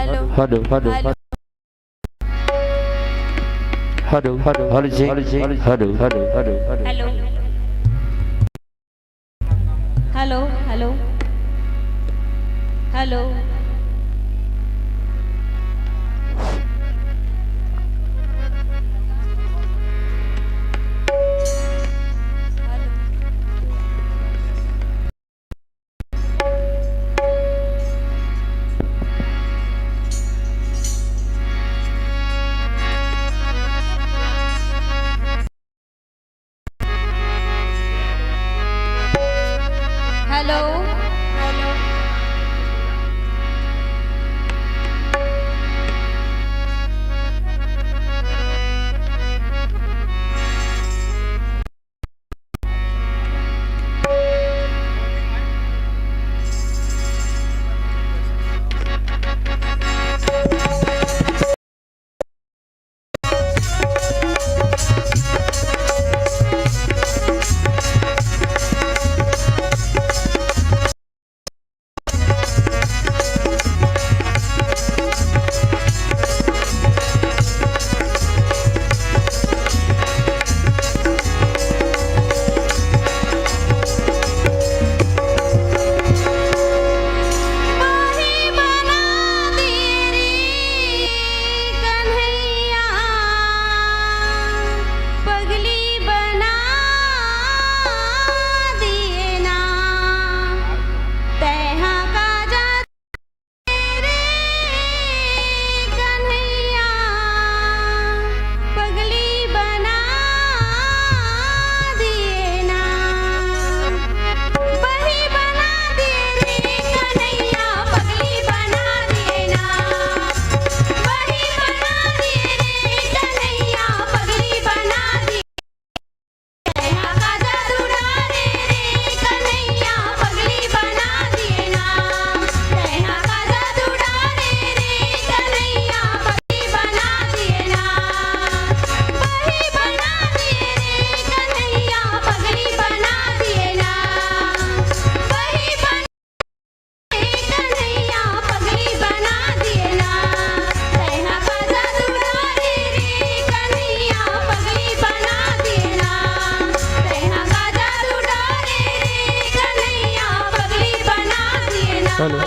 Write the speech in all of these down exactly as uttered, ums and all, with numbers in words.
Hello, hello, hello, hello. Hello, hello, hello, check. Hello, hello, hello, hello. Hello. Hello, hello. Hello. Hello, hello. पगली बना दिए ना, तैहा का जादू रे कन्हैया, पगली बना दिए ना, बही बना दिए रे कन्हैया, पगली बना दिए ना, बही बना दिए रे कन्हैया, पगली बना दिए। हेलो।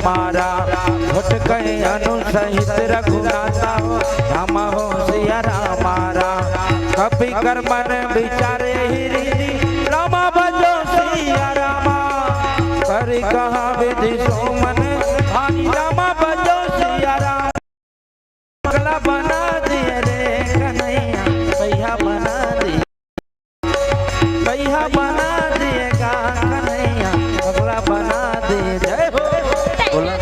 मारा। घोट कहे अनुसहित रघुनाथा हो, राम हो सिया राम मारा। कपि कर मन बिचारे ही रीति, राम भजो सिया रामा। करि कहा विधि सो मन भाई, राम भजो सिया राम। पगला बना दिए रे कन्हैया, सैया बना दिए, सैया बना दिए गा कन्हैया, पगला बना दिए। जय हो। बोला।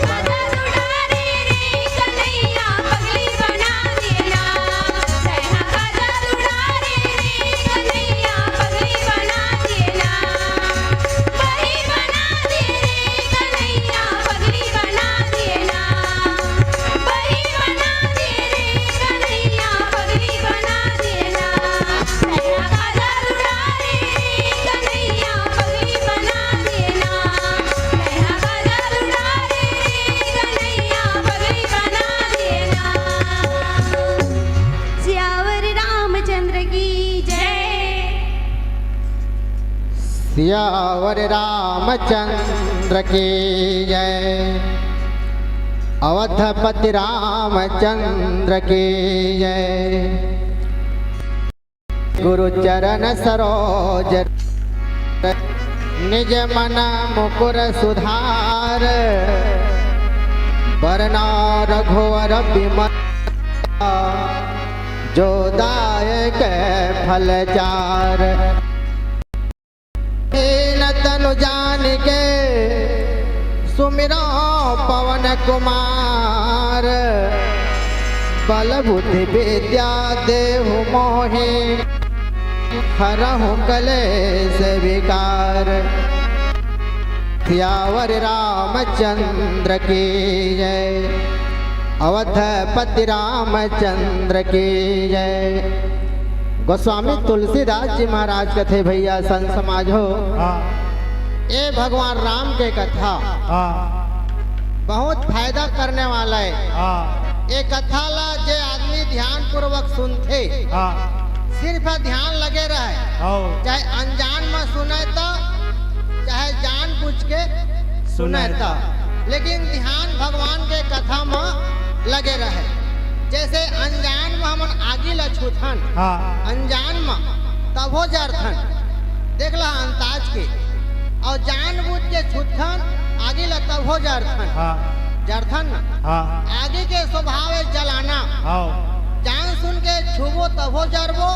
सियावर रामचंद्र की जय। सियावर रामचंद्र की जय। अवधपति रामचंद्र की जय। गुरु चरण सरोज निज मन मुकुर सुधार। बरना रघुवर बिमल जो दायक फल चार। दीन तनु जानिके सुमिरो पवन कुमार। बल बुद्धि विद्या देहु मोहि हरहु कलेस विकार। सियावर रामचंद्र की जय। अवधपति रामचंद्र की जय। गोस्वामी तुलसीदास जी महाराज कथे, भैया संत समाज हो, हाँ। ए भगवान राम के कथा हाँ। बहुत फायदा करने वाला है। हाँ। ए कथा ला जे आदमी ध्यान पूर्वक सुनथे, हाँ। सिर्फ ध्यान लगे रहे, हाँ। चाहे अनजान में सुने तो, चाहे जान बूझ के सुने तो, लेकिन ध्यान भगवान के कथा में लगे रहे। जैसे अनजान में हमन आगी ला छूथन, हाँ। अनजान में तभो जरथन, देख ला अंदाज के, अउ जान बूझ के छूथन आगी ला तभो जरथन, हाँ। जरथन ना। हाँ। आगी के स्वभाव है जलाना। हाँ। जान सुन के छूबो तभो जरबो,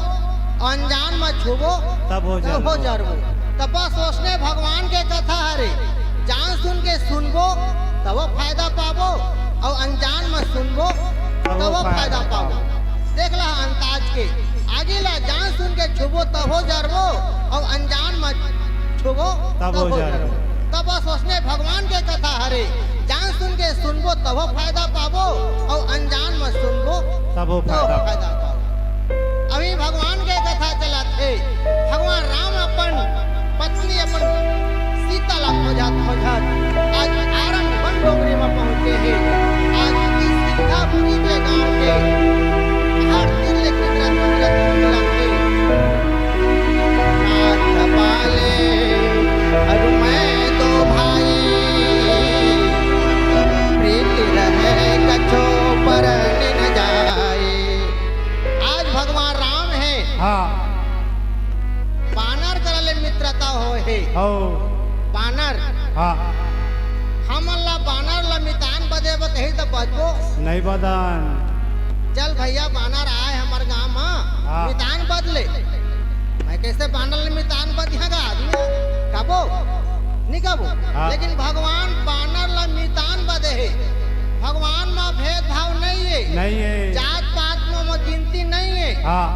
अनजान में छूबो तभो जरबो। तब बस ओसने भगवान के कथा हरे, जान सुन के सुनबो तबो फायदा पाबो, अउ अनजान में सुनबो तबो फायदा पाबो। देख ला अंदाज के, आगी ला जान सुन के छूबो तभो जरबो, अउ अनजान में छूबो तभो जरबो। तब बस ओसने भगवान के कथा हरे, जान सुन के सुनबो तभो फायदा पाबो, अउ अनजान में सुनबो तभो फायदा पाबो। अभी भगवान के कथा चलत हे। भगवान राम अपन पत्नी अपन सीता ला खोजत खोजत आज आरंग वन डोंगरी में पहुंचे हे। आज इस सिंगापुरी के गांव के हर दिन ले कितना खूबसूरत मिलत हे। नाथ पाले अरु मैं दो भाई, प्रीति रहे कछो बरनि न जाए। आज भगवान राम हे। हाँ। बानर करा ले मित्रता होय हे। हो। बानर। हाँ। हमन ला बानर ला मितान बदे बर कही त बदबो? नहीं बदन। चल भैया, बानर आय हमर गांव म, हाँ। मितान बद ले। मैं कइसे बानर ला मितान बदिहां गा आदमी? कबो? नहीं कबो। हाँ। लेकिन भगवान बानर ला मितान बदे हे। भगवान म भेदभाव नहीं हे। नहीं हे। जात पात म, म गिनती नहीं हे। हाँ।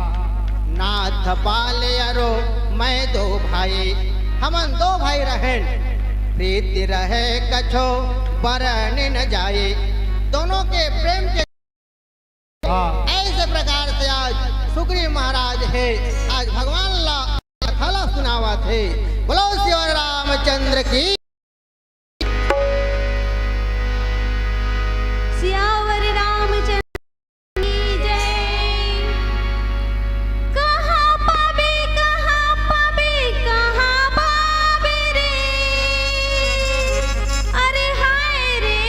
नाथ पाले अरो मैं दो भाई, हमन दो भाई रहेन, प्रीति रहे कछो बरनि न जाए। दोनों के प्रेम के हाँ। ऐसे प्रकार से आज सुग्रीव महाराज हे, आज भगवान ला कथा ला सुनावत हे। बोलो सियावर रामचंद्र की। सियावर रामचंद्र की जय। कहाँ पाबे, कहाँ पाबे, कहाँ पाबे रे? अरे हाय रे।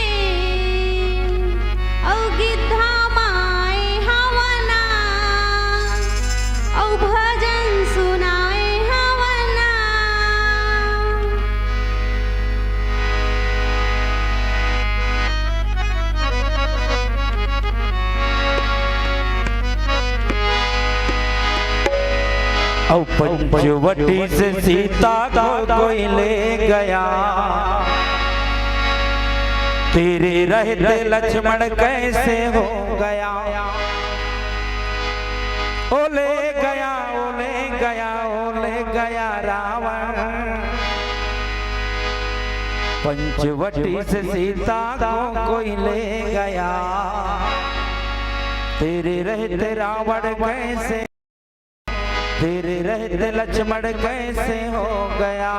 अउ पंचवटी से सीता को कोई ले गया, तेरे रहते लक्ष्मण कैसे हो गया? ओ ले गया, ओ ले गया, ओ ले गया रावण। पंचवटी से सीता को कोई ले गया, तेरे रहते रावण कैसे, तेरे रहते लक्ष्मण कैसे हो गया?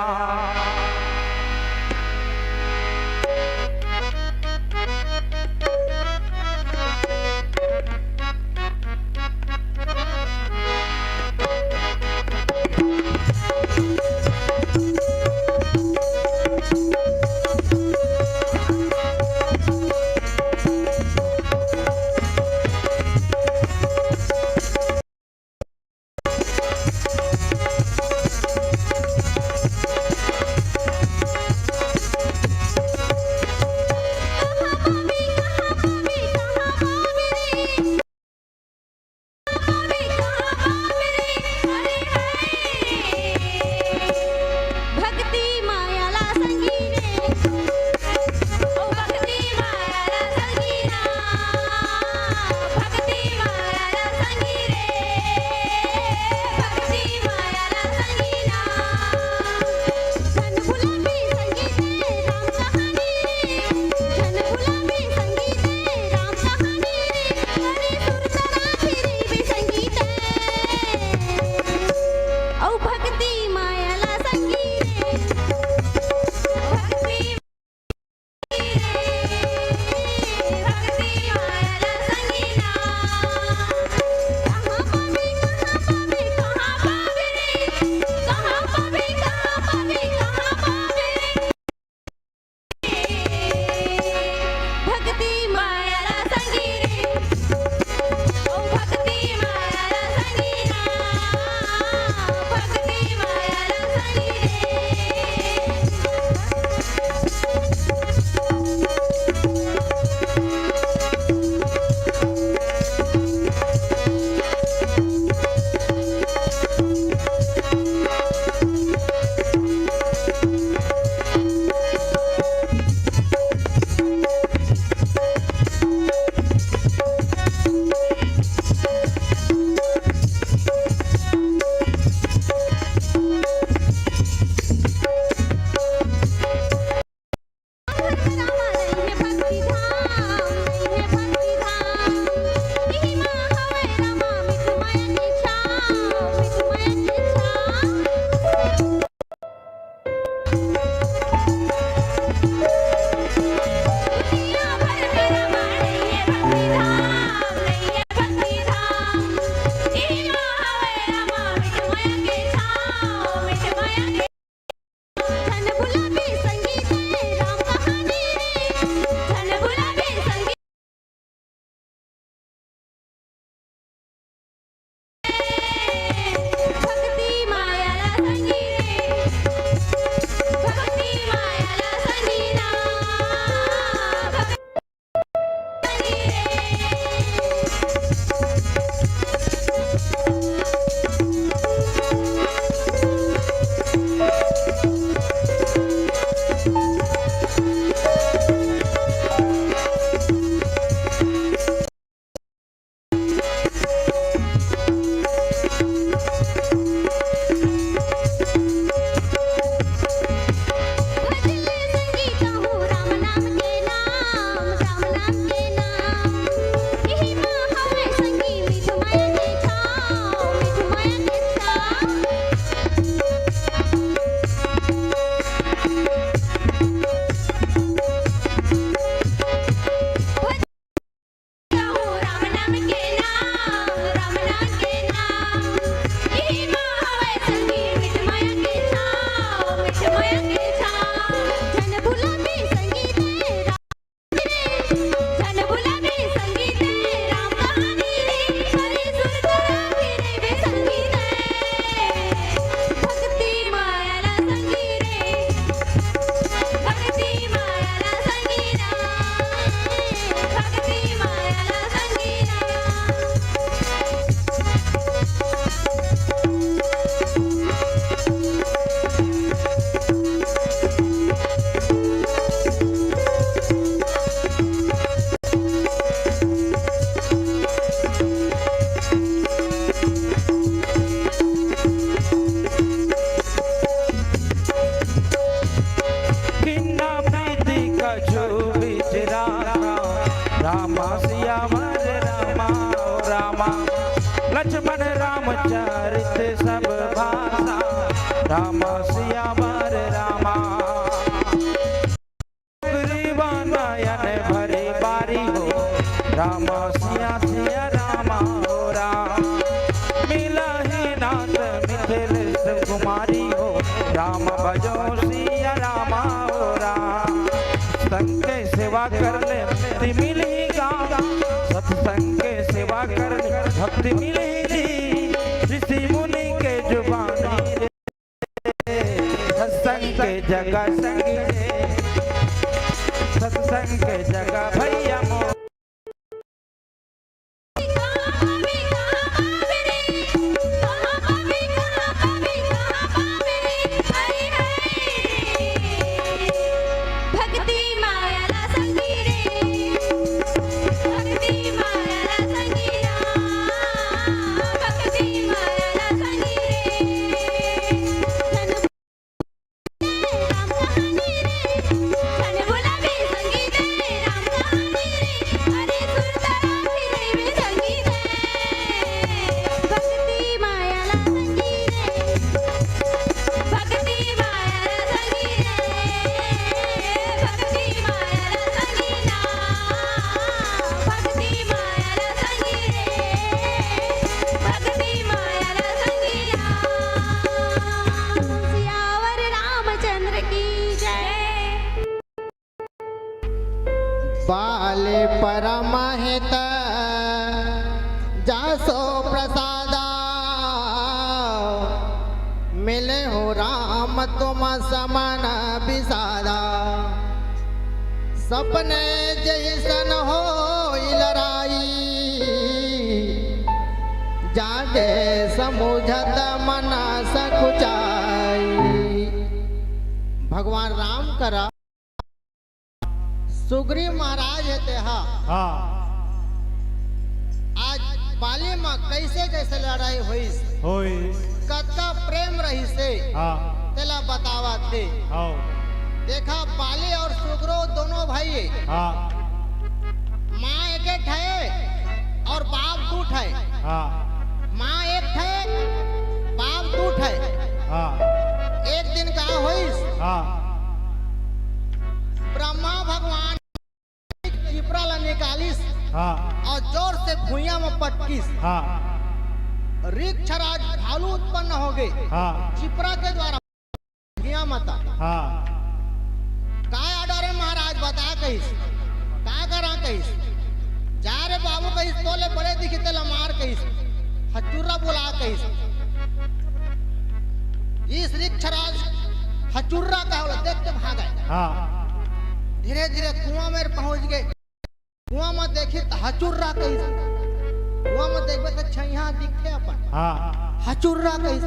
लक्ष्मण रामचरित सब भाषा, राम सियावर रामा। सुग्रीवा नयन भरी बारी हो, राम सिया सिया रामा हो राम। मिलहि नाथ मिथिलेश कुमारी हो, राम भजो सिया रामा हो राम। संग के सेवा कर ले मुक्ति मिलही गा, सत्संग के सेवा कर ले भक्ति मिलही जी। ऋषि मुनि के जुबानी रे, सत्संग के जगह संगी रे, सत्संग के जगह भैया मोर। भक्ति माया ला संगी रे, भक्ति माया ला संगी रे, भक्ति माया ला संगी रे। सियावर रामचंद्र की जय। बाले परम हित जासो प्रसादा, मिले हो राम तुम समन विसादा। सपने जैसन होई लड़ाई, जागे समुझत मन सकुचाई। भगवान राम करा सुग्रीव महाराज हे तेहा। हाँ। आज बाली म कैसे कैसे लड़ाई होइस, होइस। कतका प्रेम रहिस हे, हाँ। तेला बतावत हे। हाँ। देखा, बाली और सुग्रीव दोनों भाई हे। हाँ। माँ एक ठे और बाप दू ठे। हाँ। माँ एक ठे, बाप दू ठे। हाँ। एक दिन का होइस, हाँ। ब्रह्मा भगवान चिपरा ला निकालिस, हाँ। और जोर से भुइयां म पटकिस। हाँ। रिक्षराज भालू उत्पन्न होगे। हाँ। चिपरा के द्वारा भुइयां म ता। हाँ। का order हे महाराज, बता कहिस। का करा कहिस। जा रे बाबू कहिस, तोले बड़े दिखी तेला मार कहिस। हचुर्रा बुला कहिस। इस रिक्षराज हचुर्रा का होला देख के भागे। हाँ। धीरे धीरे कुआं मेर पहुंच गे। कुआं म देखिस त हचुर्रा कहिस। कुआं म देखबे त छइहां दिखथे अपन। हाँ। हचुर्रा कहिस। त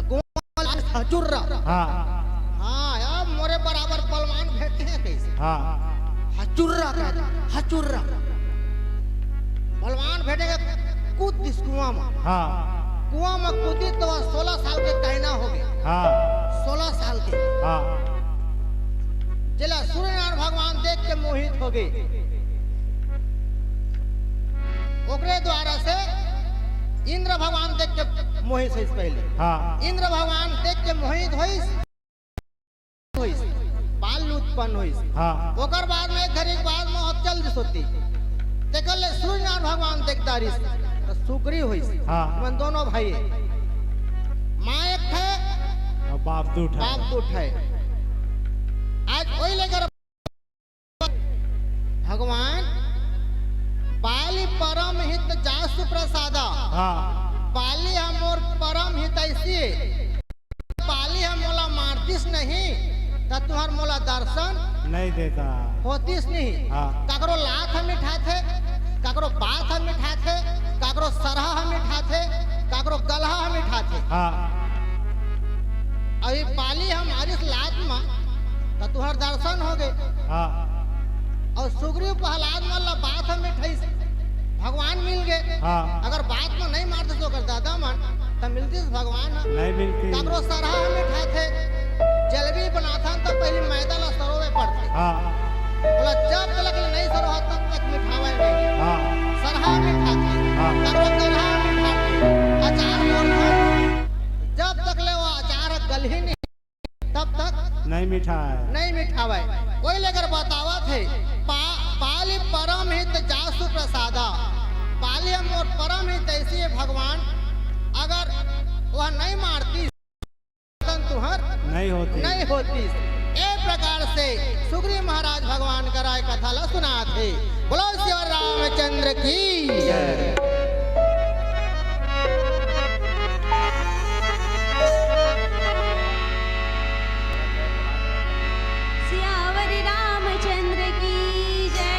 कुआं म लागिस हचुर्रा। हाँ। हाँ, अब मोरे बराबर पलवान भेंटे हे कहिस। हाँ। हचुर्रा कहिस, हचुर्रा। पलवान भेंटे के कूद दिस कुआं म। हाँ। कुआं म कूदिस त सोला साल के कहिना होगे। हाँ। सोला साल के। हाँ। जेला सूर्यनारायण भगवान देख के मोहित होगे। ओकरे द्वारा से इंद्र भगवान देख के मोहित होइस पहले। हाँ। इंद्र भगवान देख के मोहित होइस, होइस, बाल उत्पन्न होइस। हाँ। ओकर बाद में एक घड़ी के बाद मौत चल दिस होती। तेकर ले सूर्यनारायण भगवान देख डारिस, त सुग्रीव होइस। हाँ। मन दोनों भाई हे। माँ एक ठे, और बाप दू ठे। बाप दू ठे। आज वही लेकर भगवान, बाली परम हित जासु प्रसादा। हाँ। बाली ह मोर परम हितैषी हे। बाली ह मोला मारतिस नहीं, त तुहर मोला दर्शन नहीं देता। होतिस नहीं। हाँ। काकरो लात ह मिठाथे, काकरो बात ह मिठाथे, काकरो सरहा ह मिठाथे, काकरो गलहा ह मिठाथे। हाँ। अभी बाली ह मारिस लात म, त तुहर दर्शन होगे। हाँ। और सुग्रीव प्रहलाद मन ला बात ह मिठाइस, भगवान मिल गे। हाँ। अगर बात म नहीं मारतिस ओकर दादा मन, त मिलतिस भगवान ह। नहीं मिलतिस। काकरो सरहा ह मिठाथे, जलेबी बनाथन त पहली मैदा ला सरोवे पड़थे। हाँ। बोला जब तलक ले नहीं सरोहा तब तक मिठावे नहीं। हाँ। सरहा ह मिठाथे। हाँ। काकरो मिठाय। नहीं मिठावय। कोई लेकर बतावत हे, पा, पाली परम हित जासु प्रसादा। पाली मोर परम हित ऐसी है भगवान, अगर वह नहीं मारती, तुहर नहीं होती। नहीं होती। ए प्रकार से सुग्रीव महाराज भगवान करा ए कथा ला सुनात हे। बोलो सियावर रामचंद्र की जय। सियावर रामचंद्र की जय।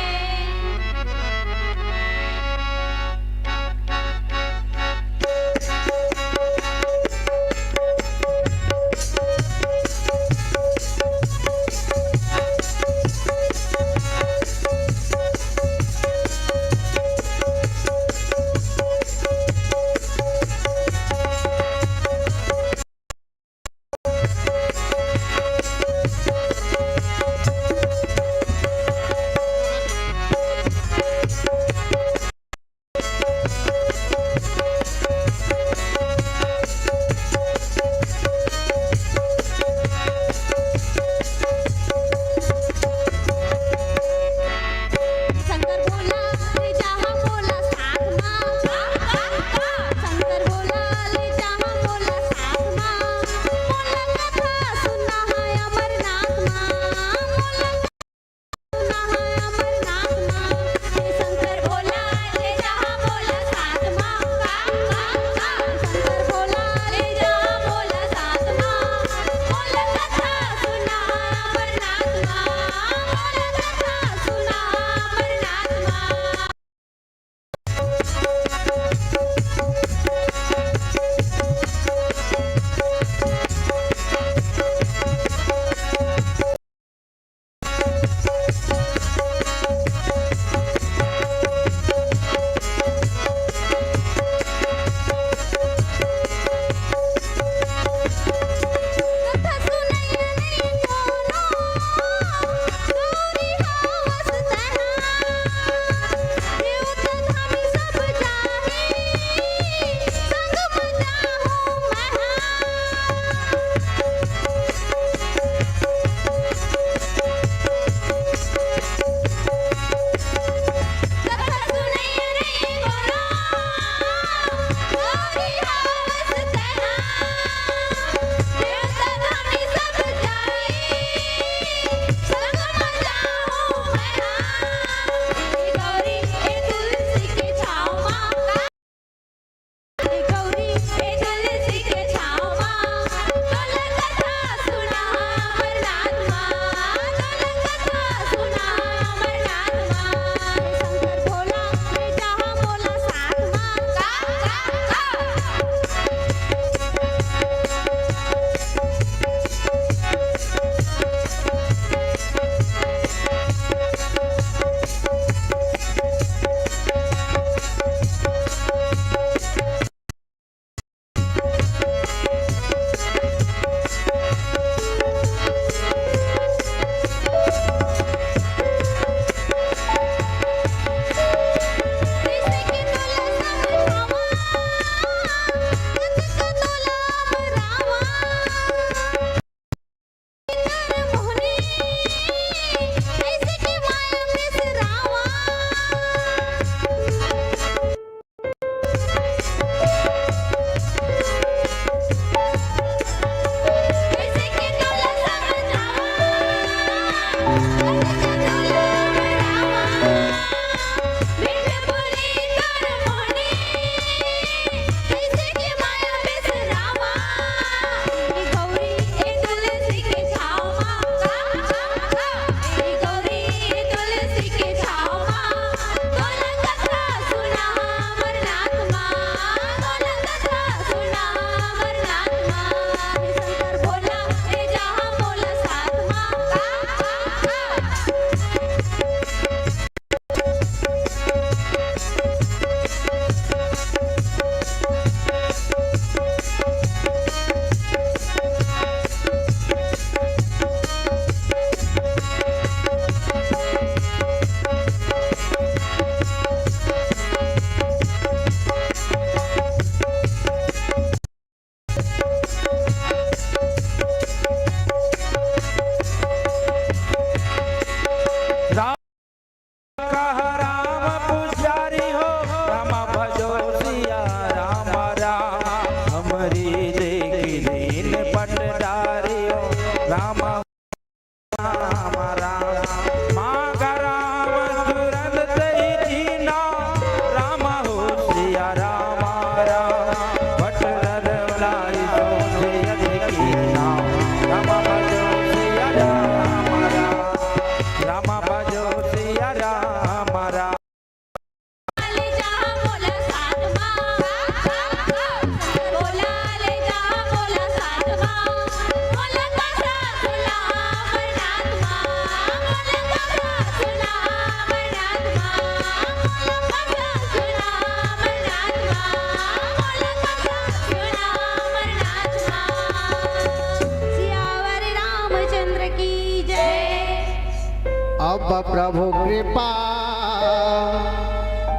प्रभु कृपा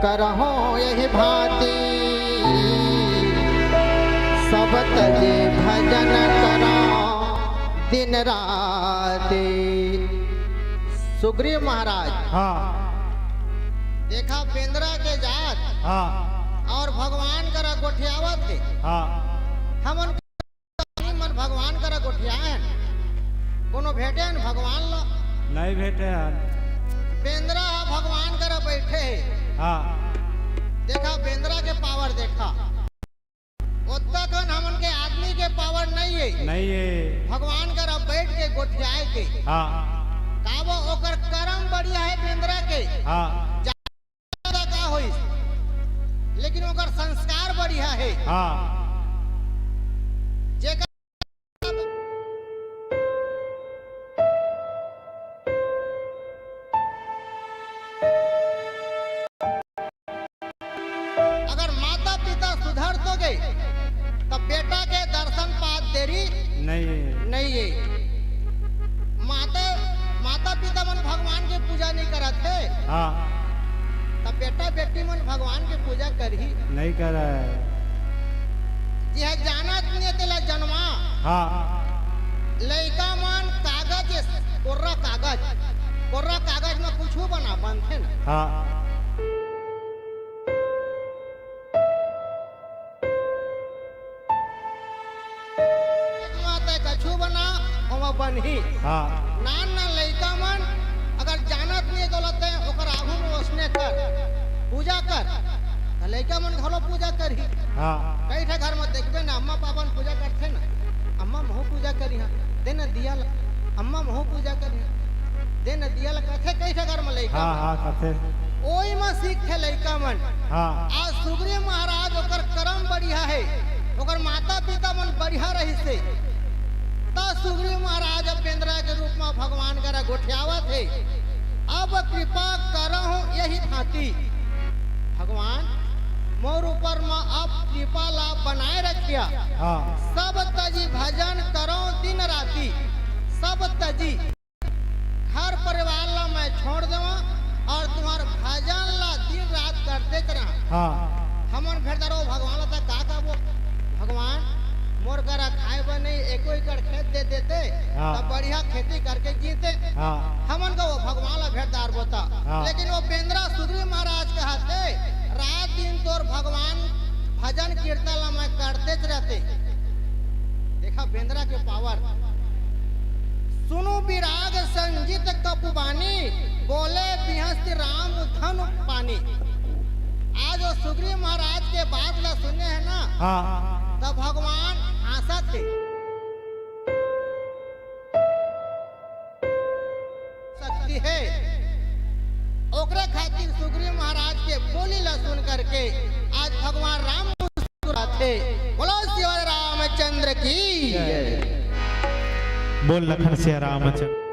करहु यहि भांति, सब तजि भजन करहु दिन राति। सुग्रीव महाराज, हाँ। देखा बेंदरा के जात, हाँ। अउ भगवान करा गोठियावत हे। हाँ। हमन मन भगवान करा गोठियाए हन, कोनो भेटे हन भगवान ला? नहीं भेटे हन। बेंदरा ह भगवान करा बैठे हे। हाँ। देखा बेंदरा के पावर देखा। ओतका कन हमन के आदमी के पावर नहीं हे। नहीं हे। भगवान करा बैठ के गोठियाए के। हाँ। काबर ओकर करम बढ़िया हे बेंदरा के। हाँ। ज्यादा का होइस, लेकिन ओकर संस्कार बढ़िया हे। हाँ। जेकर अगर माता पिता सुधर तो गे, तब बेटा के दर्शन पात देरी नहीं हे। नहीं हे। माता, माता पिता मन भगवान के पूजा नहीं करत हे। हाँ। तब बेटा बेटी मन भगवान के पूजा करही। नहीं करे। जे ह जानत नहीं हे, तेला जनवा। हाँ। लइका मन कागज, कोर्रा कागज, कोर्रा कागज में कुछु बना, बनथे ना। हाँ। माता कछु बना, ओमा बनही। हाँ। नान नान लइका मन अगर जानत नहीं हे, तो लते ओकर आगू में ओसने कर, पूजा कर, त लइका मन घलो पूजा करही। हाँ। कई ठे घर में देखबे ना, अम्मा पापा मन पूजा करथे ना, अम्मा महू पूजा करिहा, दे न दिया ल, अम्मा महू पूजा करिहा, दे न दिया ल, कथे कई ठे घर में लइका हाँ, मन। हाँ, कथे। ओही में सीखथे लइका मन। हाँ। आज सुग्रीव महाराज ओकर करम बढ़िया हे, ओकर माता पिता मन बढ़िया रहिस हे, त सुग्रीव महाराज अब बेंदरा के रूप में भगवान करा गोठियावत हे, अब कृपा करहु यहि भांति। भगवान, मोर ऊपर में अब कृपा ला बनाए रखिया। हाँ। सब तजी भजन करहु दिन राति, सब तजी घर परिवार ला मैं छोड़ देवा अउ तुम्हार भजन ला दिन रात करते रहा। हाँ। हमन भेंट दारो भगवान ला त का का बोल, भगवान, मोर करा खाए बर नहीं, एको एकड़ खेत दे देते, हाँ। तब बढ़िया खेती करके जीते। हाँ। हमन का वो भगवान ला भेंट दार बोता। हाँ। लेकिन वो बेंदरा सुग्रीव महाराज कहत हे, रात दिन तोर भगवान भजन कीर्तन ला मैं करते रहते। देखा बेंदरा के पावर। सुनु विराग संजित कपु बानी, बोले बिहंस राम धनु पानी। आज वो सुग्रीव महाराज के बात ला सुने हे ना, हाँ। त भगवान हाँसत हे। शक्ति हे, ओकरे खातिर सुग्रीव महाराज के बोली ला सुन करके आज भगवान राम मुस्कुराथे। बोलो सिया रामचंद्र की। बोल लखन सिया रामचंद्र।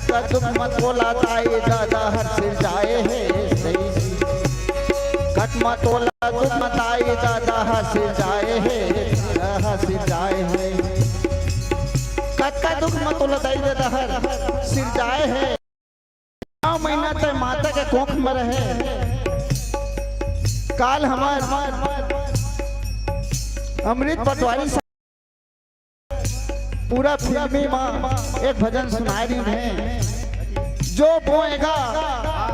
कतका दुख म तोला दाई ददा हर सिरजाए हे सही। कत म तोला दुख म दाई ददा हर सिरजाए हे, हर सिरजाए हे। कतका दुख म तोला दाई ददा हर सिरजाए हे। नौ महीना तक माता के कोख म रहे। काल हमर अमृत पटवारी पूरा फिल्मी म एक भजन सुनाए रहिन हे, जो बोएगा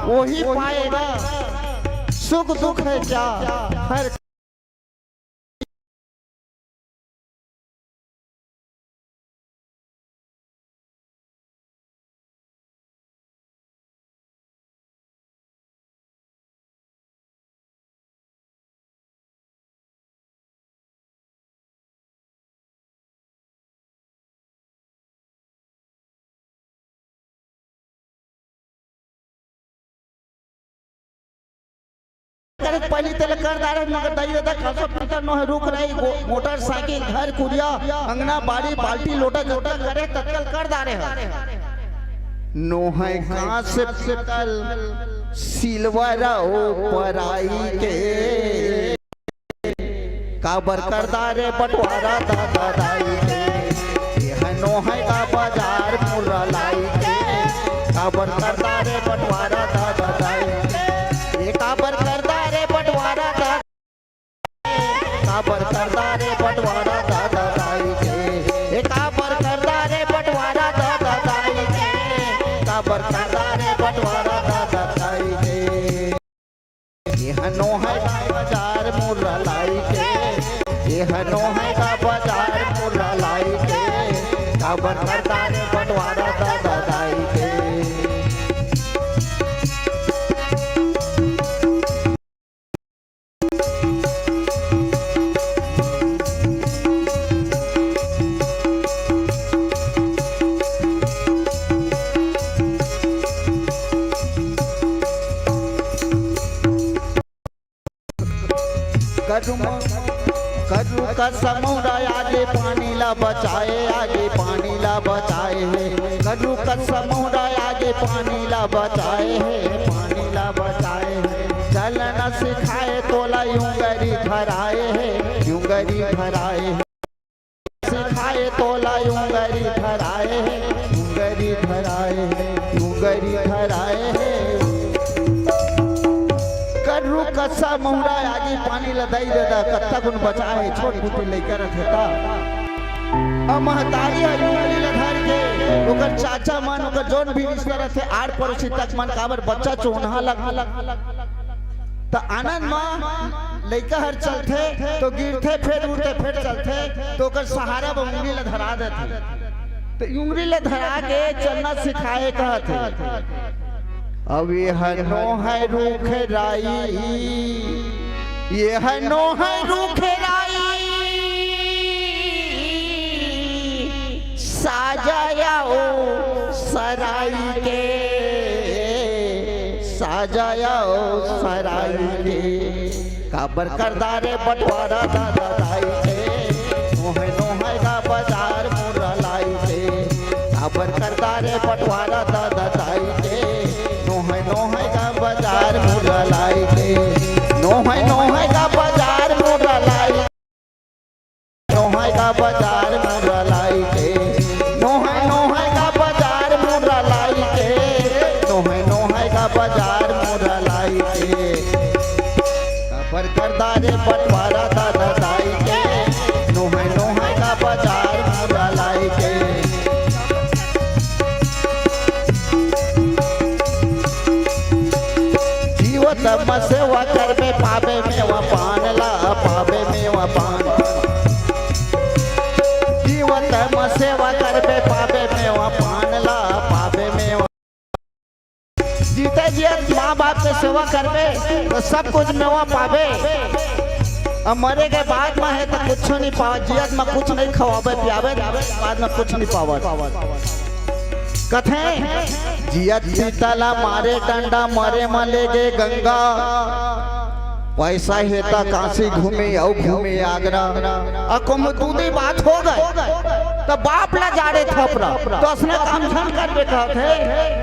वही पाएगा, सुख दुख है क्या हर करे पहली तेल कर दारे, मगर दई ददा खसो पीतर नोहे रुख रही, गो-, मोटरसाइकिल, घर कुरिया, अंगना बाड़ी, बाल्टी लोटा जोटा करे तत्काल कर दारे ह। नोहे कांस पीतल सिल्वर अउ पराई के। काबर करदा रे बंटवारा ददा दाई के, एह नोहे का बाजार मुर्रा लाई के। काबर करदा रे बंटवारा ददा दाई के, ए काबर करदा रे बंटवारा ददा, काबर करदा रे बंटवारा ददा दाई के, ए काबर करदा रे बंटवारा ददा दाई के, काबर करदा रे बंटवारा ददा दाई के। एह नोहे का बाजार मुर्रा लाई के, एह नोहे का बाजार मुर्रा लाई के, काबर करदा रे बंटवारा ददा दाई के। करू म-, करू कस मौरा आगे पानी ला बचाए, आगे पानी ला बचाए हे। करू कस मौरा आगे पानी ला बचाए हे, पानी ला बचाए हे। चलना सिखाए तोला यूं गरी धराए हे, यूं गरी धराए हे। सिखाए तोला यूं गरी धराए हे, यूं गरी धराए हे, यूं गरी धराए हे। करू कस मौरा आगी पानी ल दई दे दा, कत्ता गुन बचा हे, छोट कुटी लइका रथे ता। अब महतारी ह यूं गरी ल धर के, ओकर चाचा मन, ओकर जौन भी रिश्ता रथे, आड़ पड़ोसी तक मन, काबर बच्चा चोन्हा लग त आनंद म लइका हर चलथे, तो गिरथे, फेर उठथे, फेर चलथे, तो ओकर सहारा ब उंगली ल धरा देथे। तो उंगली ल धरा के चलना सिखाए कहत हे। अब एह नोहे रुख राई, एह नोहे रुख राई, साजा अउ सराई के, साजा अउ सराई के। काबर करदा रे बंटवारा ददा दाई के, नोहे नोहे का बाजार मुर्रा लाई के। काबर करदा रे बंटवारा ददा दाई के, नोहे नोहे का बाजार मुर्रा लाई के। नोहे नोहे का बाजार मुर्रा लाई, नोहे का बाजार मुर्रा लाई के, नोहे नोहे का बाजार मुर्रा लाई के, नोहे नोहे का बाजार मुर्रा लाई के। काबर करदा रे बंटवारा ददा दाई के, नोहे नोहे का बाजार मुर्रा लाई के। जीवत म सेवा करबे, पाबे मेवा पान ला, पाबे मेवा पान। जीवत म सेवा करबे, पाबे मेवा पान ला, पाबे मेवा। जीते जियत माँ बाप के सेवा करबे, तो सब कुछ मेवा पाबे। अब मरे के बाद म हे, तो कुछो नहीं पावे। जियत म कुछ नहीं खवाबे, पियाबे, बाद म कुछ नहीं पावे। कथे, जियत चिता ला मारे डंडा, मरे म लेगे गंगा। पैसा हे त काशी घूमे अउ घूमे आगरा। अ कुमुदुदी बात हो गए त बाप ला जाड़े थपरा। त असने काम झन करबे कहत हे।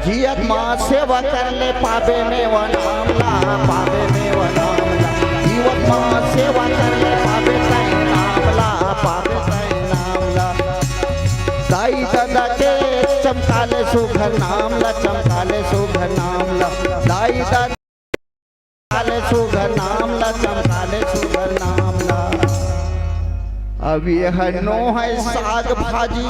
जियत मा सेवा कर ले पाबे मेवा नाम ला, पाबे मेवा नाम ला। जियत मा सेवा कर ले पाबे तैं नाम ला, पाबे तैं नाम ला। दाई ददा के चमका ले सुघर नाम ला, चमका ले सुघर नाम ला। दाई ददा ले सुघर नाम ला, चमका ले सुघर नाम ला। अब ये हे नोहय साग भाजी,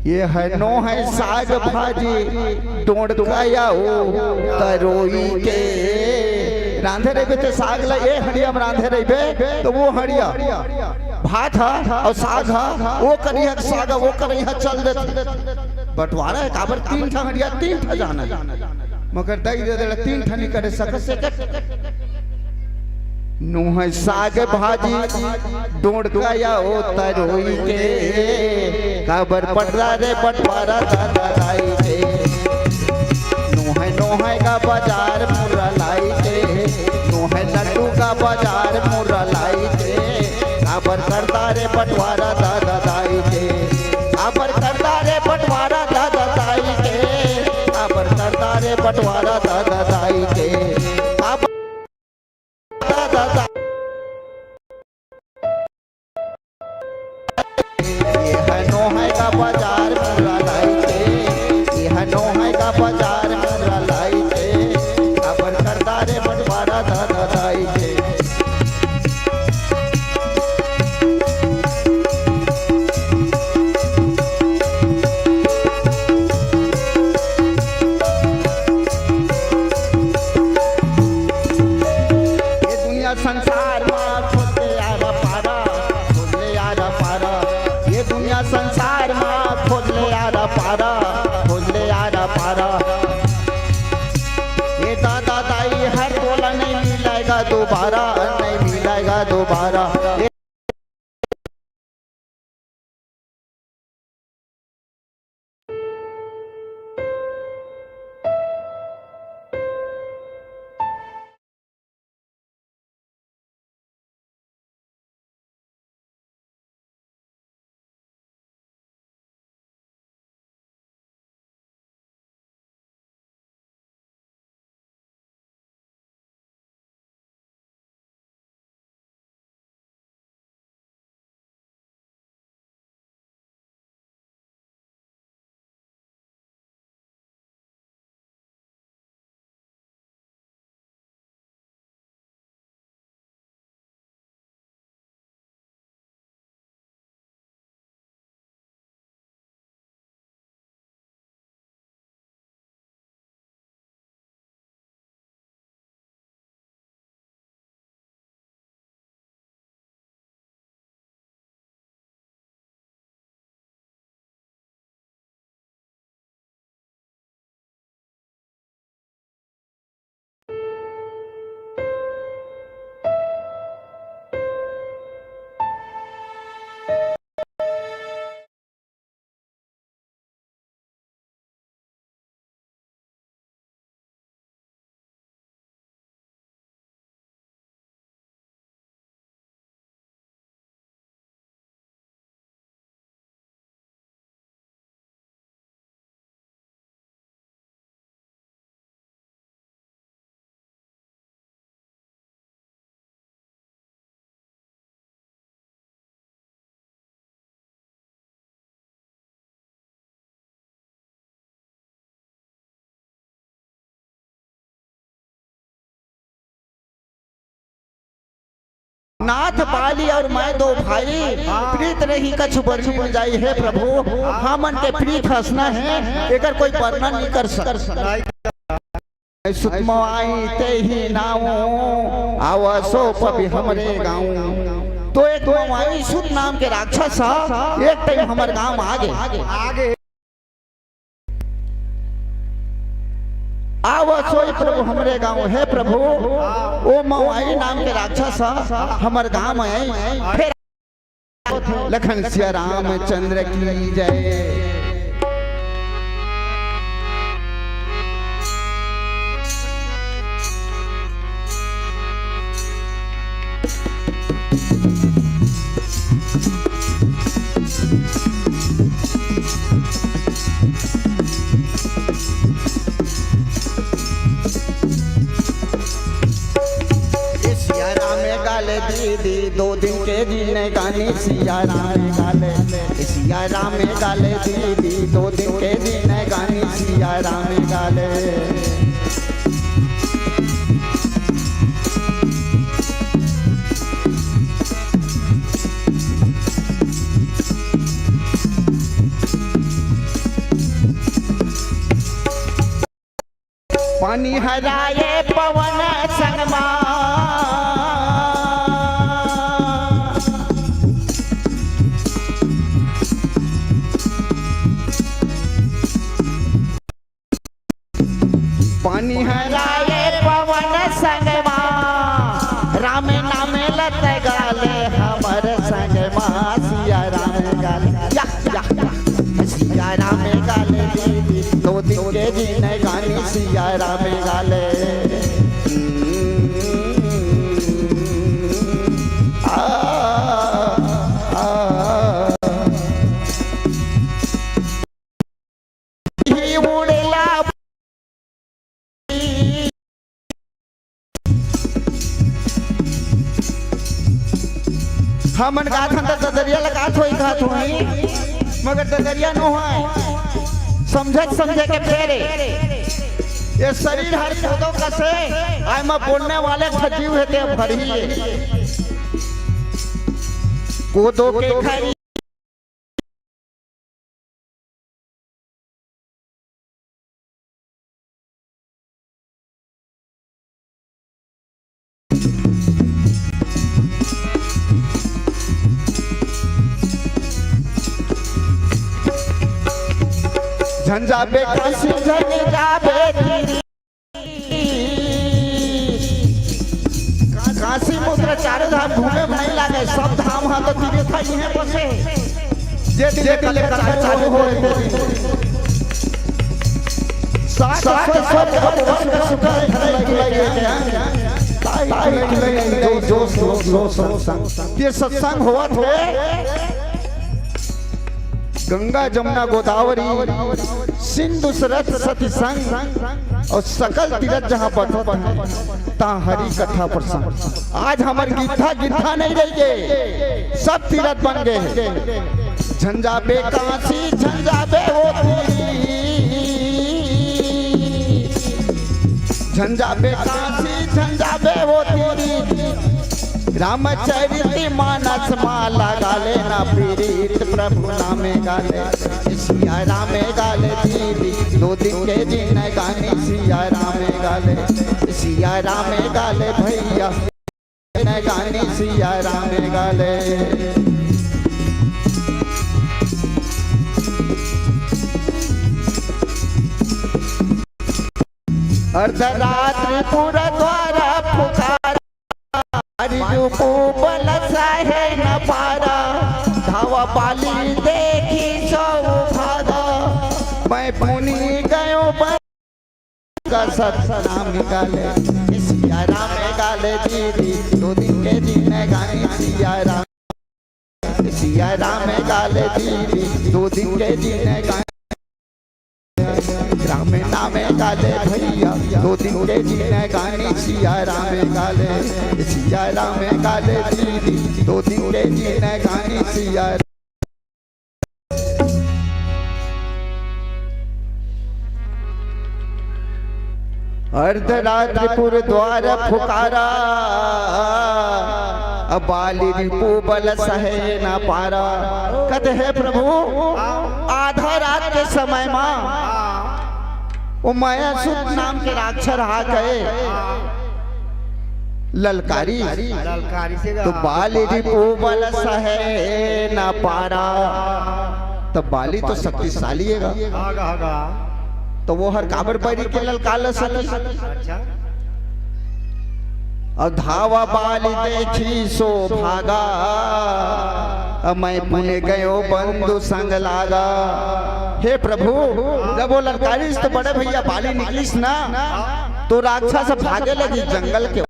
ये हे नोहय साग भाजी, डोंड़का अउ तरोई के। रांधे रहिबे ते साग ला ए हंड़िया म रांधे रहिबे त ओ हंड़िया भात ह अउ साग ह, ओ करिहा के साग ह, ओ करिहा चल देथे। बंटवारा हे काबर तीन ठा हंड़िया, तीन ठा जाना हे। मगर दई ददा तीन ठा नी करे सकस हे। नोहय साग भाजी डोंड़का अउ तरोई के, काबर पटरा रे बंटवारा ददा दाई के। नोहय नोहय का बाजार मुर्रा लाई के, नोहय लड्डू का बाजार मुर्रा लाई के, काबर करता रे बंटवारा ददा दाई के, काबर करता रे बंटवारा ददा दाई के, काबर करता रे बंटवारा ददा दाई के, काबर ददा दाई। ये हे नोहय का बाजार मुर्रा लाई के, ये हे नोहय का बाजार मुर्रा लाई के, काबर करता रे बंटवारा ददा दाई के। ये दुनिया संसार मा खोज ले आरा पारा, खोज ले आरा पारा। ये दुनिया संसार मा खोज ले आरा पारा, खोज ले आरा पारा। ये ददा दाई हर तोला नहीं मिलेगा दोबारा, नहीं मिलेगा दोबारा। नाथ बाली अउ मैं दो भाई, प्रीत नहीं कछु बरनी में जाई। हे प्रभु, हमन के प्रीत हंसना हे, एकर कोई बरना नहीं कर सकत। सुत मवाई ते ही नाऊ, आवा सो पबी हमरे गाँव। तो एक मवाई सुत नाम के राक्षस ह, एक टाइम हमर गाँव म आगे। आवा सोई प्रभु हमरे गाँव। हे प्रभु, ओ मवाई नाम के राक्षस ह हमर गाँव म आई। फेर लखन सिया रामचंद्र की जय। ए सिया राम गाले दीदी, दो दिन के जिनगानी सिया राम गाले। ए सिया राम गाले दीदी, दो दिन के जिनगानी सिया राम गाले। पानी हराए पवन संग मा। पानी हराए पवन संग मा, राम नाम लत गाले हमर संग मा। सिया राम गाले, या, या, या। सिया राम गाले दीदी, दो दिन के जिनगानी सिया राम गाले। आ, आ, ही उड़ेला। हमन गाथन त ददरिया ल गात होई, गात होई, मगर ददरिया नो होय, समझत समझे के फेरे। ये शरीर हर कोदो कसे, आय म बोलने वाले खजीव हे ते भरही हे। कोदो के खरी झन जाबे काशी, झन जाबे तीरी। काशी मथुरा चारों धाम घूमे में नहीं लागे, सब धाम हा तो तीर्थ ही है बसे। जे दिन ले कथा चालू होय, ते दिन साठ साठ सौ सौ के सुख है, धन लग लगे हैं। ताई लग लगे जो, जो, जो, जो सत्संग। ये सत्संग होवत हे। गंगा, जमुना, गोदावरी, सिंधु, सरस्वती संग अउ सकल तीरथ जहाँ बसत हे, तहाँ हरि कथा प्रसंग। आज हमर गिद्धा, गिद्धा नहीं रहि गे, सब तीरथ बन गे हे। झन जाबे काशी, झन जाबे ओ तीरी, झन जाबे काशी, झन जाबे ओ तीरी। रामचरित मानस मा लगा लेना पीरित प्रभु नामे गाले। सिया रामे गाले दीदी, दो दिन के जिनगानी सिया रामे गाले। सिया रामे गाले भैया, जिनगानी सिया रामे गाले। अर्धरात्रि पुर द्वार पुकार, बाली रूप बल सहे न पारा, धावा बाली देखि सौ भागा। मैं पुनि गयो बन का सतनाम गाले, सिया राम गाले दीदी, दो दिन के जिनगानी सिया राम। सिया राम गाले दीदी, दो दिन के जिनगानी। राम नाम गाले भैया, दो दिन के जिनगानी सिया राम गाले। सिया राम गाले दीदी, दो दिन के जिनगानी सिया। अर्धरात्रि पुर द्वार पुकारा, अब बाली रिपु बल सहे न पारा। कथे, "हे प्रभु, आधा रात के समय मा वो मायासुर नाम के राक्षस आ गए।" ललकारी। ललकारी से तो बाली रिपु बल सहे न पारा। तो बाली तो शक्तिशाली हे गा। हाँ गा, हाँ गा। तो वो हर काबर बैरी के ललकार ल सकी। अच्छा। अउ धावा बाली देखि सो भागा, अब मैं पुनि गयो बंधु संग लागा। हे प्रभु, जब वो ललकारिस तो बड़े भैया बाली निकलिस ना, तो राक्षस भागे लगिस जंगल के।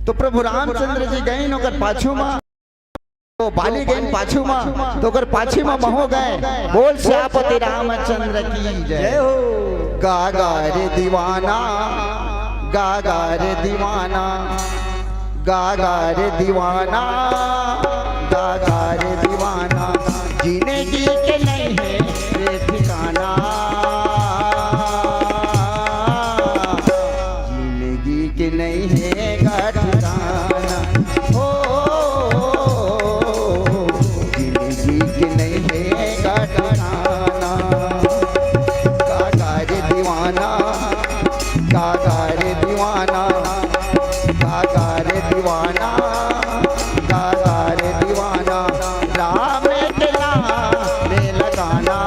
तो प्रभु रामचंद्र जी गइन ओकर पाछू मा। तो बाली गेन पाछू मा, तो ओकर पाछू मा महूं गए। बोल सियापति रामचंद्र की जय। जय हो। गा गा रे दीवाना, गा गा रे दीवाना, गा गा रे दीवाना, गा गा रे दीवाना। जिंदगी के नहीं है ये ठिकाना, जिंदगी के नहीं है गा ठिकाना। हो, जिंदगी के नहीं है गा ठिकाना। गा गा रे दीवाना, गा गा रे दीवाना, गा गा रे दीवाना, गा गा रे दीवाना। राम के नाम में लगाना,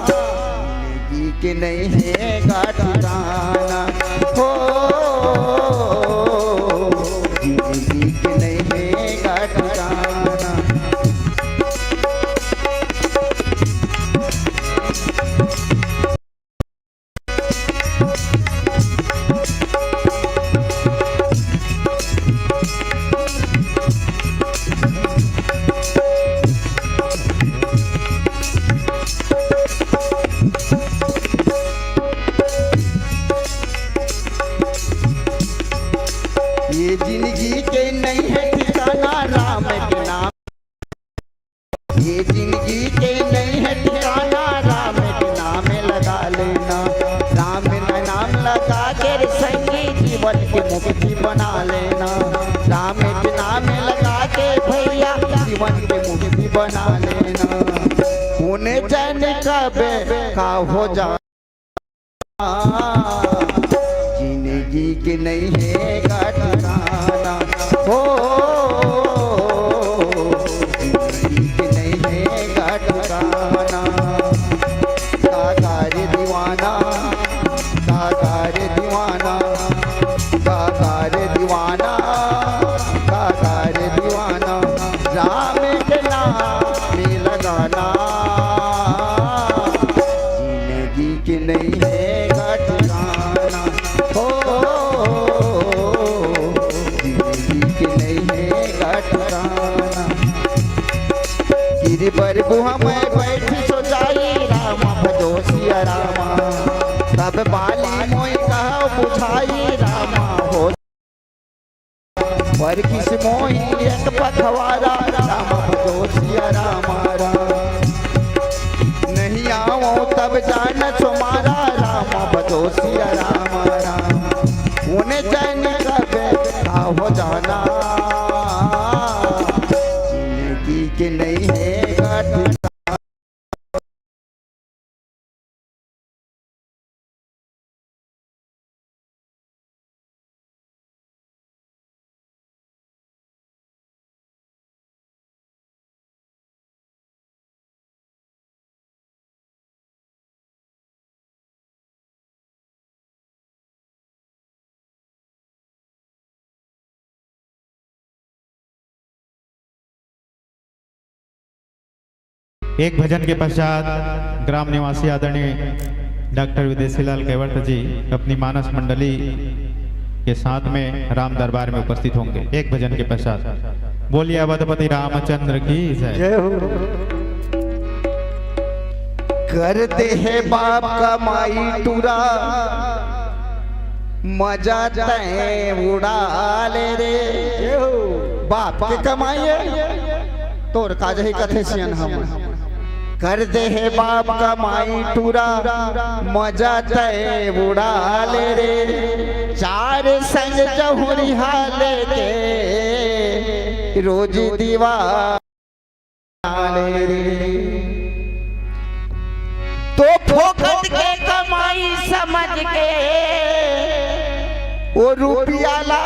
जिंदगी के नहीं है गा ठिकाना। हो, जिंदगी के नहीं है गा ठिकाना। ये जिंदगी के नहीं है ठिकाना, राम के नाम। ये जिंदगी के नहीं है ठिकाना, राम के नाम लगा लेना। राम का नाम लगा के रे संगी, जीवन के मुक्ति बना लेना। राम के नाम लगा के भैया, जीवन के मुक्ति बना लेना। कोने जाने कब का हो जा, जिंदगी के नहीं है गा ठिकाना। हो, जिंदगी के नहीं है गा ठिकाना। गा गा रे दीवाना, गा गा रे दीवाना, गा गा रे दीवाना, गा गा रे दीवाना। राम के नाम में लगाना, जिंदगी के नहीं है गा ठिकाना। हो, जिंदगी के नहीं है गा ठिकाना। गिरिबर गुहा में बैठ सोचाई, राम भजो सिया रामा। तब बाली मोई कहा बुझाई, रामा हो। पर किस मोही एक पखवारा, राम भजो सिया रामा राम। नहीं आओ तब जान तुम्हारा, राम भजो सिया रामा राम। उन्हें जान कब का हो जाना, जिंदगी के नहीं है गा ठिकाना। एक भजन के पश्चात ग्राम निवासी आदरणीय डॉक्टर विदेशी लाल कैवर्त जी अपनी मानस मंडली के साथ में राम दरबार में उपस्थित होंगे। एक भजन के पश्चात बोलिए अवधपति रामचंद्र की जय। जय हो। कर दे हे बाप कमाई टूरा, मजा तैं उड़ा ले रे। जय हो। बाप के कमाई है, तोर का जही कथे सियन हम। कर दे हे बाप कमाई टूरा, मजा तैं उड़ा ले रे। चार संग जहुरी हाले के रोज दीवा ले रे। तो फोकट के कमाई समझ के वो रुपया ला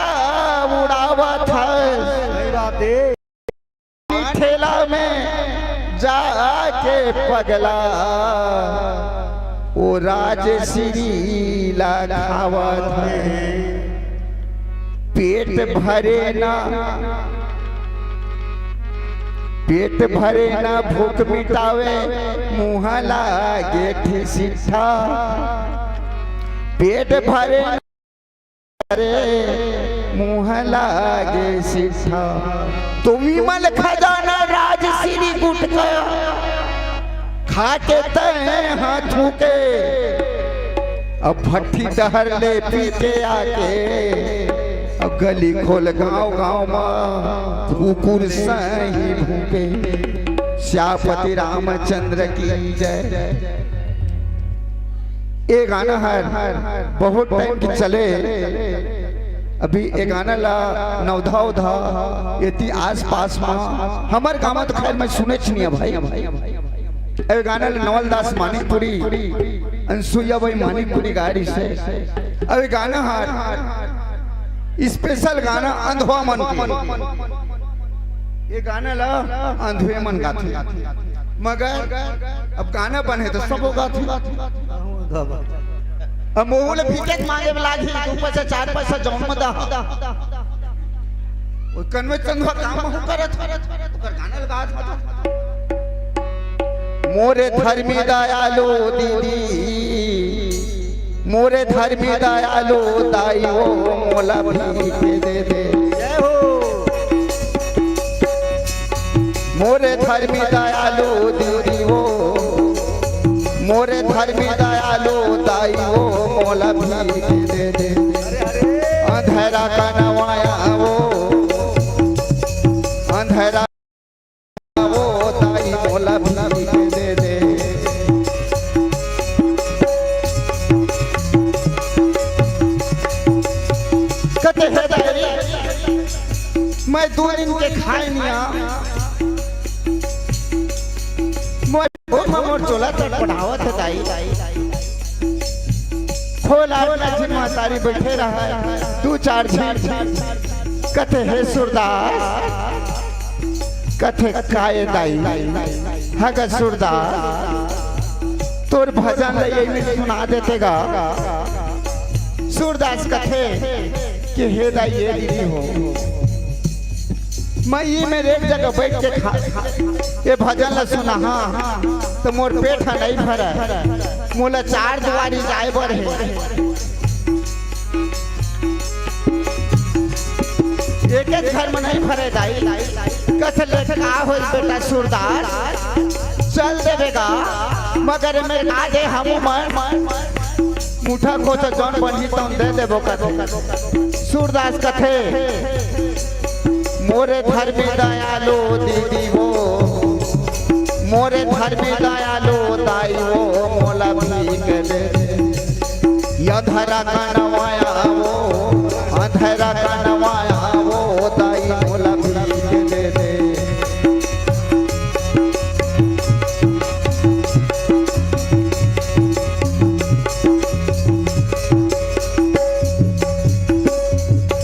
उड़ावत है। सही बात है। ठेला में जाके पगला वो राजश्री ला खावत है। पेट भरे ना, पेट भरे ना भूख मिटावे, मुँह लागे ठिसिठा। पेट भरे ना रे, मुँह लागे सिट्ठा, तो विमल खजाना राजश्री गुटखा, खा के तैं हाथों के, अब भट्ठी डहर ले पी के आके, अब गली खोल गाँव गाँव मा कुकुर सही भूके। श्यामपति रामचंद्र की जय। ए गाना हर बहुत टाइम के चले, अभी ए गाना ला नवधा उधा एती आस पास मा हमर गाँव मा तो खैर मैं सुनेच नइ हँव भाई। ए गाना ला नवलदास मानिकपुरी, अनसुईया बाई मानिकपुरी गाय रिहिसे। अब ए गाना हर स्पेशल गाना अंधवा मन के। ए गाना ला अंधवे मन गाथे, मगर अब गाना बने तो सबो गाथे। अब मोहू ले भीखेच मांगे बर लागही, दू पैसा, चार पैसा, जौन म दे। ओ कनवे चंदवा काम महू करत, ओकर गाना लगा दे। मोरे धर्मी दयालु दीदी, मोरे धर्मी दयालु दाई वो मोला भीख दे दे। जय हो। मोरे धर्मी दयालु दीदी वो, मोरे धर्मी दयालु दाई वो मोला भीख दे दे। अंधेरा कनवाया वो, अंधेरा वो दाई मोला भीख दे दे। कथे हे दाई, मैं दू दिन के खाए नइ हँव। मोर भूख म मोर चोला तड़पड़ावत हे दाई। खोला ना जी महतारी बइठे रहय, दू चार झन। कथे हे सूरदास, कथे का ए दाई, हग सूरदास, तोर भजन ल एमे सुना देते गा। सूरदास कथे कि हे दाई, ए दीदी हो, मैं ये मेर एक जगह बइठ के खा, ए भजन ल सुनहूँ, त मोर पेट ह नइ भरय, मोला चार दुवारी जाए बर हे। एकेच घर म नइ भरय दाई। कथे ले का होइस बेटा सूरदास, चल देबे गा, मगर एमे का दे हमू मन मुठा खोचा जौन बनही तौन दे देबो कथे। सूरदास कथे, मोरे धर्मी दयालु दीदी वो, मोरे धर्मी दयालु दाई वो, मोला भीख दे दे। अंधेरा कनवाया वो, अंधेरा कनवाया वो, दाई मोला भीख दे दे।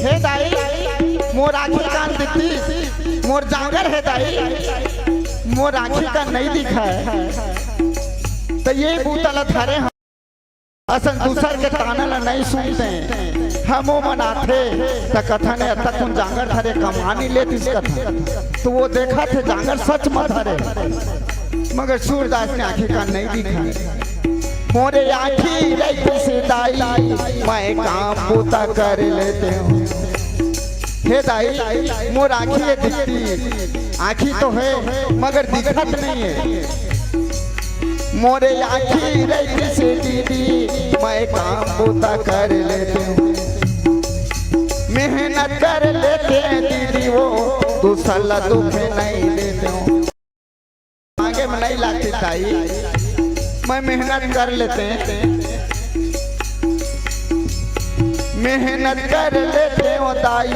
हे दाई, मोर आँखी कान दिखतिस, मोर जांगर हे दाई, मोर आँखी कान नइ दिखय। त ए बूता ल धरे हँव, असन दूसर के ताना ल नइ सुनतें। हमू मन आथे त कथन, "ए अतकुन जांगर धरे, कमा नइ लेतिस?" कथन। त ओ देखत हे जांगर सच म धरे, मगर सूरदास के आँखी कान नइ दिखय। मोरे आँखी रहितिस दाई, मैं काम बूता कर लेतेंव। हे दाई, मोर आँखी ए दिखतिस, आँखी तो हे, मगर दिखत नइ हे। मोरे आँखी रहितिस दीदी, मैं काम बूता कर लेतेंव। मेहनत कर लेतेंव दीदी वो, दूसर ला दुख नइ देतेंव। मांगे म नइ लागतिस दाई, मैं मेहनत कर लेतेंव। मेहनत कर लेतेंव दाई,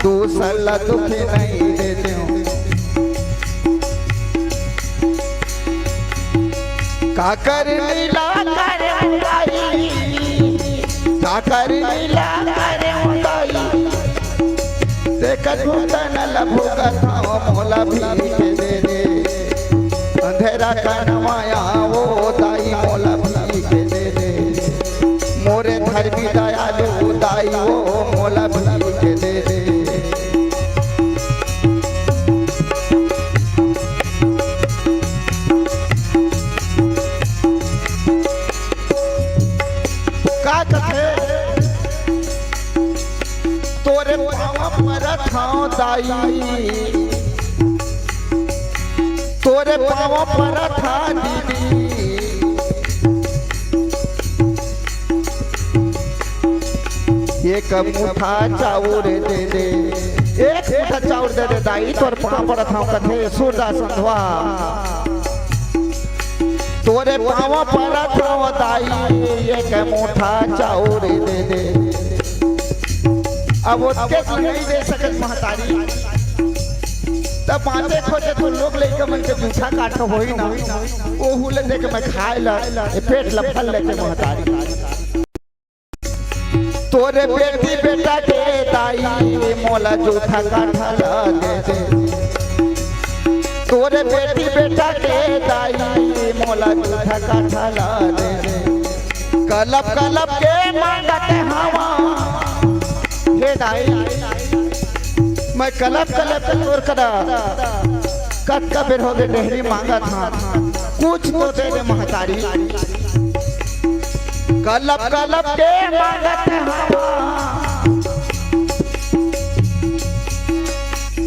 दूसर ला दुख नइ देतेंव। का करनी ला करेंव दाई, का करनी ला करेंव दाई, तेकर भुगतान ल भुगत हँव, मोला भीख दे दे। अंधेरा कनवाया वो दाई, मोला भीख दे दे। मोरे धर्मी दयालु दाई वो, मोला भीख दे दे। का कथे? तोरे दाई, तोरे पाँव परत हँव दीदी, एक मुठा चाउर दे दे, एक मुठा चाउर दे दे दाई, तोर पाँव परत हँव कथे सूरदास संधवा। तोरे पाँव परत हँव दाई, एक मुठा चाउर दे दे। अब ओतके तो नइ दे सकत महतारी, त बाँचे खोचे तो लोग लइका मन के जूठा काठा होही ना, ओहू ल देके मैं खाय ल, ए पेट ल भर लेते महतारी। तोरे बेटी बेटा के दाई मोला जूठा काठा ला दे दे। तोरे बेटी बेटा के दाई मोला जूठा काठा ला दे दे। कलप कलप के मांगत हवा। हे दाई, मैं कलप कलप के तोर करा कतका बेर होगे डेहरी मांगत हँव, कुछ तो दे दे महतारी। कलप कलप के मांगत हँव,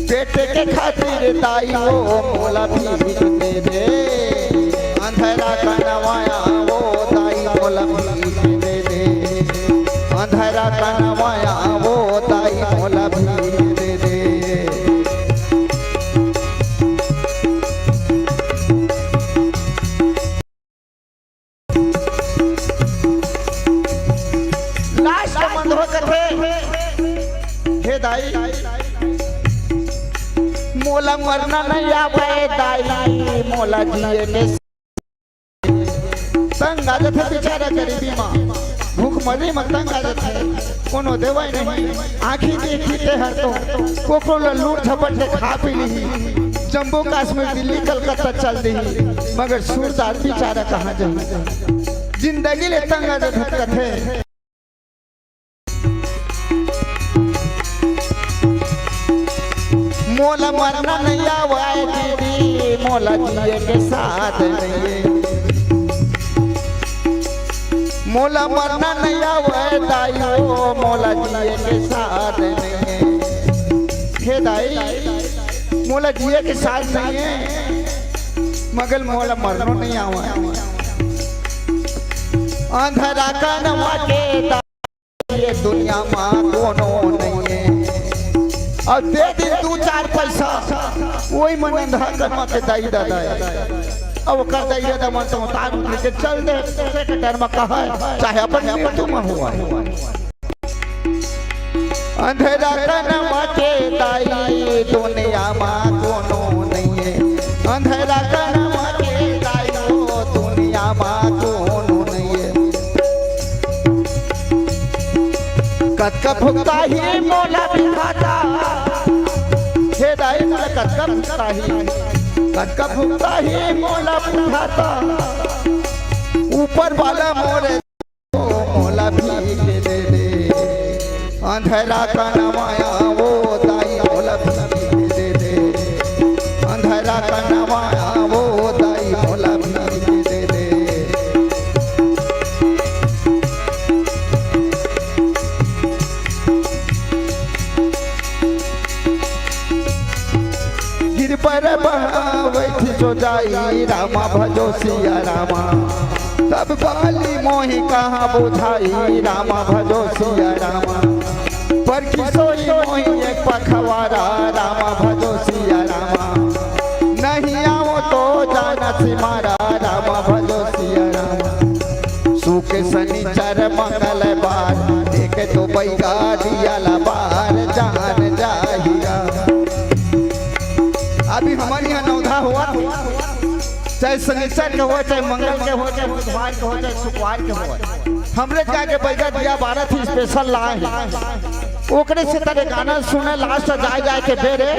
बेटे के खातिर दाई वो मोला भीख दे दे। अंधरा कनवाया वो दाई मोला भीख दे दे। अंधरा कनवाया वो दाई मोला भीख दे दे। लास्ट मंदहो कथे, हे दाई, मोला मरना नइ आवय दाई, मोला जिए के तंग आ जथे बेचारा गरीबी म, भूखमरी म तंग आ जथे, कोनो देवई नहीं। आँखी देखी ते हर तो कोकरो ल लूट झपट के खा पी लिही, जम्मू कश्मीर, दिल्ली, कलकत्ता चल दिही, मगर सूरदास बेचारा कहाँ जाही? जिंदगी ले तंग आ जथे कथे। मोला मरना नइ आवय दीदी, मोला जिए के साथ नइये। मोला मरना नइ आवय दाई वो, मोला जिए के साथ नइये। हे दाई, मोला जिए के साथ नइये, मगर मोला मरनो नइ आवय। अंधरा कनवा के ये दुनिया मा कोनो नइये। अउ दे दिन दू चार पैसा, ओही मन अंधरा कनवा के दाई ददा हे। अब ओकर दाई ददा मन तो उतार उतर के चल दे, से के डर मा कहय, चाहे अपन मृत्यु मा होवय। अंधरा कनवा के दाई दुनिया मा कोनो नइये। अंधरा कनवा के दाई ओ दुनिया मा कोनो नइये। कतका भुगताही मोला विधाता, हे दाई मोला कतका भुगताही, कतका भुगताही मोला विधाता। ऊपर वाला मोरे मोला भीख दे दे। अंधरा कनवाया वो दाई मोला भीख दे दे। अंधरा कनवाया वो दाई मोला भीख दे दे। गिरबर बहावत जो जाई रामा भजो सिया रामा। तब बाली मोहि कहाँ बुझाई रामा भजो सिया रामा। पर किसोई मोहि एक पखवारा रामा भजो सिया रामा। नहीं आवो तो जाना सिमारा रामा भजो सिया रामा। सुख सनिचर मंगलवार, देखे तो बैगा दिया ला बार जान जाहिरा। अभी हमर इहाँ नवधा होवत हे, चाहे सनिचर के होवय, चाहे मंगल के होवय, चाहे बुधवार के होवय, चाहे शुक्रवार के होवय, हमरे जाके बैगा दिया बारत ही special लाए हे। ओकरे से तरे गाना सुने last जाए जाए के बेरे,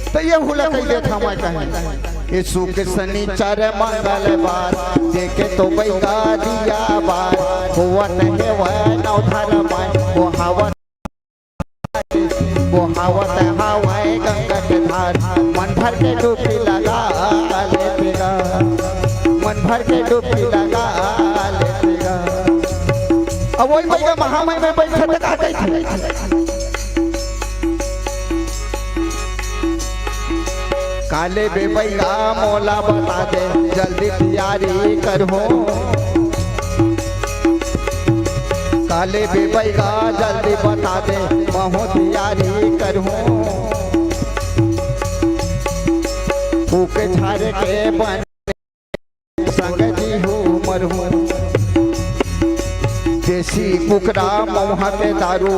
त ये हुला कहि देत हवय कहे। ए सुख सनिचर मंगलवार, देखे तो बैगा दिया बार, होवत हेवय नवधर माय, बोहावत, बोहावत हवय गंगा के धार, मन भर के डुबकी लगा लेते गा, मन भर के डुबकी लगा लेते गा। अब वही बैगा महामय में बैठे त का कहिथे? काले बे बइगा मोला बता दे, जल्दी तियारी करहूँ। काले बे बइगा जल्दी बता दे, महूँ तियारी करहूँ। फूक झार के बन संग जी हो मरहूँ। देसी कुकरा मउहा के दारू,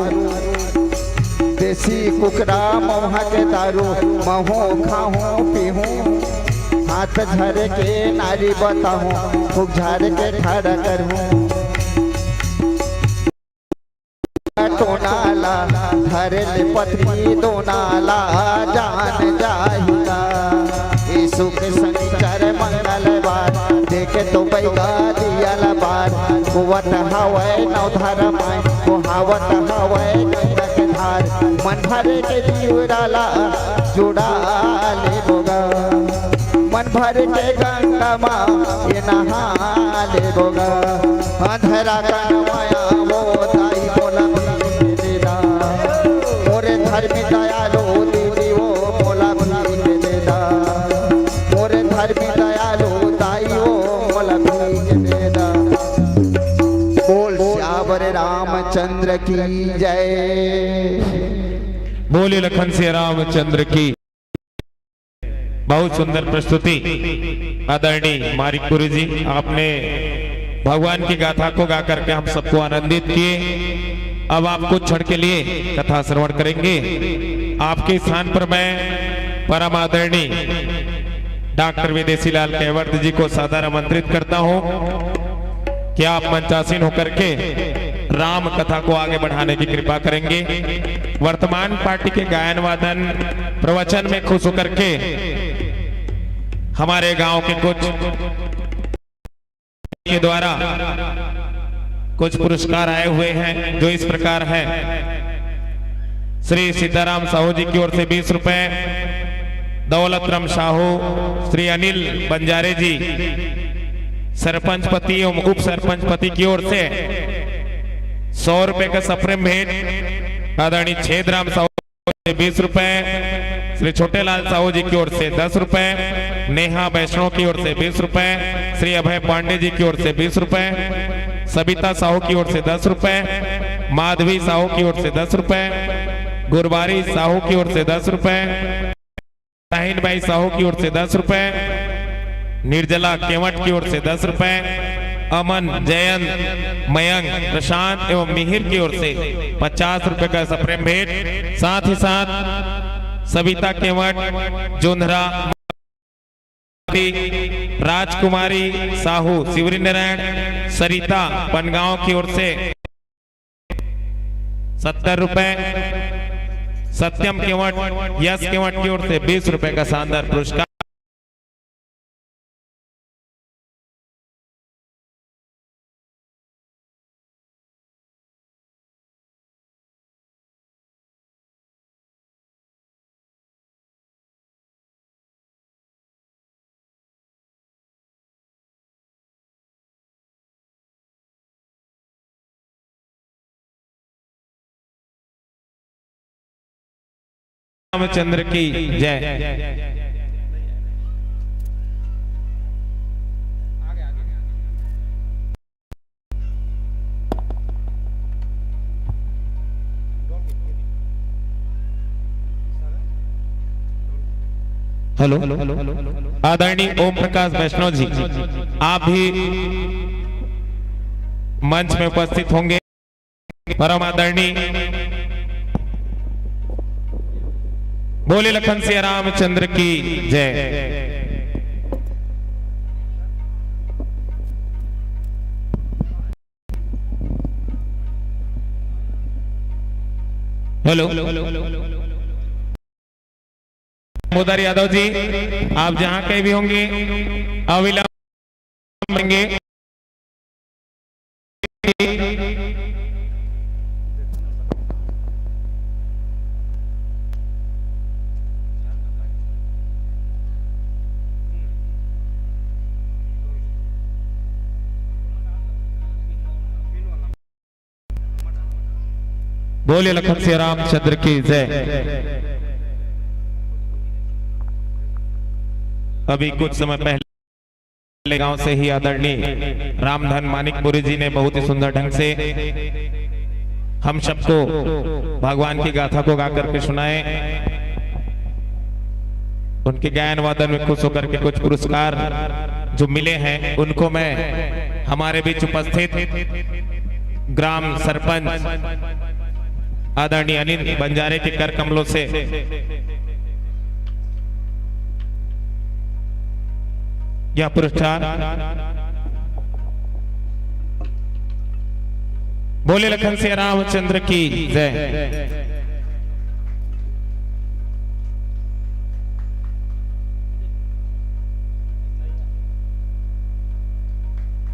देसी कुकरा मउहा के दारू, महूँ खाहूँ पीहूँ। हाथ झर के नारी बताहूँ, खूब झार के ठाड़ा करहूँ। टोना ला धरे ले पतरी दोना ला जान जाही गा। ए सुख सनिचर मंगलवार, देखे तो बइगा दिया ला बार। बोवत हवय नवधर माय, बोहावत हवय गंगा के धार। मन भर के दियोरा ला जुड़ा लेबो गा। मन भर के गंगा मा ये नहा लेबो गा। अंधरा कनवया वो दाई मोला भीख दे दा। मोरे धर्मी दयालु दीदी वो मोला भीख दे दा। मोरे धर्मी दयालु दाई वो मोला भीख दे दा। बोल सियावर रामचंद्र की जय। बोले लखन सिया रामचंद्र की। बहुत सुंदर प्रस्तुति आदरणीय मारिक पुरी जी, आपने भगवान की गाथा को गा करके हम सबको आनंदित किए। अब आप कुछ क्षण के लिए कथा श्रवण करेंगे। आपके स्थान पर मैं परम आदरणीय डॉक्टर विदेशी लाल कैवर्त जी को सादर आमंत्रित करता हूं कि आप मंचासीन होकर के राम कथा को आगे बढ़ाने की कृपा करेंगे। वर्तमान पार्टी के गायन वादन प्रवचन में खुश होकर के हमारे गांव के कुछ के द्वारा कुछ पुरस्कार आए हुए हैं, जो इस प्रकार है। श्री सीताराम साहू जी की ओर से बीस रुपए, दौलत राम साहू, श्री अनिल बंजारे जी, सरपंच पति एवं उप सरपंच पति की ओर से सौ रुपए का सप्रेम भेंट, आदरणीय छेदराम साहू से बीस रुपए, श्री छोटेलाल साहू जी की ओर से दस रुपए, नेहा वैष्णव की ओर से बीस रुपए, श्री अभय पांडे जी की ओर से बीस रुपए, सविता साहू की ओर से दस रुपए, माधवी साहू की ओर से दस रुपए, गुरबारी साहू की ओर से दस रुपए, शाहीन बाई साहू की ओर से दस रुपए, निर्जला केवट की ओर से दस रुपए, अमन, जयंत, मयंक, प्रशांत एवं मिहिर की ओर से पचास रुपए का सप्रेम भेंट, साथ ही साथ सविता केवट, जोंधरा, राजकुमारी साहू, शिवरी नारायण, सरिता, बनगांव की ओर से सत्तर रुपए, सत्यम केवट, यश केवट की ओर से बीस रुपए का शानदार पुरस्कार। रामचंद्र की जय। हेलो, आदरणीय ओम प्रकाश वैष्णव जी, आप भी मंच में उपस्थित होंगे। परम आदरणीय बोले लखन सिया रामचंद्र की जय। हेलो, दामोदर यादव जी, आप जहां कहीं भी होंगे, अविलंब होंगे। बोले लखन सिया रामचंद्र की जय। अभी कुछ समय पहले गांव से ही आदरणीय रामधन मानिकपुरी जी ने बहुत ही सुंदर ढंग से हम सबको भगवान की गाथा को गा करके सुनाए। उनके गायन वादन में खुश होकर के कुछ पुरस्कार जो मिले हैं, उनको मैं हमारे बीच उपस्थित ग्राम सरपंच आदरणीय अनिल बंजारे के कर कमलों से यह पुरस्कार। बोले लखन सिया रामचंद्र की जय।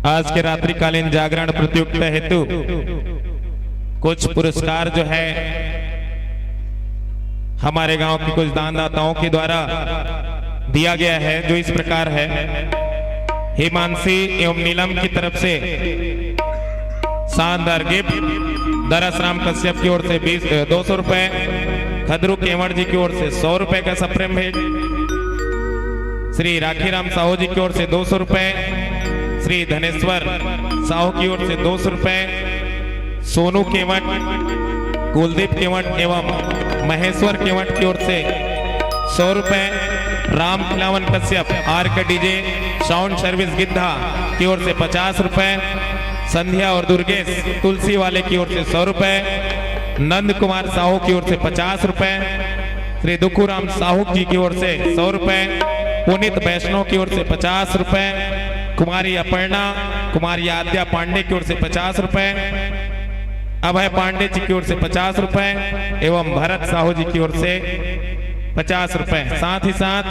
आज के रात्रिकालीन जागरण प्रतियोगिता हेतु कुछ पुरस्कार जो है हमारे गांव के कुछ दानदाताओं के द्वारा दिया गया है, जो इस प्रकार है। हिमांशी एवं नीलम की तरफ से शानदार गिफ्ट। दरस राम कश्यप की ओर से बीस, अ, दो सौ रुपए, खदरू केवड़ जी की ओर से सौ रुपए का सप्रेम भेंट, श्री राखी राम साहू जी की ओर से दो सौ रुपए, श्री धनेश्वर साहू की ओर से दो सौ रुपए, सोनू केवट, कुलदीप केवट एवं महेश्वर केवट की ओर से सौ रुपए, राम खिलावन कश्यप आर के डीजे साउंड सर्विस गिद्धा की ओर से पचास रुपए, संध्या और दुर्गेश तुलसी वाले की ओर से सौ रुपए, नंद कुमार साहू की ओर से पचास रुपए, श्री दुखूराम साहू जी की ओर से सौ रुपए, पुनीत वैष्णव की ओर से पचास रुपए, कुमारी अपर्णा, कुमारी आद्या पांडे की ओर से पचास रुपए, अभय पांडे जी की ओर से पचास रुपए एवं भरत साहू जी की ओर से पचास रुपए। साथ ही साथ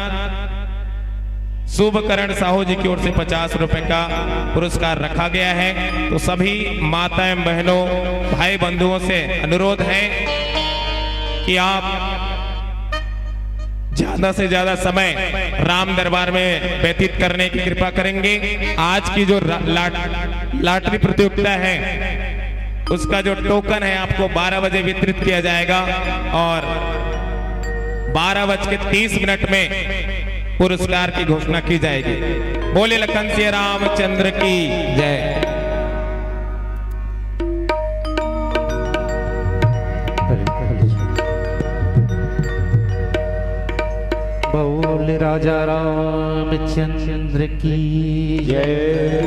शुभकरण साहू जी की ओर से पचास रुपए का पुरस्कार रखा गया है। तो सभी माता एवं बहनों, भाई बंधुओं से अनुरोध है कि आप ज्यादा से ज्यादा समय राम दरबार में व्यतीत करने की कृपा करेंगे। आज की जो रा-, लाट-, लॉटरी प्रतियोगिता है, उसका जो टोकन है, आपको बारह बजे वितरित किया जाएगा और बारह बज के तीस मिनट में पुरस्कार की घोषणा की जाएगी। बोले लखन सिया रामचंद्र की जय। बोल राजा रामचंद्र की जय।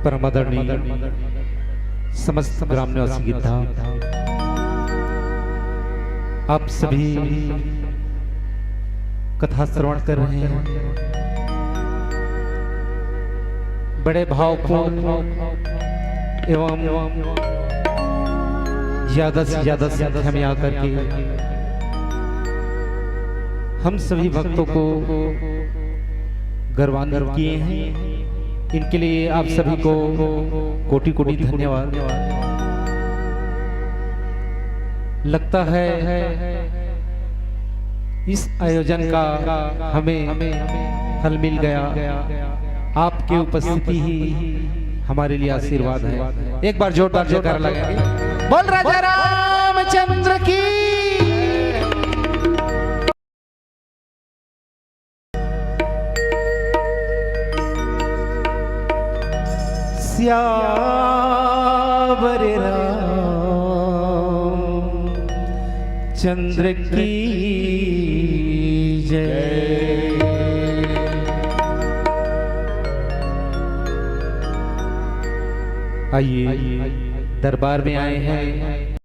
परम आदरणीय समस्त ग्राम निवासी गिद्धा, आप सभी कथा श्रवण कर रहे हैं, बड़े भावपूर्ण एवं ज्यादा से ज्यादा संख्या में आकर के हम सभी भक्तों को गौरवान्वित किए हैं। इनके लिए आप सभी को कोटि कोटि धन्यवाद। लगता है इस आयोजन का हमें फल मिल गया। आपकी उपस्थिति ही हमारे लिए आशीर्वाद है। एक बार जोरदार जयकारा लगाएंगे। बोल राजा रामचंद्र की। सियावर राम चंद्र की जय। आइए, दरबार में आए हैं,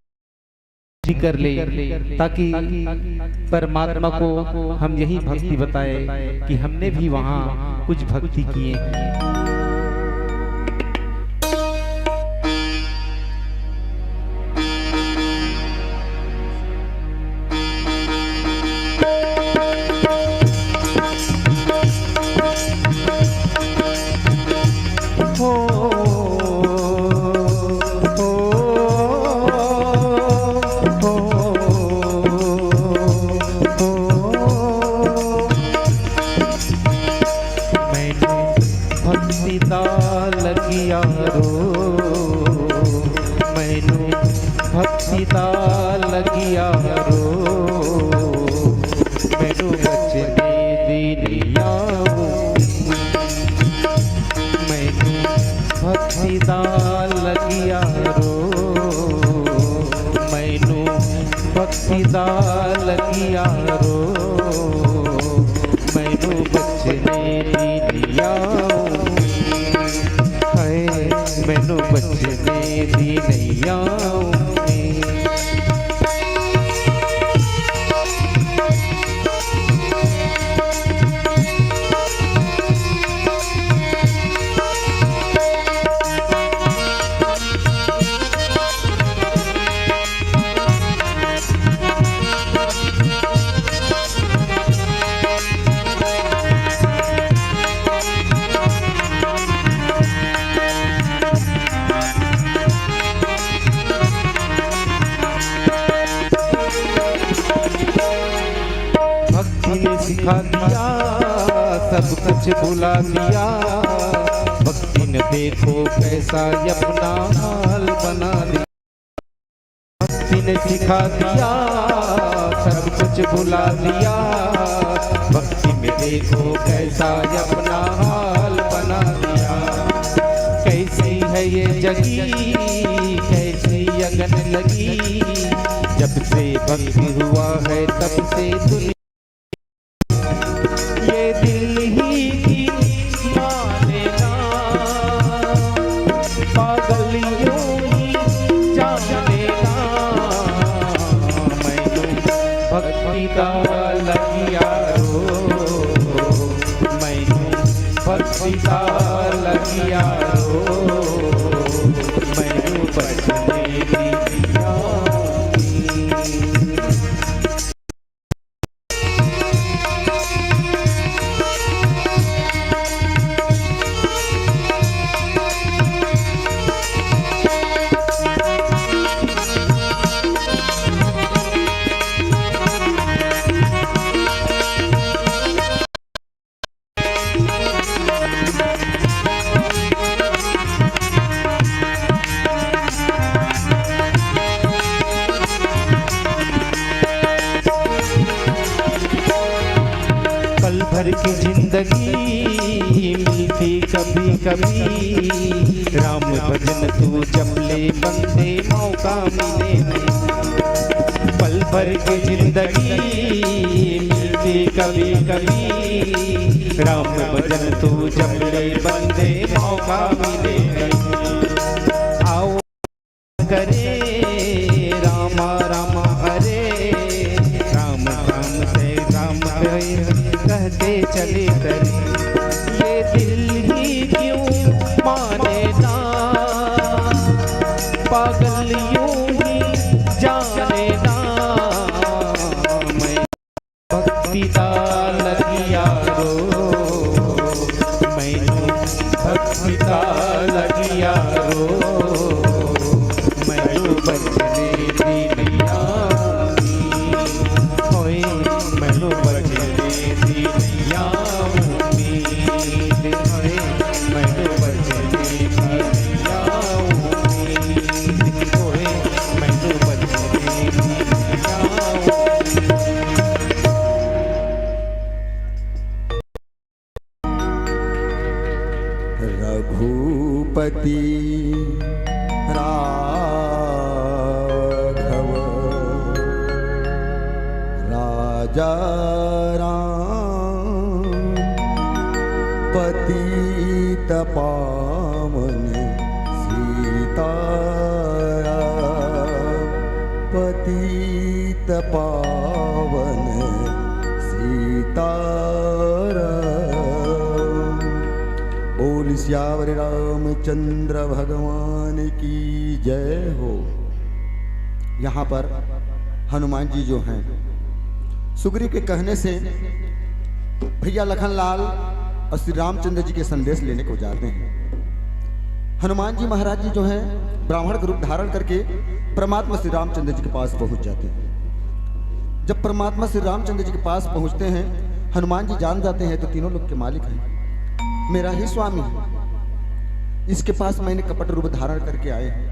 कर ले, ताकि परमात्मा को हम यही भक्ति बताए कि हमने भी वहाँ कुछ भक्ति किए। ता लगिया रो, मैनू बचने दी नैया में। हाय, मैनू बचने दी नैया में। भक्ति ने सिखा दिया, सब कुछ भुला दिया। भक्ति ने देखो कैसा अपना हाल बना दिया। भक्ति ने सिखा दिया, सब कुछ भुला दिया। भक्ति में देखो कैसा अपना हाल बना दिया। कैसी है ये जगी, कैसी अगन लगी। जब से भक्ति हुआ है तब से दुनिया, ये दिल ही की माने ना, पागल यूं ही जाने ना। मैनू भक्ति का लगिया रो, मैनू भक्ति का लगिया रो, मैनू बचने दिया। पल भर की जिंदगी मिलती कभी कभी, राम भजन तू जप ले बंदे, मौका मिले नहीं। पल भर की जिंदगी मिलती कभी कभी, राम भजन तू जप ले बंदे, मौका मिले नहीं। आओ करे रामा रामा हरे, राम राम से राम कहे, कहते चले करे। ये दिल ही क्यों माने ना, पागल यूं ही जाने ना। मैं भक्ति का लगिया रो, मैनू भक्ति का लगिया रो, मैनू बचने दी नैया, ओए, मैनू बचने दी नैया उम्मीद, ओए, मैनू बचने दी नैया उम्मीद, ओए, मैनू बचने दी नैया उम्मीद। रघुपति राघव राजा राम, पतित पावन सीताराम, पतित पावन सीताराम। बोल सियावर रामचंद्र भगवान की जय हो। यहाँ पर हनुमान जी जो हैं, सुग्रीव के कहने से भैया लखनलाल और श्री रामचंद्र जी के संदेश लेने को जाते हैं। हनुमान जी महाराज जी जो हैं, ब्राह्मण का रूप धारण करके परमात्मा श्री रामचंद्र जी के पास पहुंच जाते हैं। जब परमात्मा श्री रामचंद्र जी के पास पहुंचते हैं, हनुमान जी जान जाते हैं तो तीनों लोक के मालिक हैं, मेरा ही स्वामी है, इसके पास मैंने कपट रूप धारण करके आए हैं।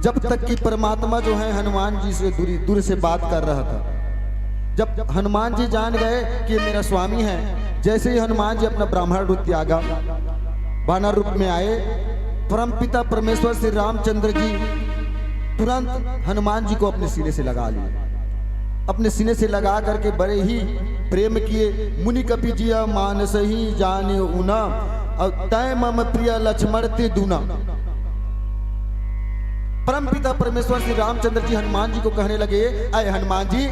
जब तक कि परमात्मा जो है हनुमान जी से दूरी, दूर से बात कर रहा था, जब हनुमान जी जान गए कि ये मेरा स्वामी है, जैसे ही हनुमान जी अपना ब्राह्मण रूप त्यागा, बानर रूप में आए, परमपिता परमेश्वर श्री रामचंद्र जी तुरंत हनुमान जी को अपने सीने से लगा लिए। अपने सीने से लगा करके बड़े ही प्रेम किए। मुनि कपि जिया मानसहि जाने ऊना, अउ तैं मम प्रिय लक्ष्मण ते दूना। परमपिता परमेश्वर श्री रामचंद्र जी हनुमान जी को कहने लगे, अय हनुमान जी,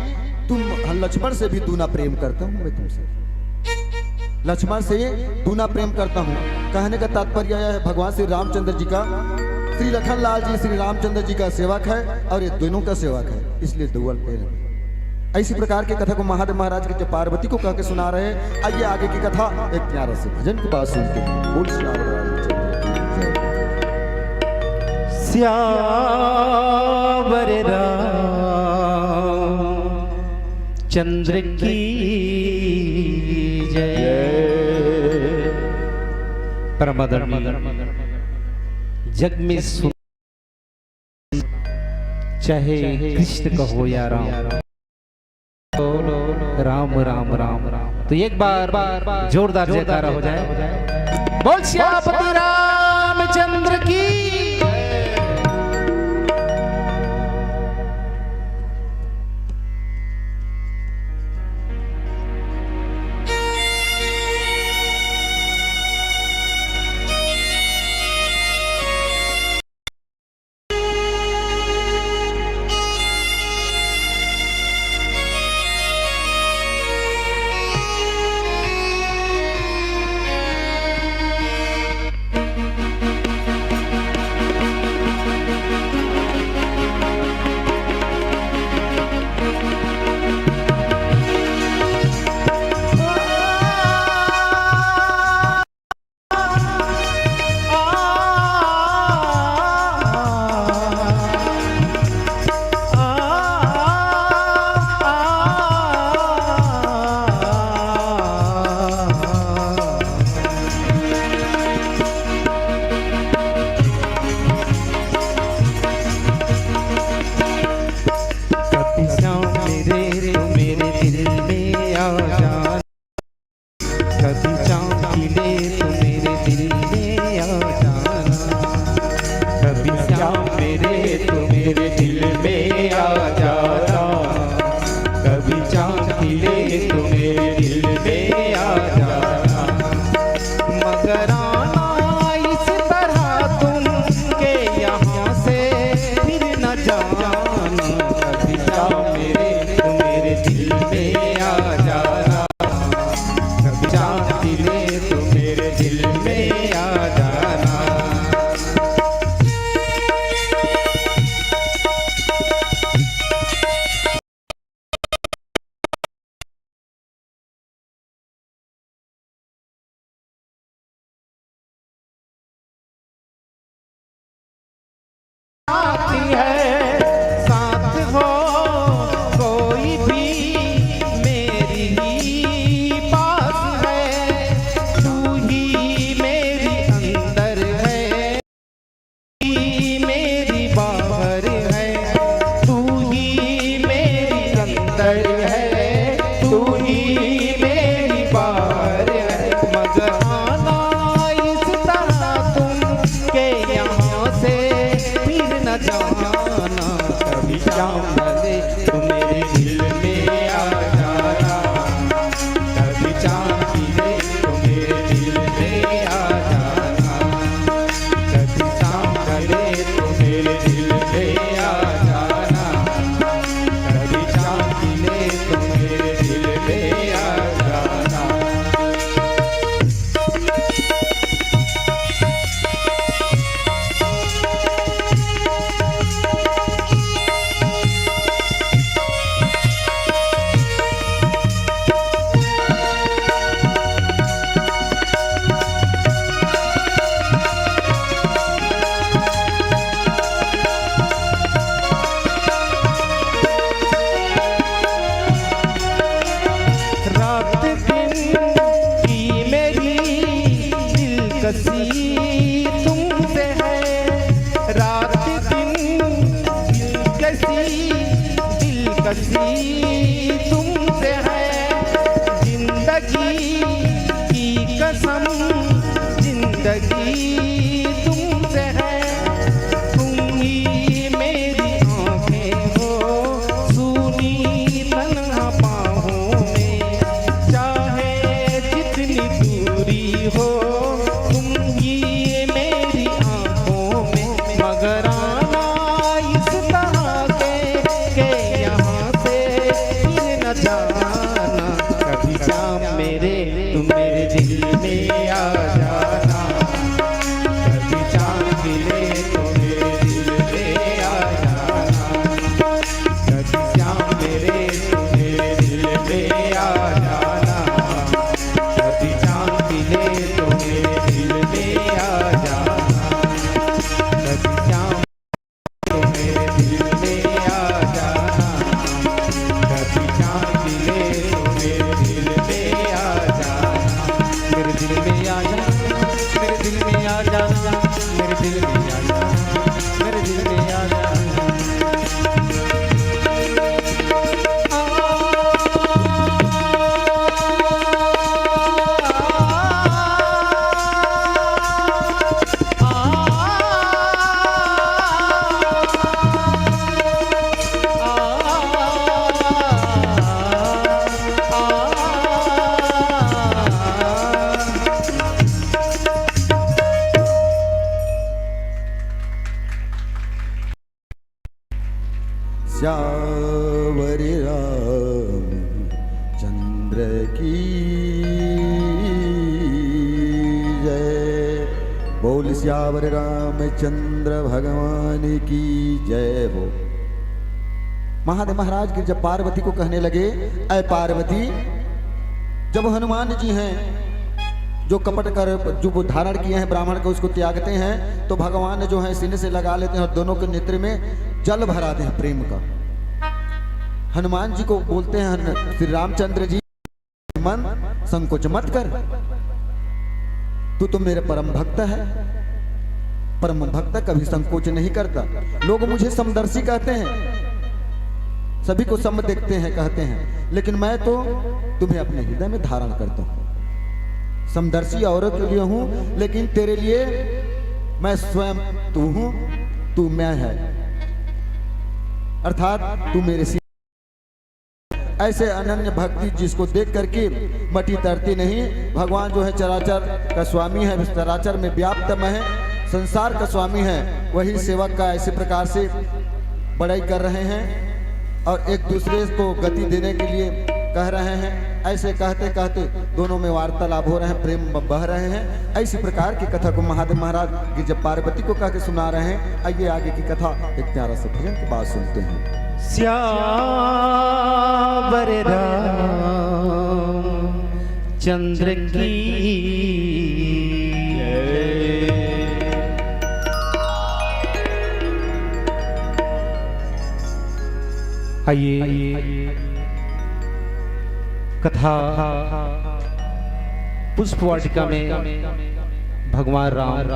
तुम लक्ष्मण से भी दूना प्रेम करता हूँ मैं तुमसे, लक्ष्मण से दूना प्रेम करता हूँ। कहने का तात्पर्य यह है, भगवान श्री रामचंद्र जी का, श्री लखन लाल जी श्री रामचंद्र जी का सेवक है और ये दोनों का सेवक है, इसलिए दुअल प्रेम। ऐसी प्रकार की कथा को महादेव महाराज की जब पार्वती को कह के सुना रहे हैं। आइए आगे की कथा एक प्यारा से भजन के बाद सुनते हैं। बोल सियावर रामचंद्र की जय। सियावर रामचंद्र की जय। परम आदरणीय जग में सु-, चाहे कृष्ण कहो या राम, राम, राम, राम, राम। तो एक बार जोरदार जयकारा हो जाए, बोल सियापति रामचंद्र की। रामचंद्र की जय। बोल सियावर रामचंद्र भगवान की जय हो। महादेव महाराज गिरजा पार्वती को कहने लगे, अय पार्वती, जब हनुमान जी हैं जो कपट कर, जो वो धारण किए हैं ब्राह्मण का, उसको त्यागते हैं, तो भगवान जो है सीने से लगा लेते हैं और दोनों के नेत्र में जल भराते हैं प्रेम का। हनुमान जी को बोलते हैं हन-, श्री रामचंद्र जी, मन संकोच मत कर, तू तो मेरा परम भक्त है। परम भक्त कभी संकोच नहीं करता। लोग मुझे समदर्शी कहते हैं, सभी को सम देखते हैं, कहते हैं, लेकिन मैं तो तुम्हें अपने हृदय में धारण करता हूँ। समदर्शी औरों के लिए हूँ, लेकिन तेरे लिए मैं स्वयं तू हूँ, तू मैं है, अर्थात तू मेरे सी-, ऐसे अनन्य भक्ति जिसको देख करके मटी तरती नहीं। भगवान जो है चराचर का स्वामी है, चराचर में व्याप्त है, संसार का स्वामी है, वही सेवक का ऐसे प्रकार से बड़ाई कर रहे हैं और एक दूसरे को गति देने के लिए कह रहे हैं। ऐसे कहते कहते दोनों में वार्तालाप हो रहे हैं, प्रेम ब-, बह रहे हैं। ऐसी प्रकार की कथा को महादेव महाराज गिरजा पार्वती को कह के सुना रहे हैं। आइए आगे की कथा एक प्यारा सा भजन के बाद सुनते हैं। सियावर रामचंद्र की जय। आइए, कथा पुष्प वाटिका में भगवान राम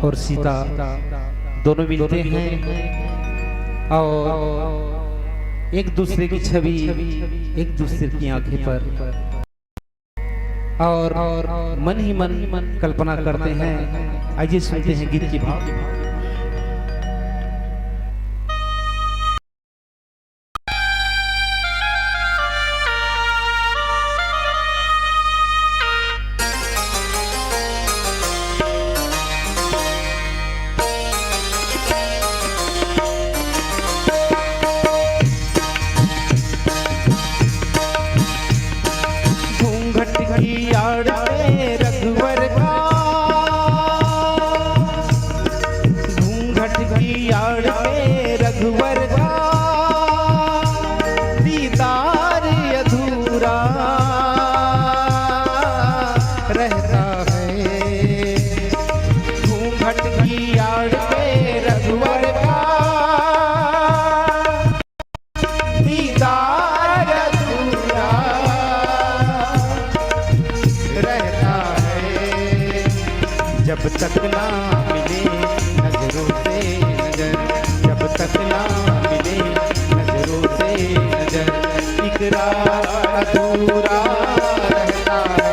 और सीता दोनों मिलते हैं और एक दूसरे की छवि, एक दूसरे की आंखें पर, और मन ही मन कल्पना करते हैं। आइए सुनते हैं गीत की भाव। घूंघट की आड़ में रघुवर का, घूंघट की आड़ में रघुवर का दीदार अधूरा रहता है। घूंघट की आड़ में रघुवर का दीदार अधूरा रहता है। जब तक ना मिले नजरों से नजर, जब तक ना मिले नजरों से नजर, इकरार अधूरा रहता है।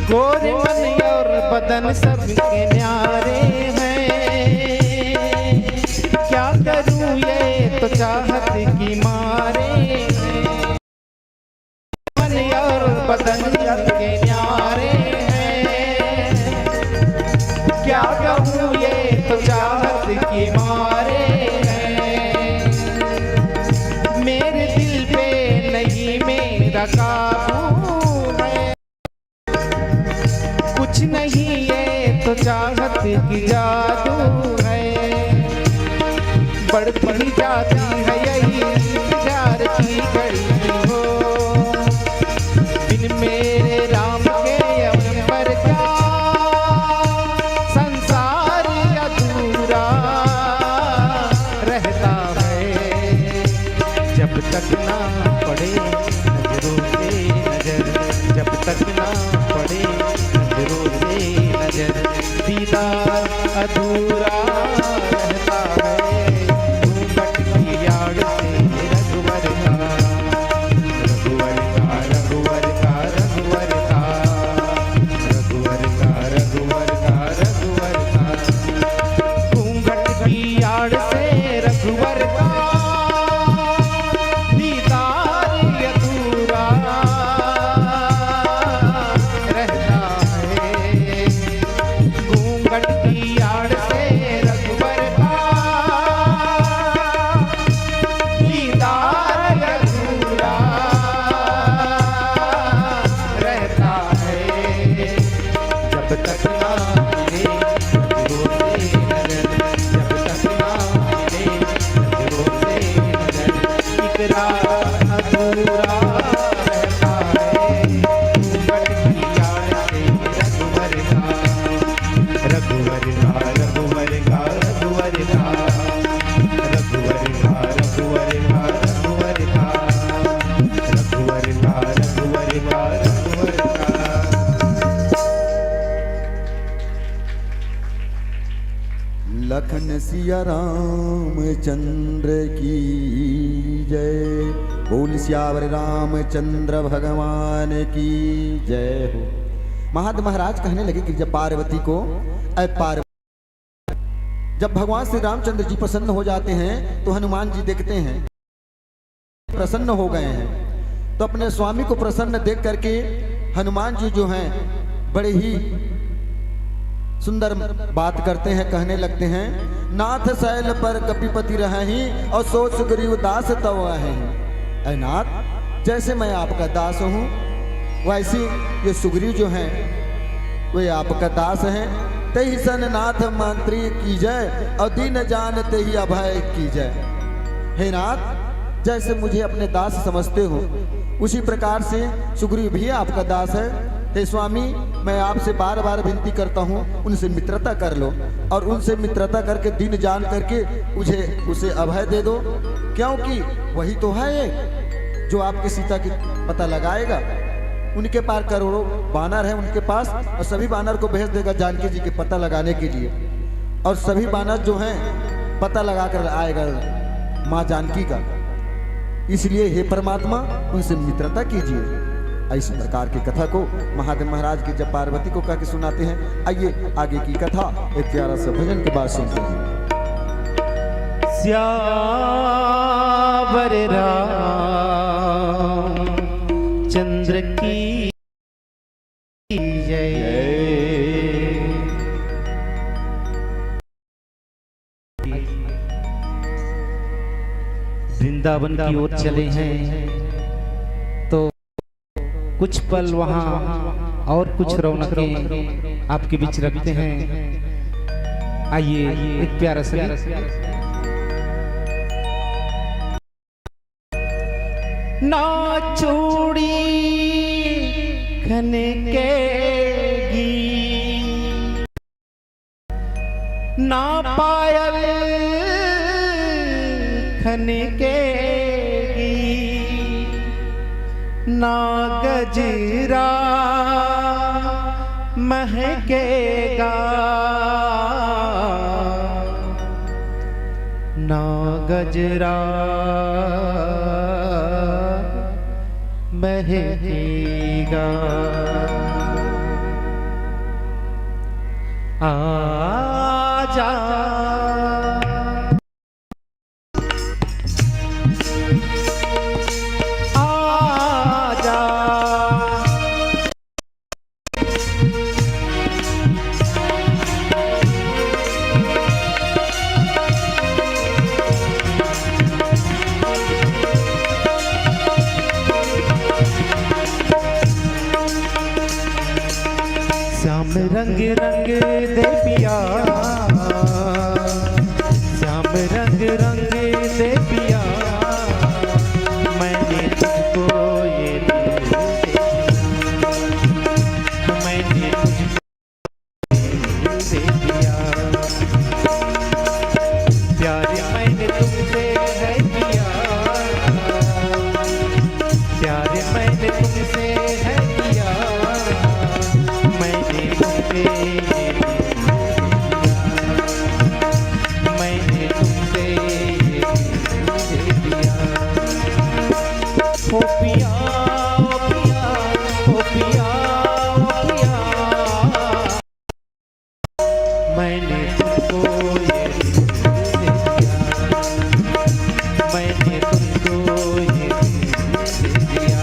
गोरे मन और बदन सबके न्यारे हैं, क्या करूं ये तो चाहत की मारे हैं। मन और बदन के न्यारे हैं, क्या कहूँ ये तो चाहत की मारे हैं। मेरे दिल पे नहीं मेरा काबू है, कुछ नहीं ये तो चाहत की जादू है। बढ़ती जाती है यही इंतजार की घड़ी हो। बिन मेरे राम के अंबर का संसार अधूरा रहता है। जब तक ना पड़े नजरों से नजर, जब तक ना पड़े नजरों से नजर, दीदार अधूरा रहता है घूंघट की आड़ से रघुवर का, रघुवर का, रघुवर का, रघुवर का, रघुवर का, रघुवर का, रघुवर का। घूंघट की आड़ से रघुवर का दीदार अधूरा रहता है। घूंघट की आड़ से रघुवर का दीदार अधूरा रहता है। जब तक ना मिले नजरों से नजर, जब तक ना मिले नजरों से नजर, इकरार अधूरा रहता है। घूंघट की आड़ से रघुवर का, रघुवर का, रघुवर का, रघुवर का, रघुवर का, रघुवर का, रघुवर का, रघुवर का, रघुवर का, रघुवर का। लखन सिया रामचंद्र की जय। बोल सियावर रामचंद्र भगवान की जय हो। महादेव महाराज कहने लगे कि जब पार्वती को, "ऐ पार्वती, जब भगवान श्री रामचंद्र जी प्रसन्न हो जाते हैं तो हनुमान जी देखते हैं, प्रसन्न हो गए हैं।" तो अपने स्वामी को प्रसन्न देख करके हनुमान जी जो हैं, बड़े ही सुंदर बात करते हैं, कहने लगते हैं, "नाथ शैल पर कपिपति रहहि, और सो सुग्रीव दास तव अहहि।" ऐ नाथ, जैसे मैं आपका दास हूँ, वैसे ये सुग्रीव जो हैं, वे आपका दास हैं। "तेहि सन नाथ मंत्री कीजै, और दीन जान तेहि अभय कीजै।" हे नाथ, जैसे मुझे अपने दास समझते हो, उसी प्रकार से सुग्रीव भी आपका दास है। हे स्वामी, मैं आपसे बार बार विनती करता हूँ, उनसे मित्रता कर लो और उनसे मित्रता करके दीन जान करके मुझे, उसे अभय दे दो, क्योंकि वही तो है ये जो आपकी सीता की पता लगाएगा। उनके पास करोड़ों बानर है उनके पास, और सभी बानर को भेज देगा जानकी जी के पता लगाने के लिए, और सभी बानर जो हैं पता लगा कर आएगा माँ जानकी का। इसलिए हे परमात्मा, उनसे मित्रता कीजिए। इस प्रकार की कथा को महादेव महाराज की जब पार्वती को कह के सुनाते हैं। आइए आगे की कथा एक प्यारा सा भजन के बाद सुनते हैं। सियावर रामचंद्र की जय। वृंदावन की ओर चले हैं तो कुछ पल वहाँ और कुछ रौनकें आपके बीच रखते हैं। आइए, एक प्यारा सा गीत। ना चूड़ी खनकेगी, ना पायल खनकेगी, ना गजरा महकेगा, ना गजरा महकेगा। आजा, आजा। श्याम रंग रंग दे पिया, श्याम रंग रंग दे पिया, मैंने तुझको ये दिल दे दिया, मैंने तुझको ये दिल दे दिया। प्यार मैंने तुमसे है किया, प्यार मैंने तुमसे है किया, मैंने तुमसे ये दिल दे दिया। मैंने तुमको ये दिल दे दिया, मैंने तुमको ये दिल दे दिया।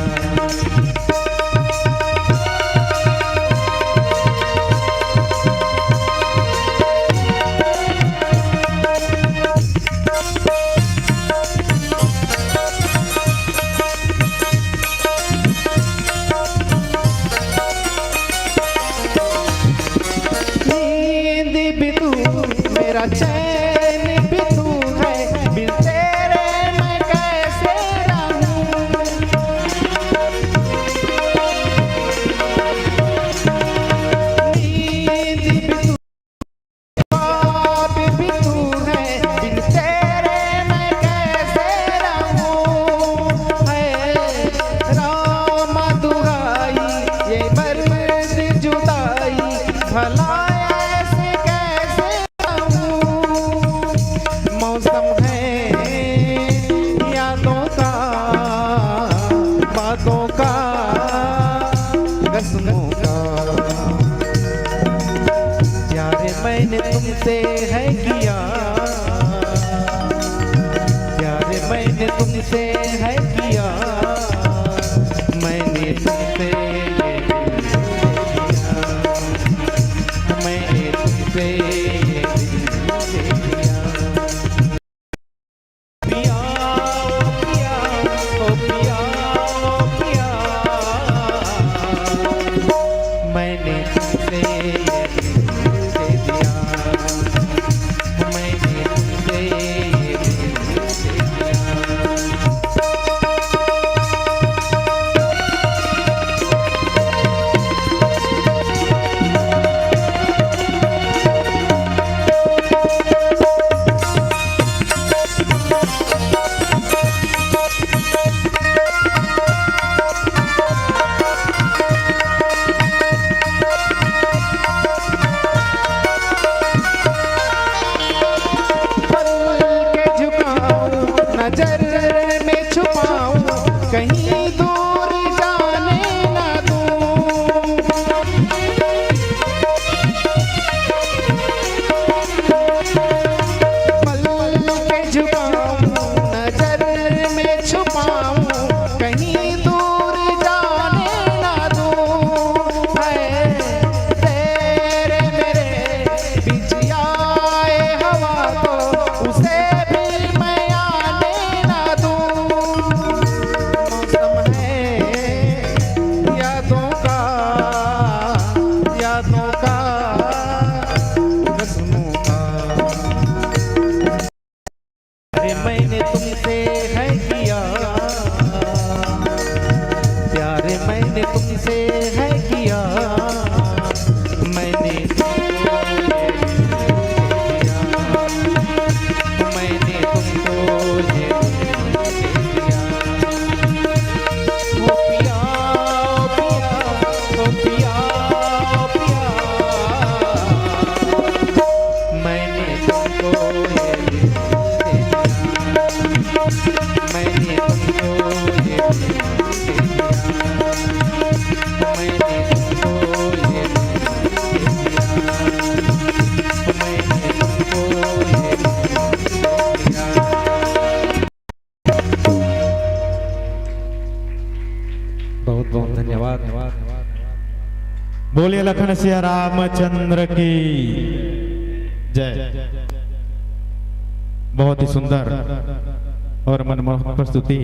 नींद भी तू, मेरा चैन भी तू है, बिन तेरे मैं कैसे रहूं? नींद भी तू, ख्वाब भी तू है, बिन तेरे मैं कैसे रहूं? है रामा दुहाई, ये दर्द जुदाई, भला ऐसे कैसे रहूं? मौसम है यादों का, बातों का, रस्मों का। प्यार मैंने तुमसे है किया, प्यार मैंने तुमसे है किया, मैंने तुमसे ये दिल दे दिया, मैंने तुमसे ये दिल दे दिया। पिया, ओ पिया, ओ पिया, ओ पिया, मैंने तुमसे ये दिल दे दिया, मैंने तुमसे ये दिल दे दिया। पल के झुकाऊं, नजर में छुपाऊं, कहीं दूर जाने ना दूं। पल के झुकाऊं, नजर में छुपाऊं, कहीं दूर जाने ना दूं। है तेरे मेरे बीच आए हवा को, उसे भी मैं आने ना दूं। मौसम है यादों का, यादों का, रस्मों का। अरे मैंने तुमसे है किया, प्यार मैंने तुमसे है किया, मैंने तुमको ये दिल दे दिया, मैंने तुमको ये दिल दे दिया। ओ पिया, ओ पिया, ओ पिया, ओ पिया, मैंने तुमको ये दिल दे दिया। मैंने तुमको ये दिल दे दिया। मैंने तुमको ये दिल दे दिया। मैंने तुमको ये दिल दे दिया। बहुत बहुत धन्यवाद। बोलिए लखन सिया रामचंद्र की जय। बहुत ही सुंदर और मनमोहक प्रस्तुति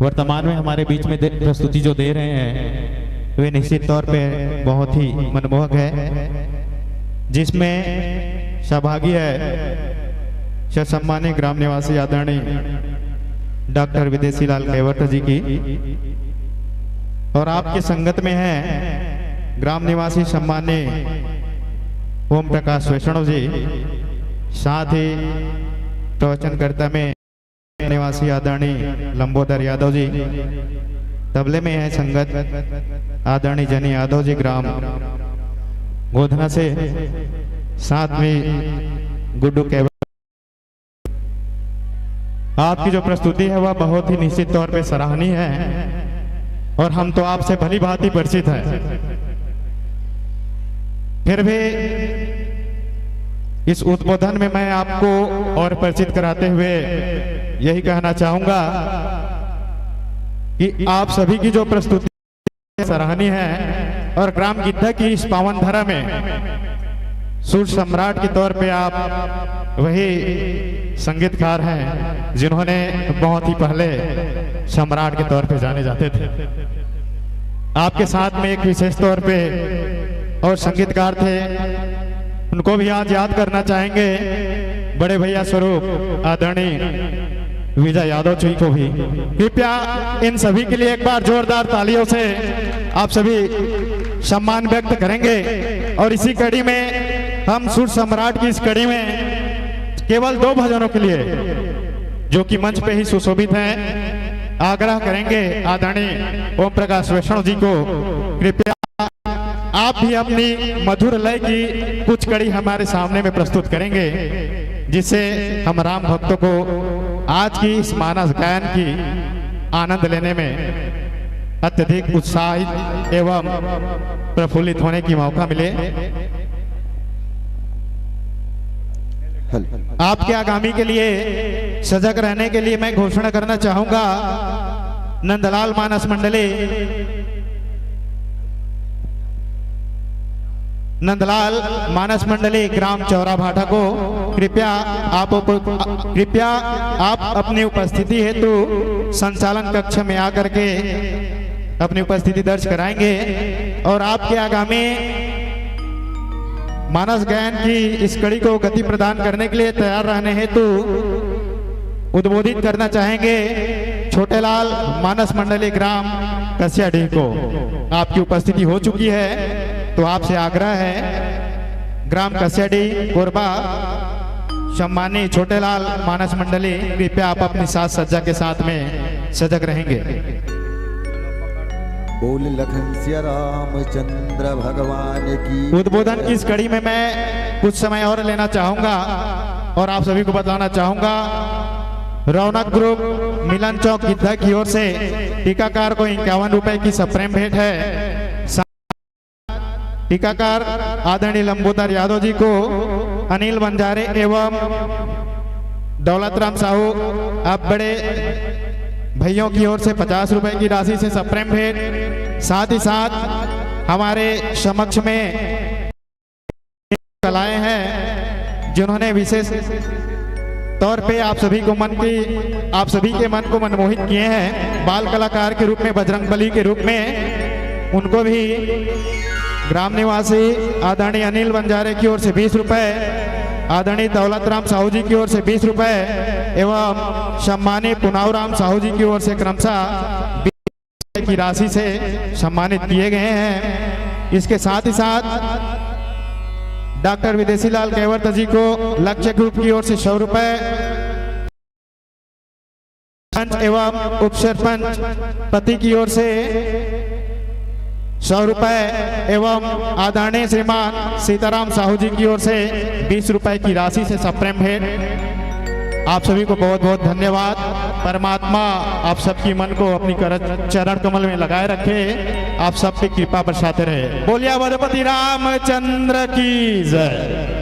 वर्तमान में हमारे बीच में दे, प्रस्तुति जो दे रहे हैं, वे निश्चित तौर पे बहुत ही मनमोहक है, जिसमें सहभागी है ससम्मानित ग्राम निवासी आदरणीय डॉक्टर विदेशी लाल कैवर्त जी की, और आपकी संगत में है ग्राम निवासी सम्माननीय ओम प्रकाश वैष्णव जी, साथ ही प्रवचनकर्ता में निवासी आदरणीय लंबोदर यादव जी, तबले में है संगत आदरणीय जनी यादव जी ग्राम गोधना से, साथ में गुड्डू कैवर्त। आपकी जो प्रस्तुति है वह बहुत ही निश्चित तौर पे सराहनीय है और हम तो आपसे भली भांति परिचित हैं, फिर भी इस उद्बोधन में मैं आपको और परिचित कराते हुए यही कहना चाहूंगा कि आप सभी की जो प्रस्तुति सराहनीय है और ग्राम गिद्धा की इस पावन धरा में सुर सम्राट के तौर पे आप वही संगीतकार हैं जिन्होंने बहुत ही पहले सम्राट के तौर पे जाने जाते थे। आपके साथ में एक विशेष तौर पे और संगीतकार थे, उनको भी आज याद करना चाहेंगे, बड़े भैया स्वरूप आदरणीय विजय यादव जी को भी। कृपया इन सभी के लिए एक बार जोरदार तालियों से आप सभी सम्मान व्यक्त करेंगे। और इसी कड़ी में हम सुर सम्राट की इस कड़ी में केवल दो भजनों के लिए, जो कि मंच पे ही सुशोभित हैं, आग्रह करेंगे आदरणीय ओम प्रकाश वैष्णव जी को, कृपया आप भी अपनी मधुर लय की कुछ कड़ी हमारे सामने में प्रस्तुत करेंगे, जिससे हम राम भक्तों को आज की इस मानस गायन की आनंद लेने में अत्यधिक उत्साहित एवं प्रफुल्लित होने की मौका मिले। आपके आगामी के लिए सजग रहने के लिए मैं घोषणा करना चाहूंगा, नंदलाल मानस मंडली, नंदलाल मानस मंडली ग्राम चौरा भाटा को कृपया आप उप-, कृपया आप अपनी उपस्थिति हेतु संचालन कक्ष में आकर के अपनी उपस्थिति दर्ज कराएंगे और आपके आगामी मानस गायन की इस कड़ी को गति प्रदान करने के लिए तैयार रहने हेतु उद्बोधित करना चाहेंगे छोटेलाल मानस मंडली ग्राम कसियाडीह को। आपकी उपस्थिति हो चुकी है, तो आपसे आग्रह है, ग्राम कसियाडीह कोरबा, सम्मानी छोटेलाल मानस मंडली, कृपया आप अपनी साज सज्जा के साथ में सजग रहेंगे। बोल लखन सिया रामचंद्र भगवान की। उद्बोधन की इस कड़ी में मैं कुछ समय और लेना चाहूंगा और आप सभी को बताना चाहूंगा, रौनक ग्रुप मिलन चौक गिद्धा की ओर से टीकाकार को इक्यावन रुपए की सप्रेम भेंट है। टीकाकार आदरणीय लंबोदर यादव जी को अनिल बंजारे एवं दौलत राम साहू, आप बड़े भइयों की ओर से पचास रुपए की राशि से सप्रेम भेंट, साथ ही साथ हमारे समक्ष में कलाएं हैं, जिन्होंने विशेष तौर पे आप सभी को मन की, आप सभी के मन को मनमोहित किए हैं। बाल कलाकार के रूप में, बजरंग बली के रूप में उनको भी ग्राम निवासी आदरणीय अनिल बंजारे की ओर से बीस रुपए, आदरणीय दौलत राम साहू जी की ओर से बीस रुपए एवं सम्मानित पुनाव राम साहू जी की ओर से क्रमशः की राशि से सम्मानित किए गए हैं। इसके साथ ही साथ डॉक्टर विदेशी लाल कैवर्त जी को लक्ष्य ग्रुप की ओर से सौ रुपए, पंच एवं उप सरपंच पति की ओर से सौ रुपए एवं आदरणीय श्रीमान सीताराम साहू जी की ओर से बीस रुपए की राशि से सप्रेम भेंट। आप सभी को बहुत बहुत धन्यवाद। परमात्मा आप सबकी मन को अपनी कर-, चरण कमल में लगाए रखे, आप सबकी कृपा बरसाते रहे। बोलिया अवधपति रामचंद्र की जय।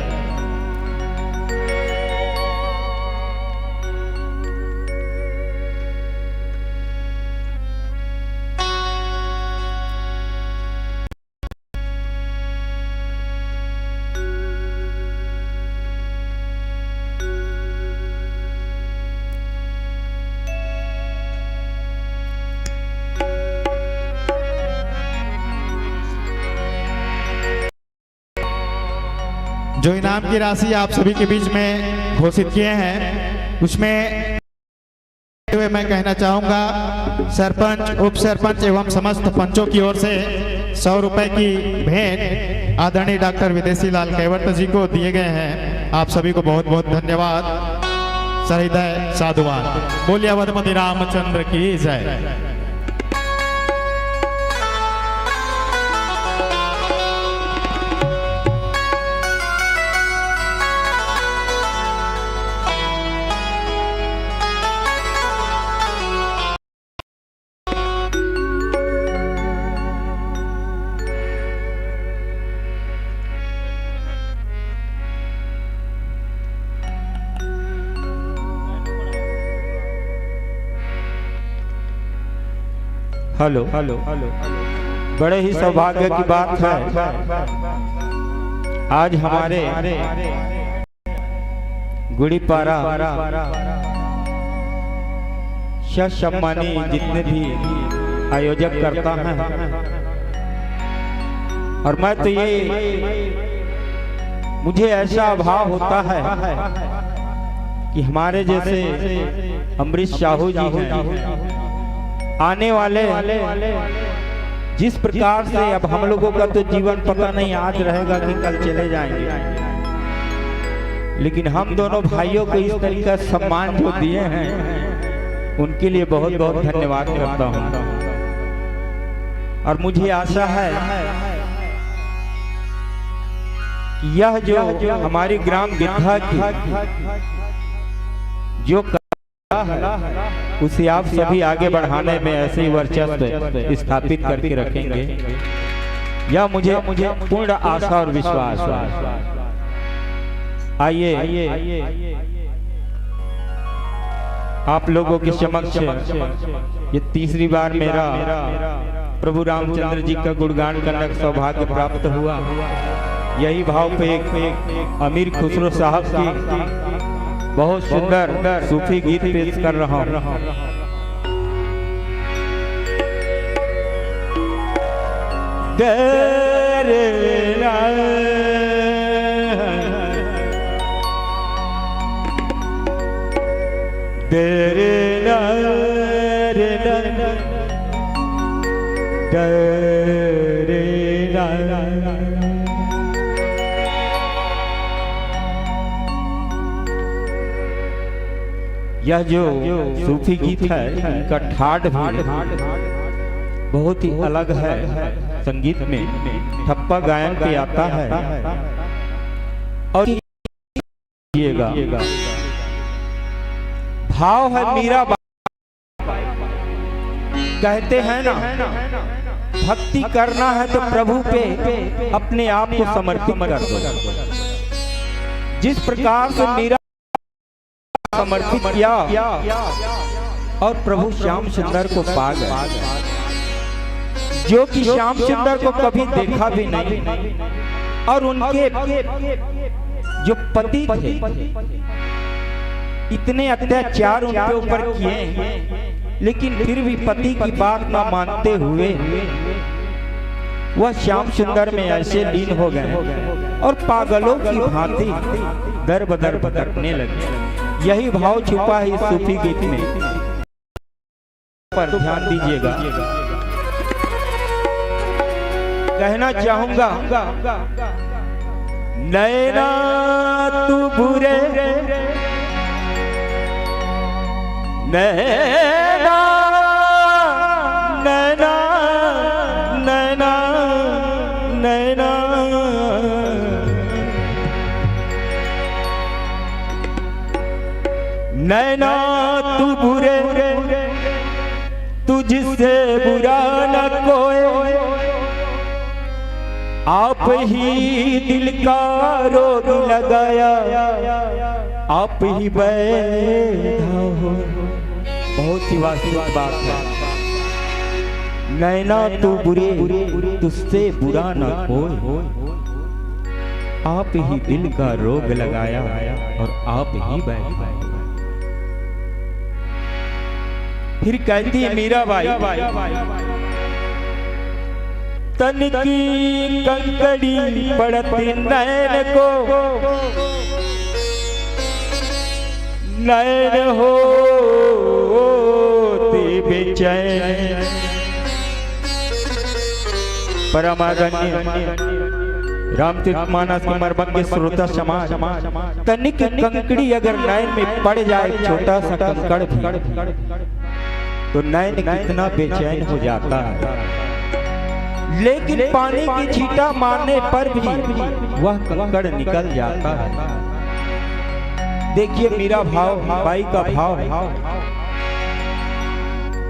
जो इनाम की राशि आप सभी के बीच में घोषित किए हैं, उसमें हुए मैं कहना चाहूंगा, सरपंच, उप सरपंच एवं समस्त पंचों की ओर से सौ रुपए की भेंट आदरणीय डॉक्टर विदेशी लाल कैवर्त जी को दिए गए हैं। आप सभी को बहुत बहुत धन्यवाद, सहृदय साधुवाद। बोलिए अवधपति रामचंद्र की जय। हेलो, हेलो, बड़े ही सौभाग्य की बात है, आज हमारे गुड़ी पारा ससम्मानी जितने भी आयोजक करता हैं, और मैं तो ये, मुझे ऐसा अभाव होता है कि हमारे जैसे अमरीश साहू जी हैं, आने वाले, जिस प्रकार से अब हम लोगों का तो जीवन पता नहीं, आज रहेगा कि कल चले जाएंगे, लेकिन हम दोनों भाइयों को इस तरीका से सम्मान जो दिए हैं, उनके लिए बहुत बहुत धन्यवाद करता हूँ। और मुझे आशा है कि यह जो हमारी ग्राम गिद्धा की जो कला है, उसे आप सभी आगे बढ़ाने में, ऐसे ही वर्चस्व स्थापित करके रखेंगे, यह मुझे, मुझे पूर्ण आशा और विश्वास है। आइए, आप लोगों के समक्ष ये तीसरी बार मेरा प्रभु रामचंद्र जी का गुणगान करने का सौभाग्य प्राप्त हुआ। यही भाव पे एक अमीर खुसरो साहब की बहुत सुंदर सूफी गीत पेश कर रहा हूँ। यह जो सूफी गीत है, इनका ठाट भी बहुत ही अलग है। संगीत में ठप्पा गायन पे आता है और भाव है मीरा बा-, कहते हैं ना, भक्ति करना है तो प्रभु पे अपने आप को समर्पित कर दो। जिस प्रकार से मीरा समर्पित किया और प्रभु श्याम सुंदर को पा गए, जो कि श्याम सुंदर को कभी देखा भी नहीं, और उनके जो पति थे, इतने अत्याचार उनके ऊपर किए, लेकिन फिर भी पति की बात ना मानते हुए वह श्याम सुंदर में ऐसे लीन हो गए और पागलों की भांति दर बदर भटकने लगे। यही भाव छुपा है इस सूफी गीत में, पर ध्यान दीजिएगा। कहना चाहूंगा, नैना तू बुरे, नैना, नैना, नैना, नैना, नैना तू बुरे, तुझसे बुरा न कोई, आप ही दिल का रोग लगाया, आप ही बैठा हो। बहुत ही वास्तविक बात है। नैना तू बुरे, तुझसे बुरा ना कोई, आप ही दिल का रोग लगाया और आप ही बैठा हो। फिर कहती है मीराबाई, तन की कंकड़ी पड़ती नैन को, नैन होते बेचैन। परम आदरणीय रामचरित मानस के मर्मज्ञ श्रोता समाज, तनिक कंकड़ी अगर नैन में पड़ जाए, छोटा सा कंकड़ भी, तो नैन कितना बेचैन हो जाता है, लेकिन पानी की छींटा मारने पर भी वह कंकड़ निकल जाता है। देखिए मीरा भाव, बाई का भाव,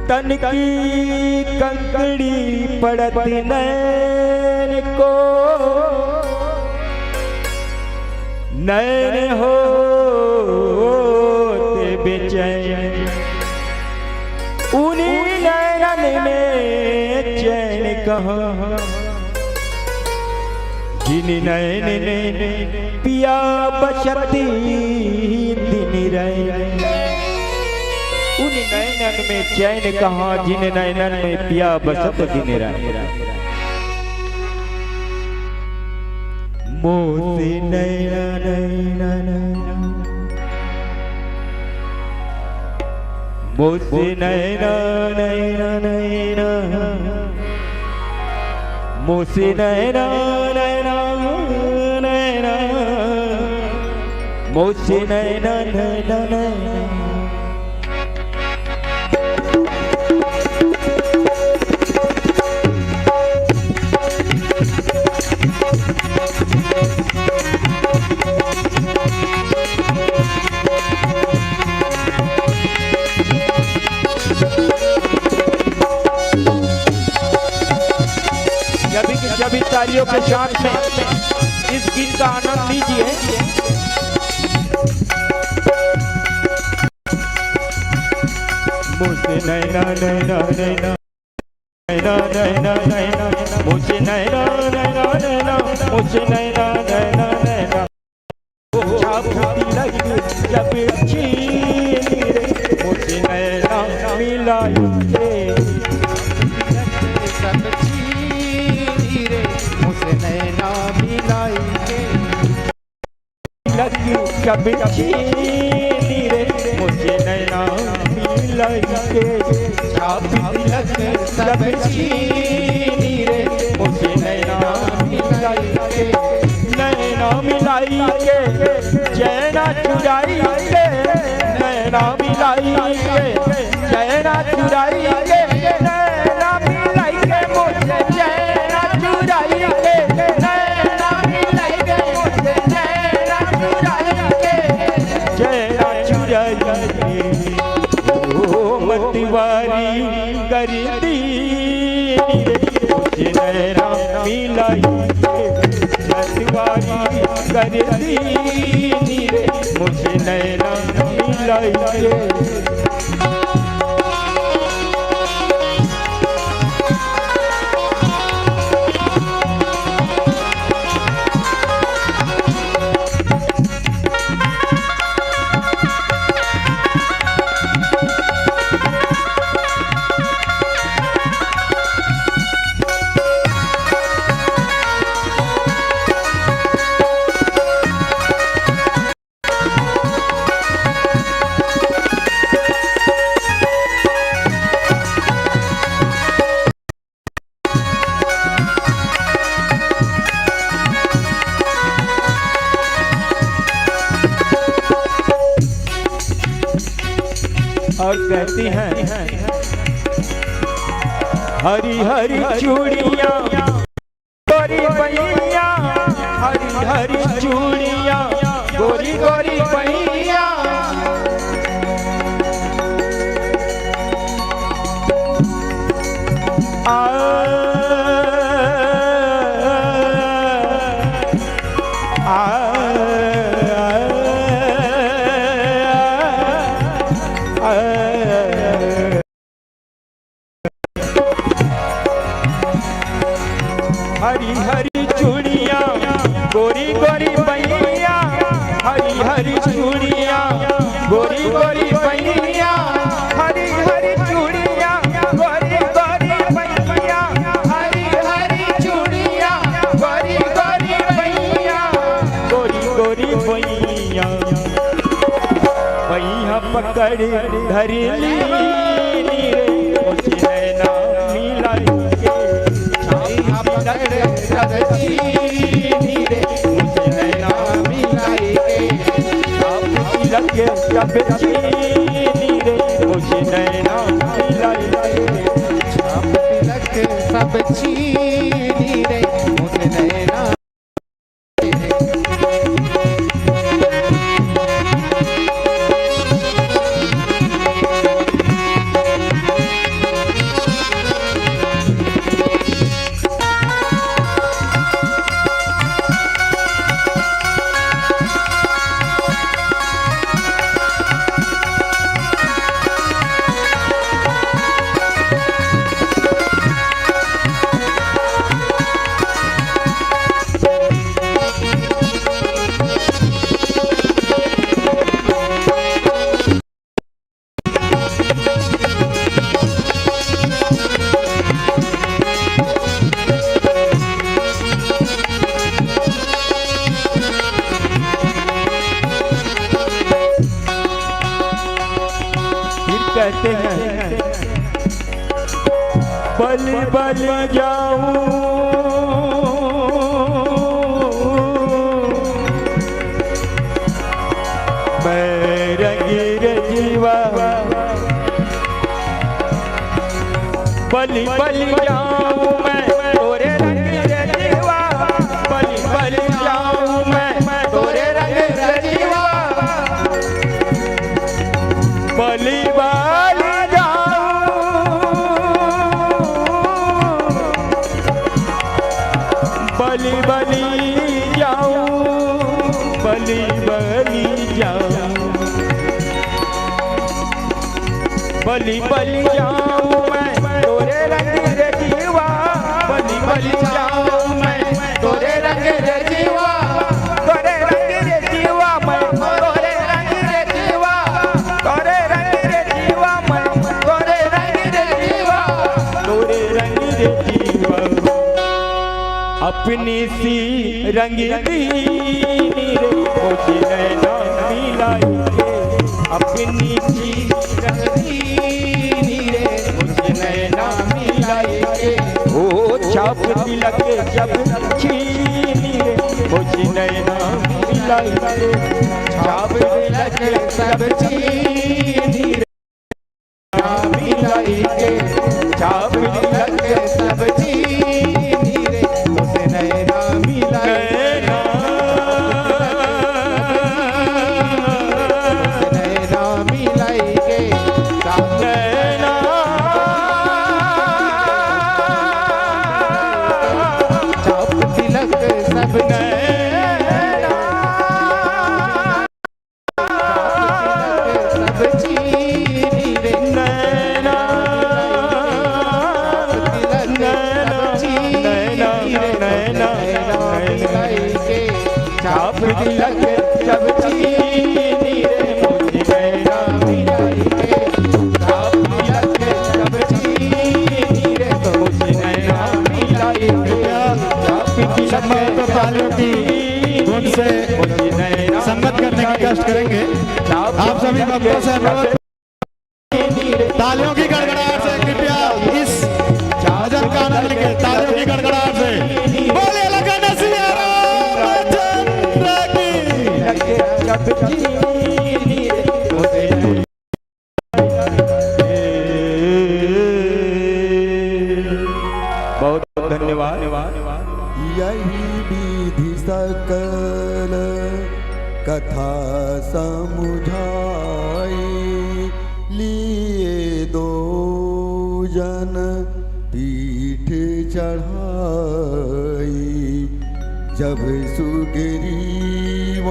तन की कंकड़ी पड़त नैन को, नैन होते बेचैन, उन्हीं नैनन में जिन नैन में पिया बसत दिन रैन, उन नैनन में चैन कहाँ, जिन नैनन में पिया बसत दिन रैन। मोसे नैना, नैना, नैना। मोसे नैना, नैना, नैना। मोसे नैना, नैना, नैना। मोसे नैना, नैना, नैना। सभी के सभी तालियों के साथ में इस गीत का आनंद लीजिए। मोसे नैना, नैना, नैना। नैना, नैना, नैना, मोसे नैना, नैना, नैना, मोसे नैना, नैना, नैना। ओ छाप तिलक जब छीन रे, मोसे नैना मिलाई के। सब छीन रे, मोसे नैना मिलाई के। लगी कब छीनी रे, मोसे नैना मिलाई के। छाप तिलक सब छीनी रे, मोसे नैना मिलाई के। नैना मिलाई के, चैना चुराई के। नैना मिलाई के, चैना चुराई के। नैना मिलाई के, मोसे चैना चुराई के। नैना मिलाई के, मोसे चैना चुराई के। चैना चुराई के, ओ मतवारी कर दी रे, मोसे नैना मिलाई के। मतवारी कर दी रे, मोसे नैना मिलाई के। और कहती हैं, हरी हरी चूड़ियाँ गोरी बइया, हरी हरी चूड़ियाँ, गोरी गोरी बइया। आ, आ, आ, आ। हरी हरी चूड़ियाँ, गोरी गोरी बइया, हरी हरी चूड़ियाँ, गोरी गोरी बइया, हरी हरी चूड़ियाँ, गोरी गोरी बइया, हरी हरी चूड़ियाँ, गोरी गोरी बइया, गोरी गोरी बइया। बइया पकड़ धर लीनी रे, मोसे नैना मिलाई के। छाप तिलक सब छीनी रे, मोसे नैना मिलाई के। छाप तिलक सब छीनी रे, मोसे नैना मिलाई के। छाप तिलक सब छीनी रे, मोसे नैना कहते हैं, बलि बलि जाऊं मैं रंगी रे जीवा, बलि बलि जाऊं मैं तोरे रंगी रे जीवा, बलि बलि जाऊं मैं तोरे रंगी रे जीवा। बलि बलि जाऊं, बलि बलि जाऊं, बलि बलि जाऊं, बलि बलि जाऊं मैं तोरे रंगी रे जीवा, बलि बलि जाऊं मैं तोरे रंगी रे जीवा, तोरे रंगी रे जीवा मैं, तोरे रंगी रे जीवा, तोरे रंगी रे जीवा मैं, तोरे रंगी रे जीवा, तोरे रंगी रे जीवा। अपनी सी रंगी दीनी रे, मुझे नैना मिलाई के, अपनी सी रंगी दीनी रे, मुझे नैना मिलाई के, ओ छाप तिलक जब छीनी रे, मुझे नैना मिलाई के, छाप तिलक सब छीनी रे, मिलाई के, छाप तिलक सब छीनी रे, मुझे नैना मिलाई के, नैना, नैना मिलाई के, छाप नैना, छाप तिलक सब नैना, छाप तिलक सब छीनी रे, नैना, छाप तिलक सब छीनी रे, नैना मिलाई के, छाप तिलक सब छीनी रे, मुझे नैना मिलाई के, छाप तिलक सब छीनी रे, मुझे नैना मिलाई के, छाप तिलक सब छीनी रे, मुझे नैना संगत करने की कष्ट करेंगे। आप सभी भक्तों से अनुरोध, तालियों की गड़गड़ाहट से कृपया इस भजन का आनंद लेंगे। तालियों की गड़गड़ाहट से बोले लखन सिया रामचंद्र की। बहुत धन्यवाद। यही विधि सकल कथा समुझाई, लिए दो जन पीठ चढ़ाई। जब सुग्रीव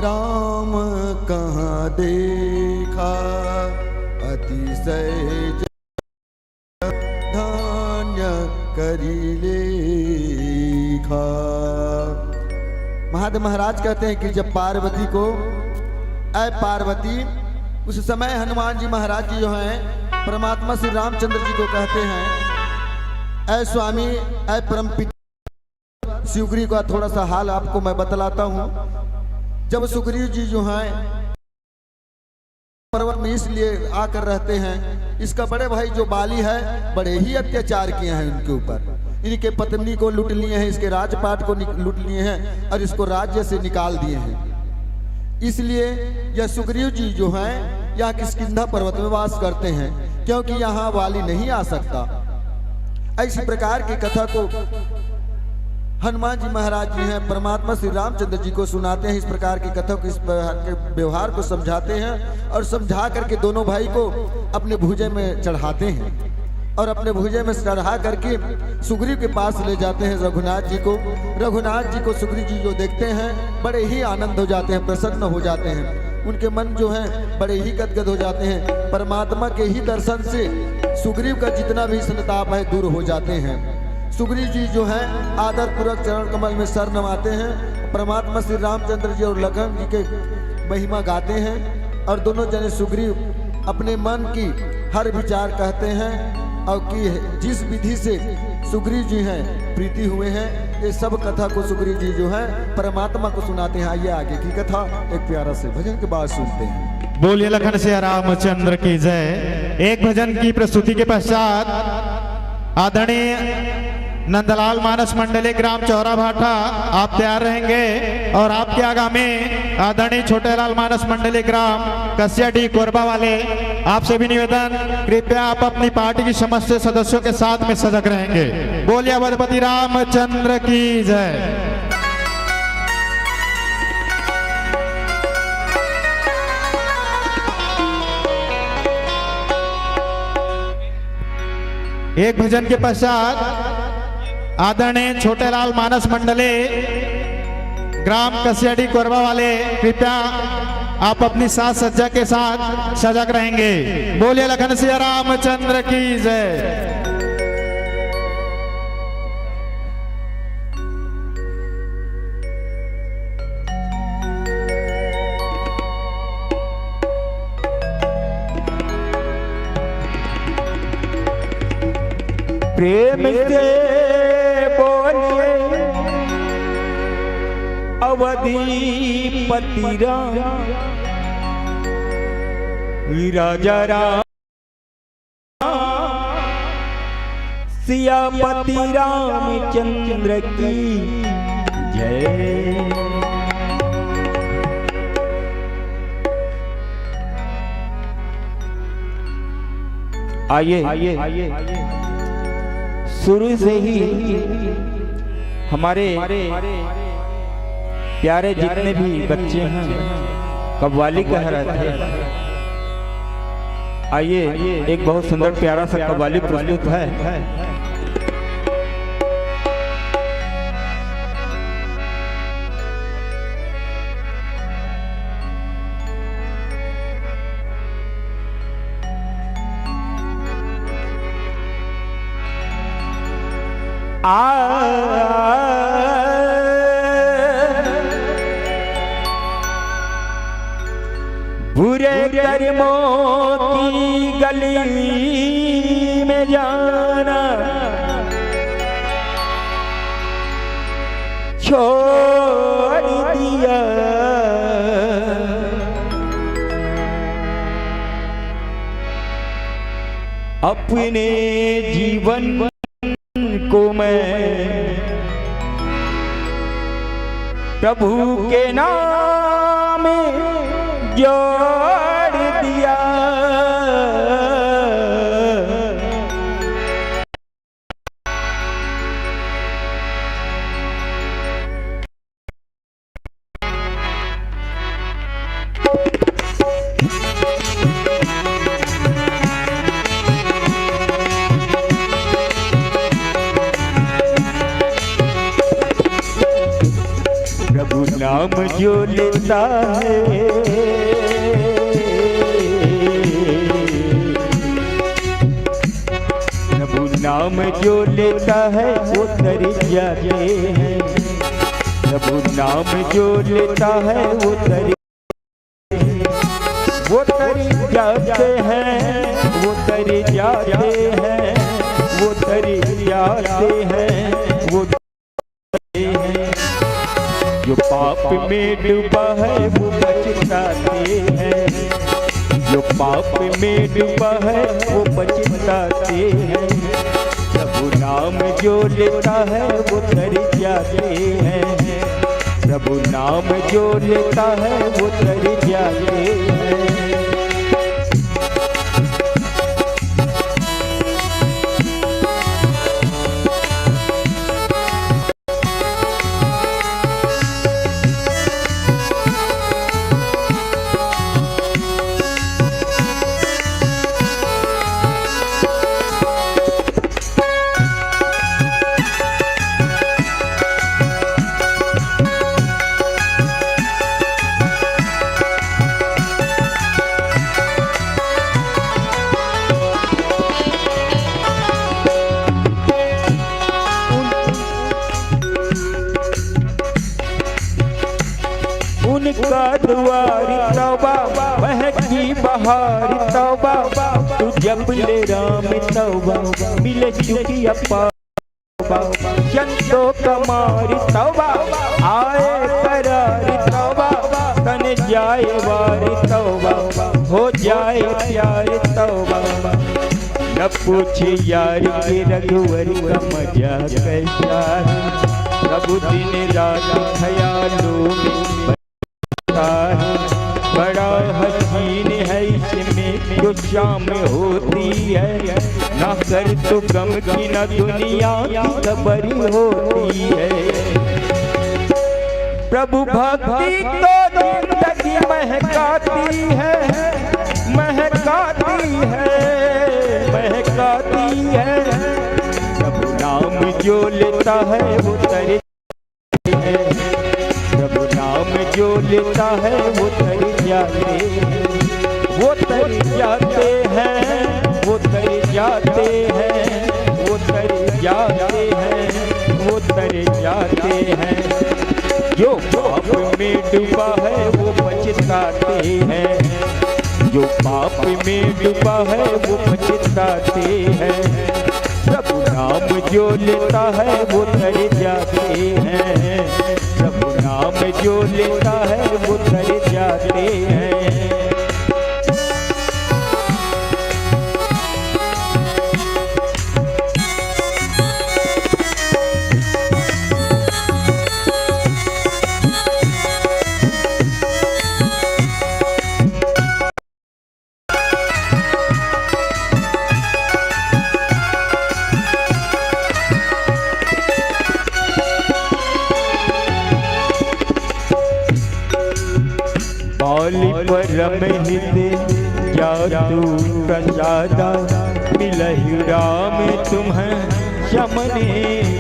राम कहाँ देखा, अतिशय धन्य करी लेखा। महादेव महाराज कहते हैं कि जब पार्वती को, "ऐ पार्वती," उस समय हनुमान जी महाराज जी जो हैं, परमात्मा श्री रामचंद्र जी को कहते हैं, "ऐ स्वामी, ऐ परम पिता," सुग्रीव का थोड़ा सा हाल आपको मैं बतलाता हूँ। जब सुग्रीव जी जो हैं, पर्वत में इसलिए आकर रहते हैं, इसका बड़े भाई जो बाली है, बड़े ही अत्याचार किए हैं उनके ऊपर। इनके पत्नी को लूट लिए हैं, इसके राजपाट को निक-, लूट लिए हैं और इसको राज्य से निकाल दिए हैं। इसलिए यह सुग्रीव जी जो हैं, यहाँ किष्किंधा पर्वत में वास करते हैं, क्योंकि यहाँ वाली नहीं आ सकता। ऐसी प्रकार की कथा को हनुमान जी महाराज जी हैं, परमात्मा श्री रामचंद्र जी को सुनाते हैं। इस प्रकार की कथा को, इस प्रकार के व्यवहार को समझाते हैं और समझा करके दोनों भाई को अपने भुजे में चढ़ाते हैं और अपने भुजे में चढ़ा करके सुग्रीव के पास ले जाते हैं रघुनाथ जी को। रघुनाथ जी को सुग्रीव जी जो देखते हैं, बड़े ही आनंद हो जाते हैं, प्रसन्न हो जाते हैं। उनके मन जो है, बड़े ही गदगद हो जाते हैं। परमात्मा के ही दर्शन से सुग्रीव का जितना भी संताप है, दूर हो जाते हैं। सुग्रीव जी जो है, आदर पूर्वक चरण कमल में सर नवाते हैं। परमात्मा श्री रामचंद्र जी और लखन जी के महिमा गाते हैं और दोनों जने सुग्रीव अपने मन की हर विचार कहते हैं और कि जिस विधि से सुग्रीव जी हैं, प्रीति हुए हैं, ये सब कथा को सुग्रीव जी जो है, परमात्मा को सुनाते हैं। आइए, आगे की कथा एक प्यारा से भजन के बाद सुनते हैं। बोलिए लखन सिया रामचंद्र की जय। एक भजन की प्रस्तुति के पश्चात आदरणीय नंदलाल मानस मंडली ग्राम चौरा भाटा, आप तैयार रहेंगे और आपके आगामी आदरणीय छोटेलाल मानस मंडली ग्राम कसियाडीह कोरबा वाले, आपसे भी निवेदन, कृपया आप अपनी पार्टी की समस्त सदस्यों के साथ में सजग रहेंगे। बोलिए अवधपति रामचंद्र की जय। एक भजन के पश्चात आदरणीय छोटेलाल मानस मंडली ग्राम कसियाडीह कोरबा वाले, कृपया आप अपनी साज सज्जा के साथ सजग रहेंगे। बोलिए लखन सिया रामचंद्र की जय। प्रेम से बोलिए अवधीपति राम, राजा राम, सियापति रामचंद्र की जय। आइए, शुरू से ही हमारे प्यारे जितने भी बच्चे हैं, कव्वाली कह रहे थे। आइए, एक बहुत सुंदर प्यारा सा कव्वाली प्रस्तुत है। आ, बुरे कर्मों की गली में जाना छोड़ दिया। अपने जीवन को मैं प्रभु के नाम जोड़ दिया। प्रभु नाम जो लेता है, प्रभु नाम जो लेता है वो तर जाते हैं। प्रभु नाम जो लेता है वो तर, वो तर जाते हैं, वो तर जाते हैं, वो तर जाते हैं, वो जो पाप में डूबा है वो पछताते हैं, जो पाप में डूबा है वो पछताते हैं। प्रभु नाम जो लेता है वो तर जाते हैं, प्रभु नाम जो लेता है वो तर जाते हैं। उनका दुआर तौबा, महकी बहार तौबा, तू जप ले राम तौबा, मिले चुकिया पाबा। चंदो कमार तौबा, आए करार तौबा, तने जाए वार तौबा, हो जाए प्यार तौबा। न पूछे यार के रघुवर का मजा कैसा है, प्रभु दिन रात ख्यालों में बसता है। बड़ा हसीन है इसमें जो शाम होती है, ना कर तो गम की ना दुनिया की खबर होती है। प्रभु भक्ति तो जिंदगी महकाती है, महकाती है, महकाती है। प्रभु नाम जो लेता है वो तर जाते हैं, प्रभु नाम जो लेता है वो तर जाते हैं, वो तर जाते हैं, वो तर जाते हैं, वो तर जाते हैं, वो तर जाते हैं। जो पाप में डूबा है वो पछताते हैं, जो पाप में डूबा है वो पछताते हैं। प्रभु नाम जो लेता है वो तर जाते हैं, प्रभु नाम जो लेता है वो तर जाते हैं। पाली परम हित जातु प्रसादा, मिलहि राम तुम्ह शमने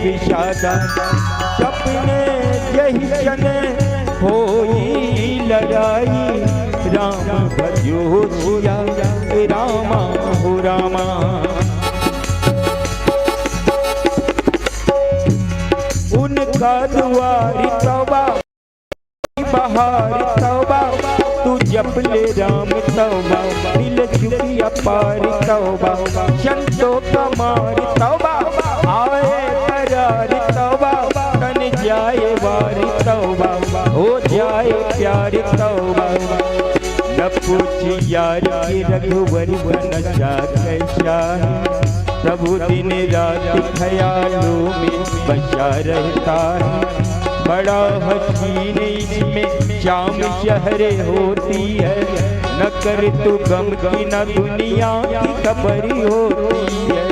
विषादा। सपने जहि जन होई लड़ाई, राम भजो सिया रामा हो रामा। उनका दुआर तौबा, बहार तौबा, तू जप ले राम तौबा, मिल चुकी अपार तौबा, संतों का मार तौबा, आए करार तौबा, तन जाए वार तौबा, हो जाए प्यार तौबा। न पूछ यार के रघुवर का नशा कैसा है, प्रभु दिन रात ख्यालों में बसा रहता है। बड़ा हसीन इसमें शाम शहरे होती है, न कर तू गम की न दुनिया की खबर होती है।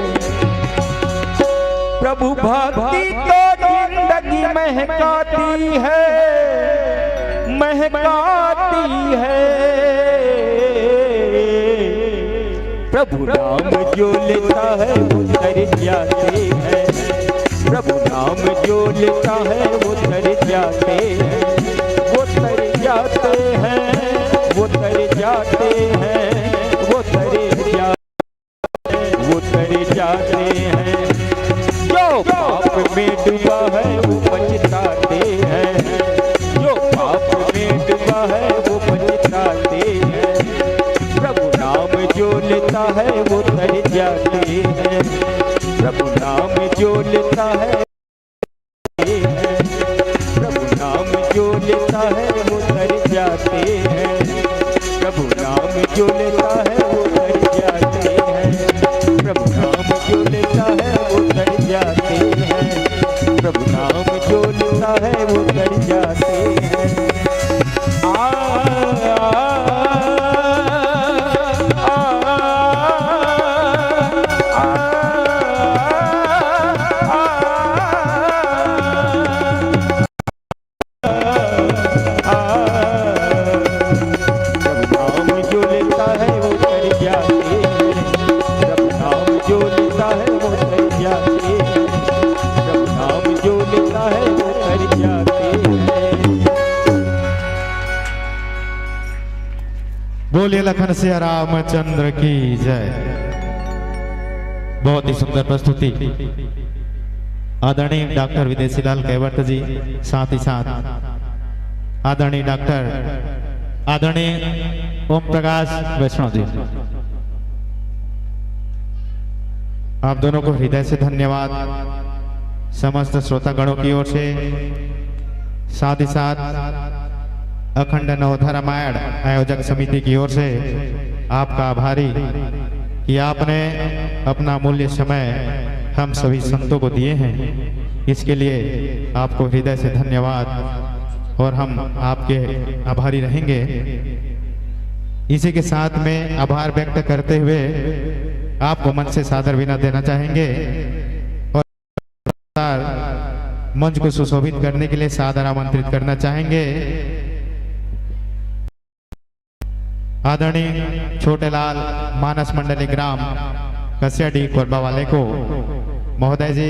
प्रभु भक्ति तो जिंदगी महकाती है, महकाती है। प्रभु नाम जो लेता है वो तर जाते हैं, प्रभु नाम जो लेता है वो तर जाते हैं, वो तर जाते हैं, वो तर जाते हैं, वो तर जाते हैं, वो तर जाते हैं। जो पाप में डूबा है वो पछताते हैं, जो पाप में डूबा है वो पछताते हैं। प्रभु नाम जो लेता है वो तर जाते हैं, प्रभु नाम जो लेता है प्रभु नाम जो लेता है वो तर जाते हैं, प्रभु नाम जो लेता है वो तर जाते हैं, प्रभु नाम जो लेता है वो तर जाते हैं, प्रभु नाम जो लेता है वो तर जाते हैं। आ, आ, आ, आ, आ, आ, आ, प्रभु नाम जो लेता है वो तर जाते हैं, प्रभु नाम जो लेता है वो तर जाते हैं, प्रभु नाम जो लेता है वो तर जाते हैं। बोलिए लखन सिया रामचंद्र की जय। बहुत ही सुंदर प्रस्तुति आदरणीय डॉक्टर विदेशी लाल कैवर्त जी, साथ ही साथ आदरणीय डॉक्टर, आदरणीय ओम प्रकाश वैष्णव जी, आप दोनों को हृदय से धन्यवाद समस्त श्रोतागणों की ओर से। साथ ही साथ अखंड नवधा रामायण आयोजक समिति की ओर से आपका आभारी कि आपने अपना मूल्य समय हम सभी संतों को दिए हैं। इसके लिए आपको हृदय से धन्यवाद और हम आपके आभारी रहेंगे। इसी के साथ में आभार व्यक्त करते हुए आपको मंच से सादर विदा देना चाहेंगे और मंच को सुशोभित करने के लिए सादर आमंत्रित करना चाहेंगे आदरणीय छोटेलाल, मानस मंडली ग्राम कसियाडीह कोरबा वाले को। महोदय जी,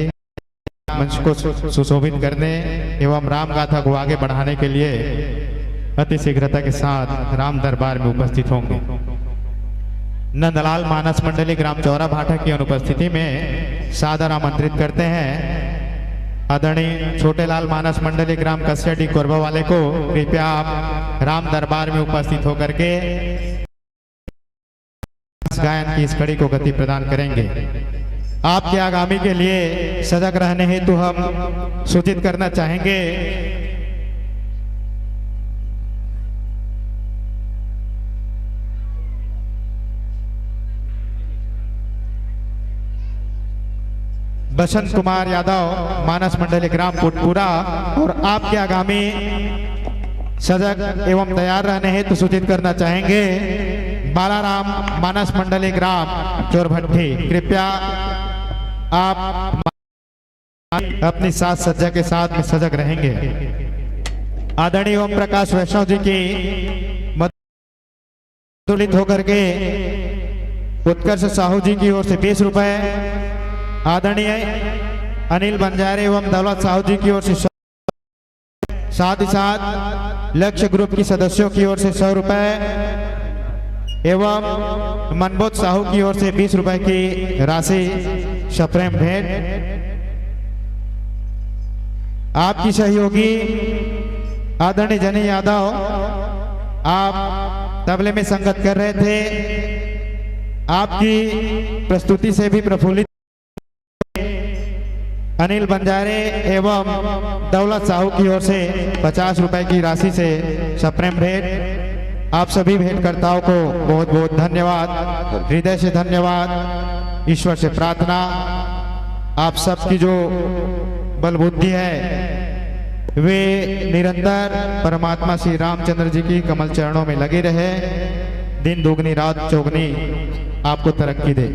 मंच को सु-, सुशोभित करने एवं राम गाथा को आगे बढ़ाने के लिए अति शीघ्रता के साथ राम दरबार में उपस्थित होंगे। नंदलाल, मानस मंडली ग्राम चौरा भाटा की अनुपस्थिति में सादर आमंत्रित करते हैं आदरणीय छोटेलाल, मानस मंडली ग्राम कसियाडीह कोरबा वाले को। कृपया आप राम दरबार में उपस्थित होकर के गायन की इस कड़ी को गति प्रदान करेंगे। आपके आगामी के लिए सजग रहने हेतु हम सूचित करना चाहेंगे बसंत कुमार यादव, मानस मंडली ग्राम पुटपुरा, और आपके आगामी सजग एवं तैयार रहने हेतु सूचित करना चाहेंगे बालाराम, मानस मंडली ग्राम चोरभट्टी। कृपया आप अपनी साज सज्जा के साथ में सजग रहेंगे। आदरणीय ओम प्रकाश वैष्णव जी की मदद होकर के उत्कर्ष साहू जी की ओर से बीस रुपए, आदरणीय अनिल बंजारे एवं दौलत साहू जी की ओर से सौ, साथ ही साथ लक्ष्य ग्रुप की सदस्यों की ओर से सौ रुपए एवं मनबोध साहू की ओर से बीस रुपए की राशि सप्रेम भेंट। आपकी सहयोगी आदरणीय जनी यादव, आप तबले में संगत कर रहे थे, आपकी प्रस्तुति से भी प्रफुल्लित। अनिल बंजारे एवं दौलत साहू की ओर से पचास रुपए की राशि से सप्रेम भेंट। आप सभी भेंटकर्ताओं को बहुत बहुत धन्यवाद, हृदय से धन्यवाद। ईश्वर से प्रार्थना, आप सबकी जो बलबुद्धि है, वे निरंतर परमात्मा श्री रामचंद्र जी की कमल चरणों में लगे रहे, दिन दोगुनी रात चौगुनी आपको तरक्की दे।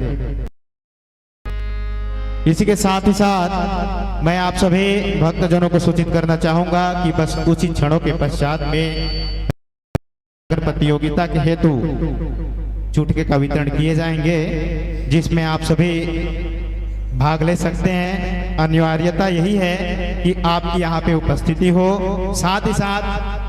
इसी के साथ ही साथ मैं आप सभी भक्तजनों को सूचित करना चाहूंगा कि बस कुछ ही क्षणों के पश्चात में प्रतियोगिता के हेतु चुटके का वितरण किए जाएंगे, जिसमें आप सभी भाग ले सकते हैं। अनिवार्यता यही है कि आपकी यहाँ पे उपस्थिति हो, साथ ही साथ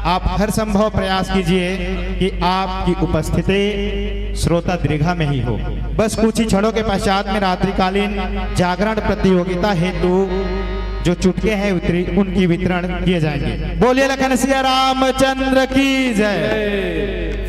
आप हर संभव प्रयास कीजिए कि आपकी उपस्थिति श्रोता दीर्घा में ही हो। बस कुछ ही क्षणों के पश्चात में रात्रिकालीन जागरण प्रतियोगिता हेतु जो चुटके हैं उतरी, उनकी वितरण किए जाएंगे। बोलिए लखन सिया रामचंद्र की जय।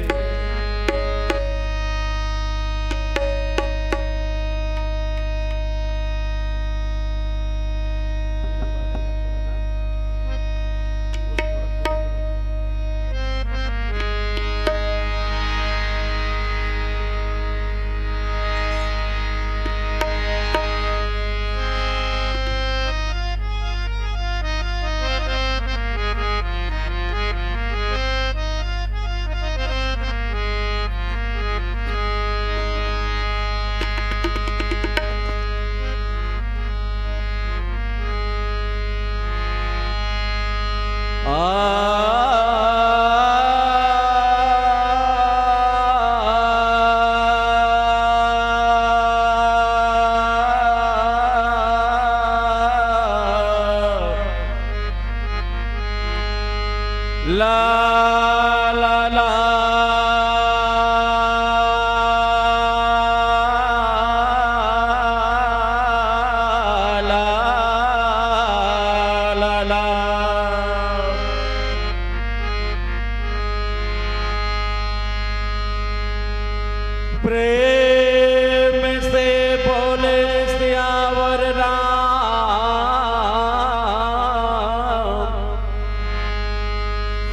प्रेम से बोले सियावर राम।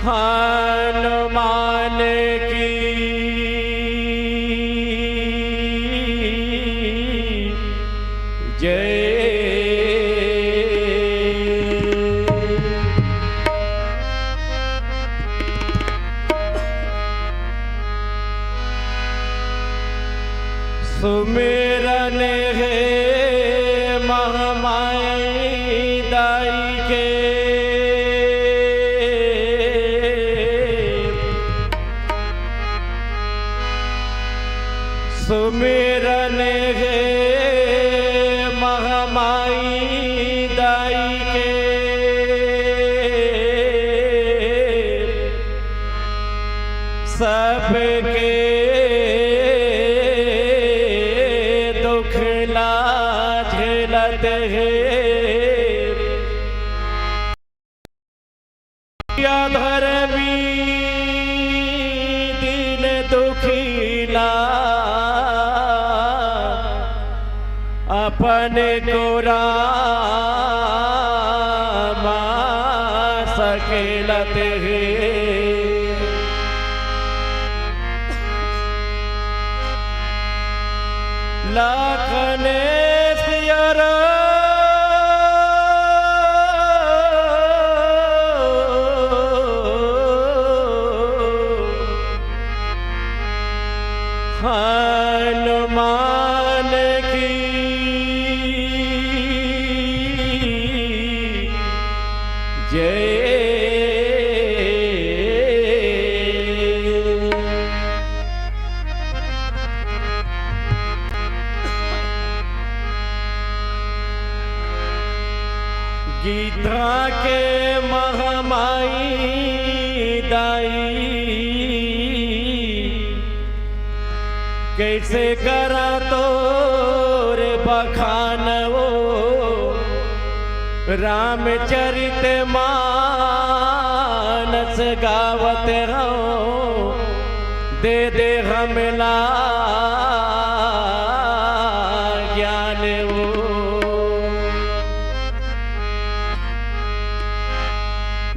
हनुमान सुमिरन हे महामाई दाई के, सुमिरन हे महामाई दाई के। सबके दुख ला झेलत हे या धर्मी दीन दुखी ला अपन कोरा मा सकेलत हे। लखन सिया रा हनुमान की जय। गीता के महामाई दाई, कइसे करा तोर बखान ओ, रामचरित मानस गावत हँव, दे दे हमला ज्ञान ओ।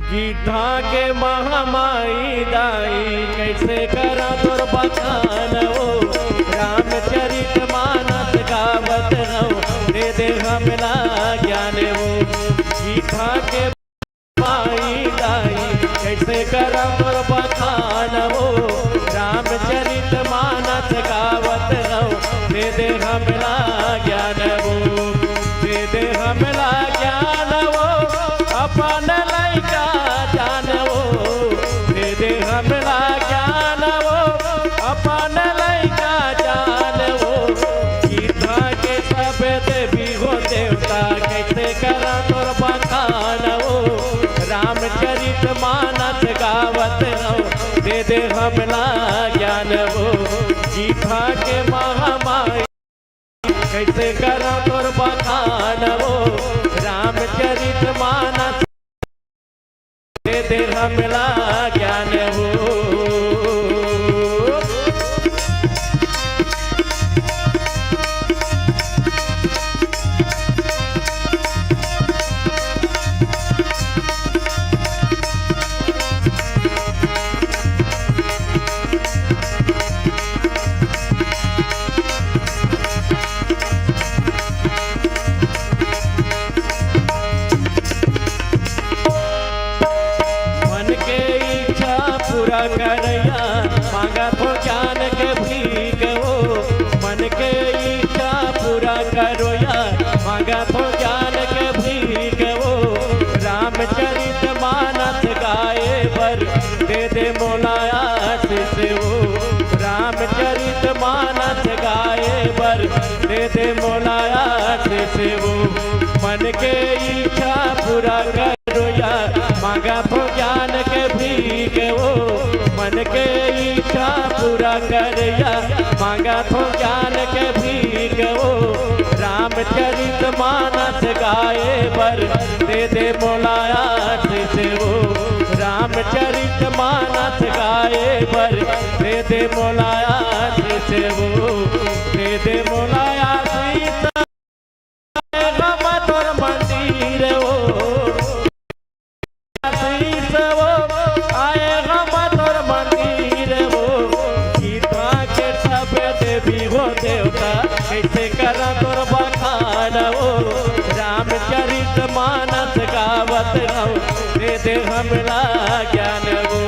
गीता के महामाई दाई, कइसे करा तोर बखान ओ, रामचरित मानस गावत हँव, दे दे हमला ज्ञान ओ। गीता के माई दाई, कइसे करा तोर बखान ओ, रामचरित मानस गावत हँव, दे दे हमला ज्ञान ओ, दे दे हमला ज्ञान ओ, अपन लइका जान ओ, दे दे हमला ज्ञान ओ, अपन लइका जान ओ। गीता के सब देवी हो देवता, कइसे करा तोर बखान ओ, रामचरित मानस गावत हँव, दे दे हमला ज्ञान ओ। गीता के महामाई, कइसे करा तोर बखान ओ, रामचरित मानस दे दे हमला ज्ञान ओ। मन के इच्छा पूरा करइया, मांगत हँव ज्ञान के भीख ओ। मन के इच्छा पूरा करइया, मांगत हँव ज्ञान के भीख ओ। रामचरित मानस गाए बर, दे दे मोला आशीष ओ। रामचरित मानस गाए बर, दे दे मोला आशीष ओ। मन के इच्छा पूरा करइया, मांगत हँव ज्ञान के भीख ओ। मन के इच्छा पूरा करइया, मांगत हँव ज्ञान के भीख ओ। रामचरित मानस गाए बर, दे दे मोला आशीष ओ। रामचरित मानस गाए बर, दे दे मोला आशीष ओ। दे दे मोला आशीष, आए हँव तोर मंदिर ओ। आशीष ओ, आए हँव तोर मंदिर ओ। गीता के सब देवी हो देवता, कइसे करा तोर बखान ओ। रामचरित मानस गावत हँव, दे दे हमला ज्ञान ओ।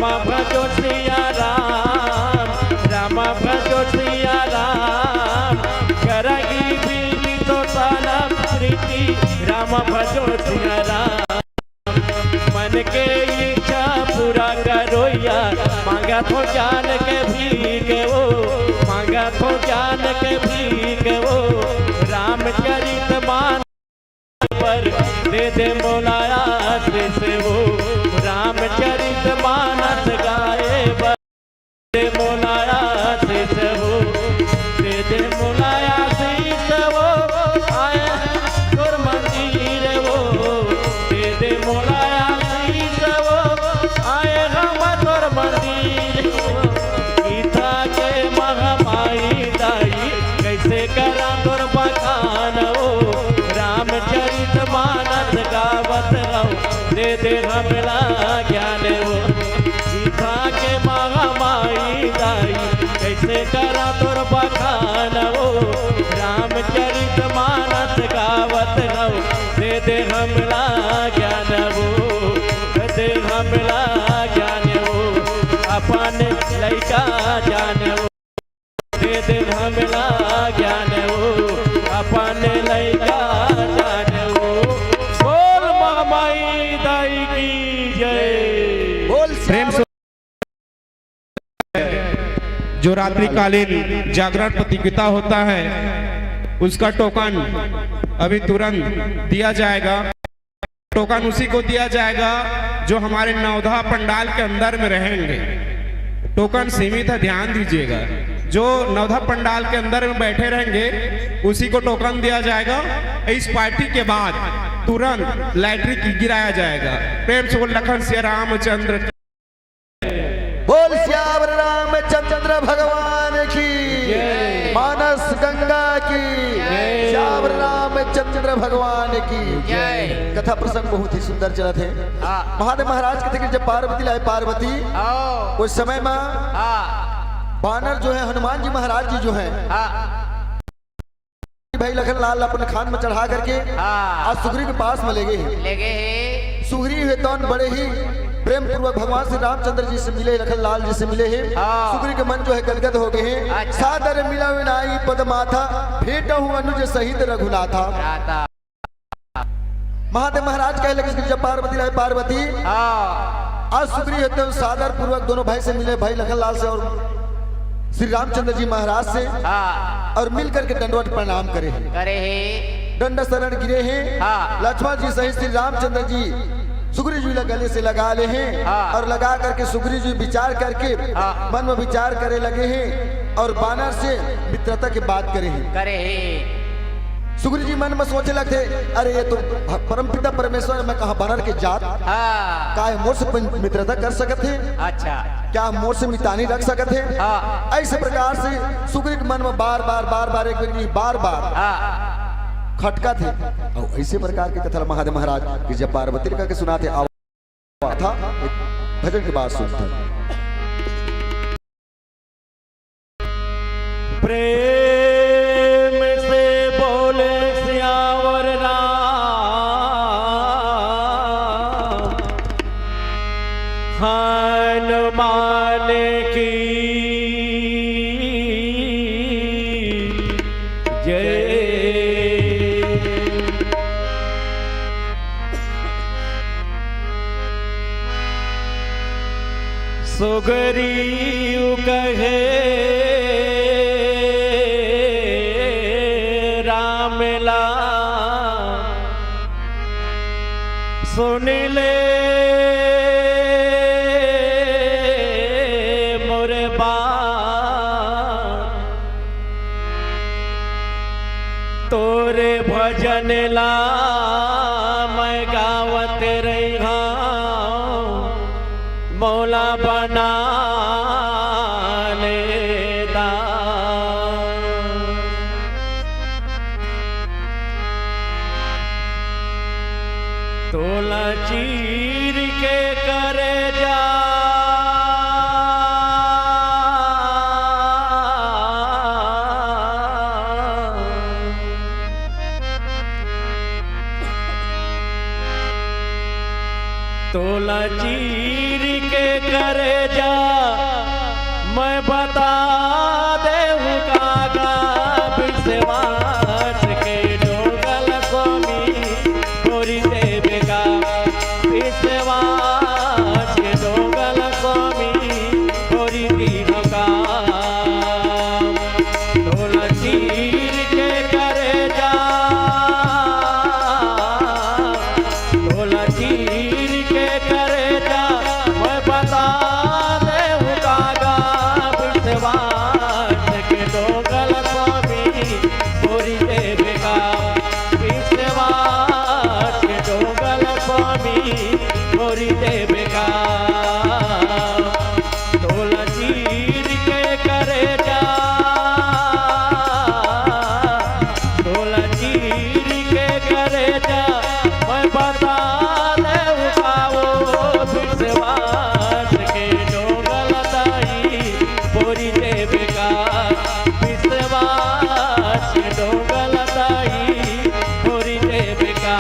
राम भजो सिया राम, राम भजो सिया राम, करही बिनती तो तन प्रीति, राम भजो सिया राम। मन के इच्छा पूरा करो या, मांगत हो ज्ञान के भीख वो, मांगत हो ज्ञान के भीख वो, रामचरित मानस पर दे दे मोला आशीष वो, रामचरित मानस गाए बर दे मोला आशीष वो, दे दे मोला आशीष वो, आए तोर मंदिर वो, दे दे मोला आशीष वो, आए हम तोर मंदिर वो। गीता के महामाई दाई, कैसे करा तोर बखान वो, रामचरित मानस गावत रहूं, दे दे हमला ज्ञान वो। गीता के महामाई दाई, कैसे करा तोर बखान वो, रामचरित मानस गावत रहूं, दे दे हमला ज्ञान वो, दे हमला ज्ञान वो, अपन लइका जान वो। दे दे हमला ज्ञान वो, अपन लइका जान वो। बोल महामाई दाई की जय। बोल प्रेम से। जो रात्रिकालीन जागरण प्रतियोगिता होता है, उसका टोकन अभी तुरंत दिया जाएगा। टोकन उसी को दिया जाएगा जो हमारे नवधा पंडाल के अंदर में रहेंगे। टोकन सीमित है, ध्यान दीजिएगा। जो नवधा पंडाल के अंदर में बैठे रहेंगे, उसी को टोकन दिया जाएगा। इस पार्टी के बाद तुरंत लैट्रिक गिराया जाएगा। प्रेम से बोल, लखन सिया रामचंद्र की। बोल सियावर रामचंद्र भगवान की, जय। मानस गंगा की, जय। सियावर रामचंद्र भगवान की जय। कथा प्रसंग बहुत ही सुंदर चलत हे। हाँ। महादेव महाराज कथे कि जब पार्वती लाए पार्वती, आओ। उस समय में हाँ। बानर जो है, हनुमान जी महाराज जी जो है, हाँ। भाई लखन लाल अपन खान में चढ़ा करके हाँ। आज सुग्रीव के पास में ले गए हैं। ले गए हैं। सुग्रीव हे तौन बड़े ही प्रेम पूर्वक भगवान श्री रामचंद्र जी से मिले, लखन लाल जी से मिले हैं। हाँ। सुग्रीव के मन जो है गदगद हो गए हैं। अच्छा। सादर मिलव नाई पद माथा, भेटहु अनुज सहित रघुनाथा। राधा। महादेव महाराज कहे लगे कि जब पार्वती लाए पार्वती, हाँ। आज सुग्रीव हे तौन सादर पूर्वक दोनों भाई से मिले, भाई लखन लाल से और श्री रामचंद्र जी महाराज से, हाँ। और मिल करके दंडवत प्रणाम करे हैं। करे हैं। दंड शरण गिरे हैं। हाँ। लक्ष्मण जी सहित श्री रामचंद्र जी सुग्रीव जी ला गले से लगा ले हैं हाँ। और लगा करके सुग्रीव जी विचार करके हाँ। मन में विचार करे लगे हैं और बानर से मित्रता की बात करे हैं। करे हैं। सुग्रीव जी मन में सोचे लगथे, अरे ये तो भ-, परमपिता परमेश्वर, मैं कहा बानर के जात, हाँ। का ये मोर से पन-, मित्रता कर सकत हे? अच्छा। क्या मोर से मितानी रख सकत हे? हाँ। ऐसे प्रकार से सुग्रीव के मन में बार बार, बार बार, एक बार नहीं, बार बार हाँ। खटकत हे। और ऐसे प्रकार के कथा महादेव महाराज कि जब पार्वती का के सुनाथे, आवा था, एक भजन के बाद सुनते हैं। प्रेम से बोले सियावर राम हनुमान की जय। सुग्रीव कहे रामला, सुन ले मोर बात। तोरे भजन ला मैं गावत रहिहौं, मोला बना ले दास। तोला चीर के करेजा तोला चीर के करे जा, मैं बता देहूँ कागा, विश्वास के डोंगल स्वामी फोरी देबे का, विश्वास के डोंगल स्वामी फोरी दीहूँ का। तोला चीर के करेजा, तोला चीर के करेजा, मैं बता देहूँ कागा, विश्वास के डोंगल स्वामी फोरी देबे का, विश्वास के डोंगल स्वामी फोरी देबे का। तोला चीर के करेजा, तोला चीर के करेजा, मैं बता देहूँ का वो, विश्वास के डोंगल दाई फोरी देबे का, विश्वास के डोंगल दाई फोरी देबे का।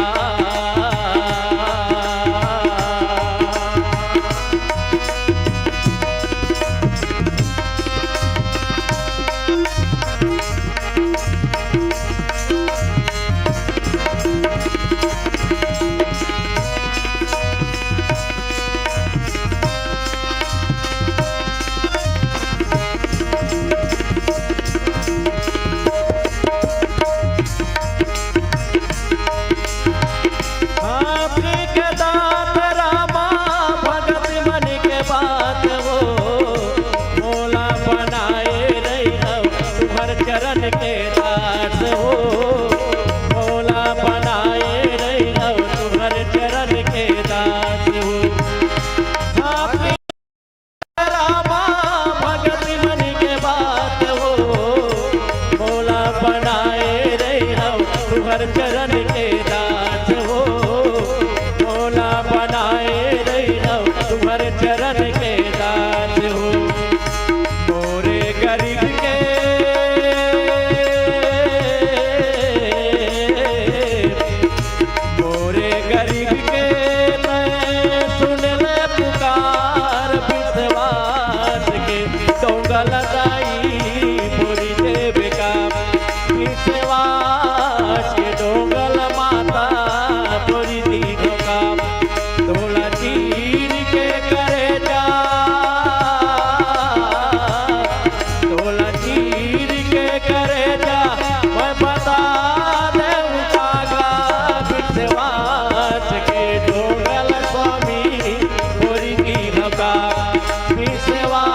आपके दात रामा भगत मन के बात हो, मोला बनाए रहिहव तुहर चरण के दास हो, मोला बनाए रहिहव तुहर चरण के दास हो। आपके रामा भगत मन के बात हो, मोला बनाए रहिहव तुहर चरण के दास हो, मोला बनाए रहिहव तुहर चरण के दास हो। मोरे गरीब के, मोरे गरीब के तैं सुन ले पुकार, विश्वास के डोंगल दाई फोरी देबे का, विश्वास के डोंगल माता फोरी दीहूँ का। तोला चीर के करेजा, तोला चीर के करेजा, मैं बता देहूँ कागा, विश्वास के डोंगल स्वामी फोरी दीहूँ का, विश्वास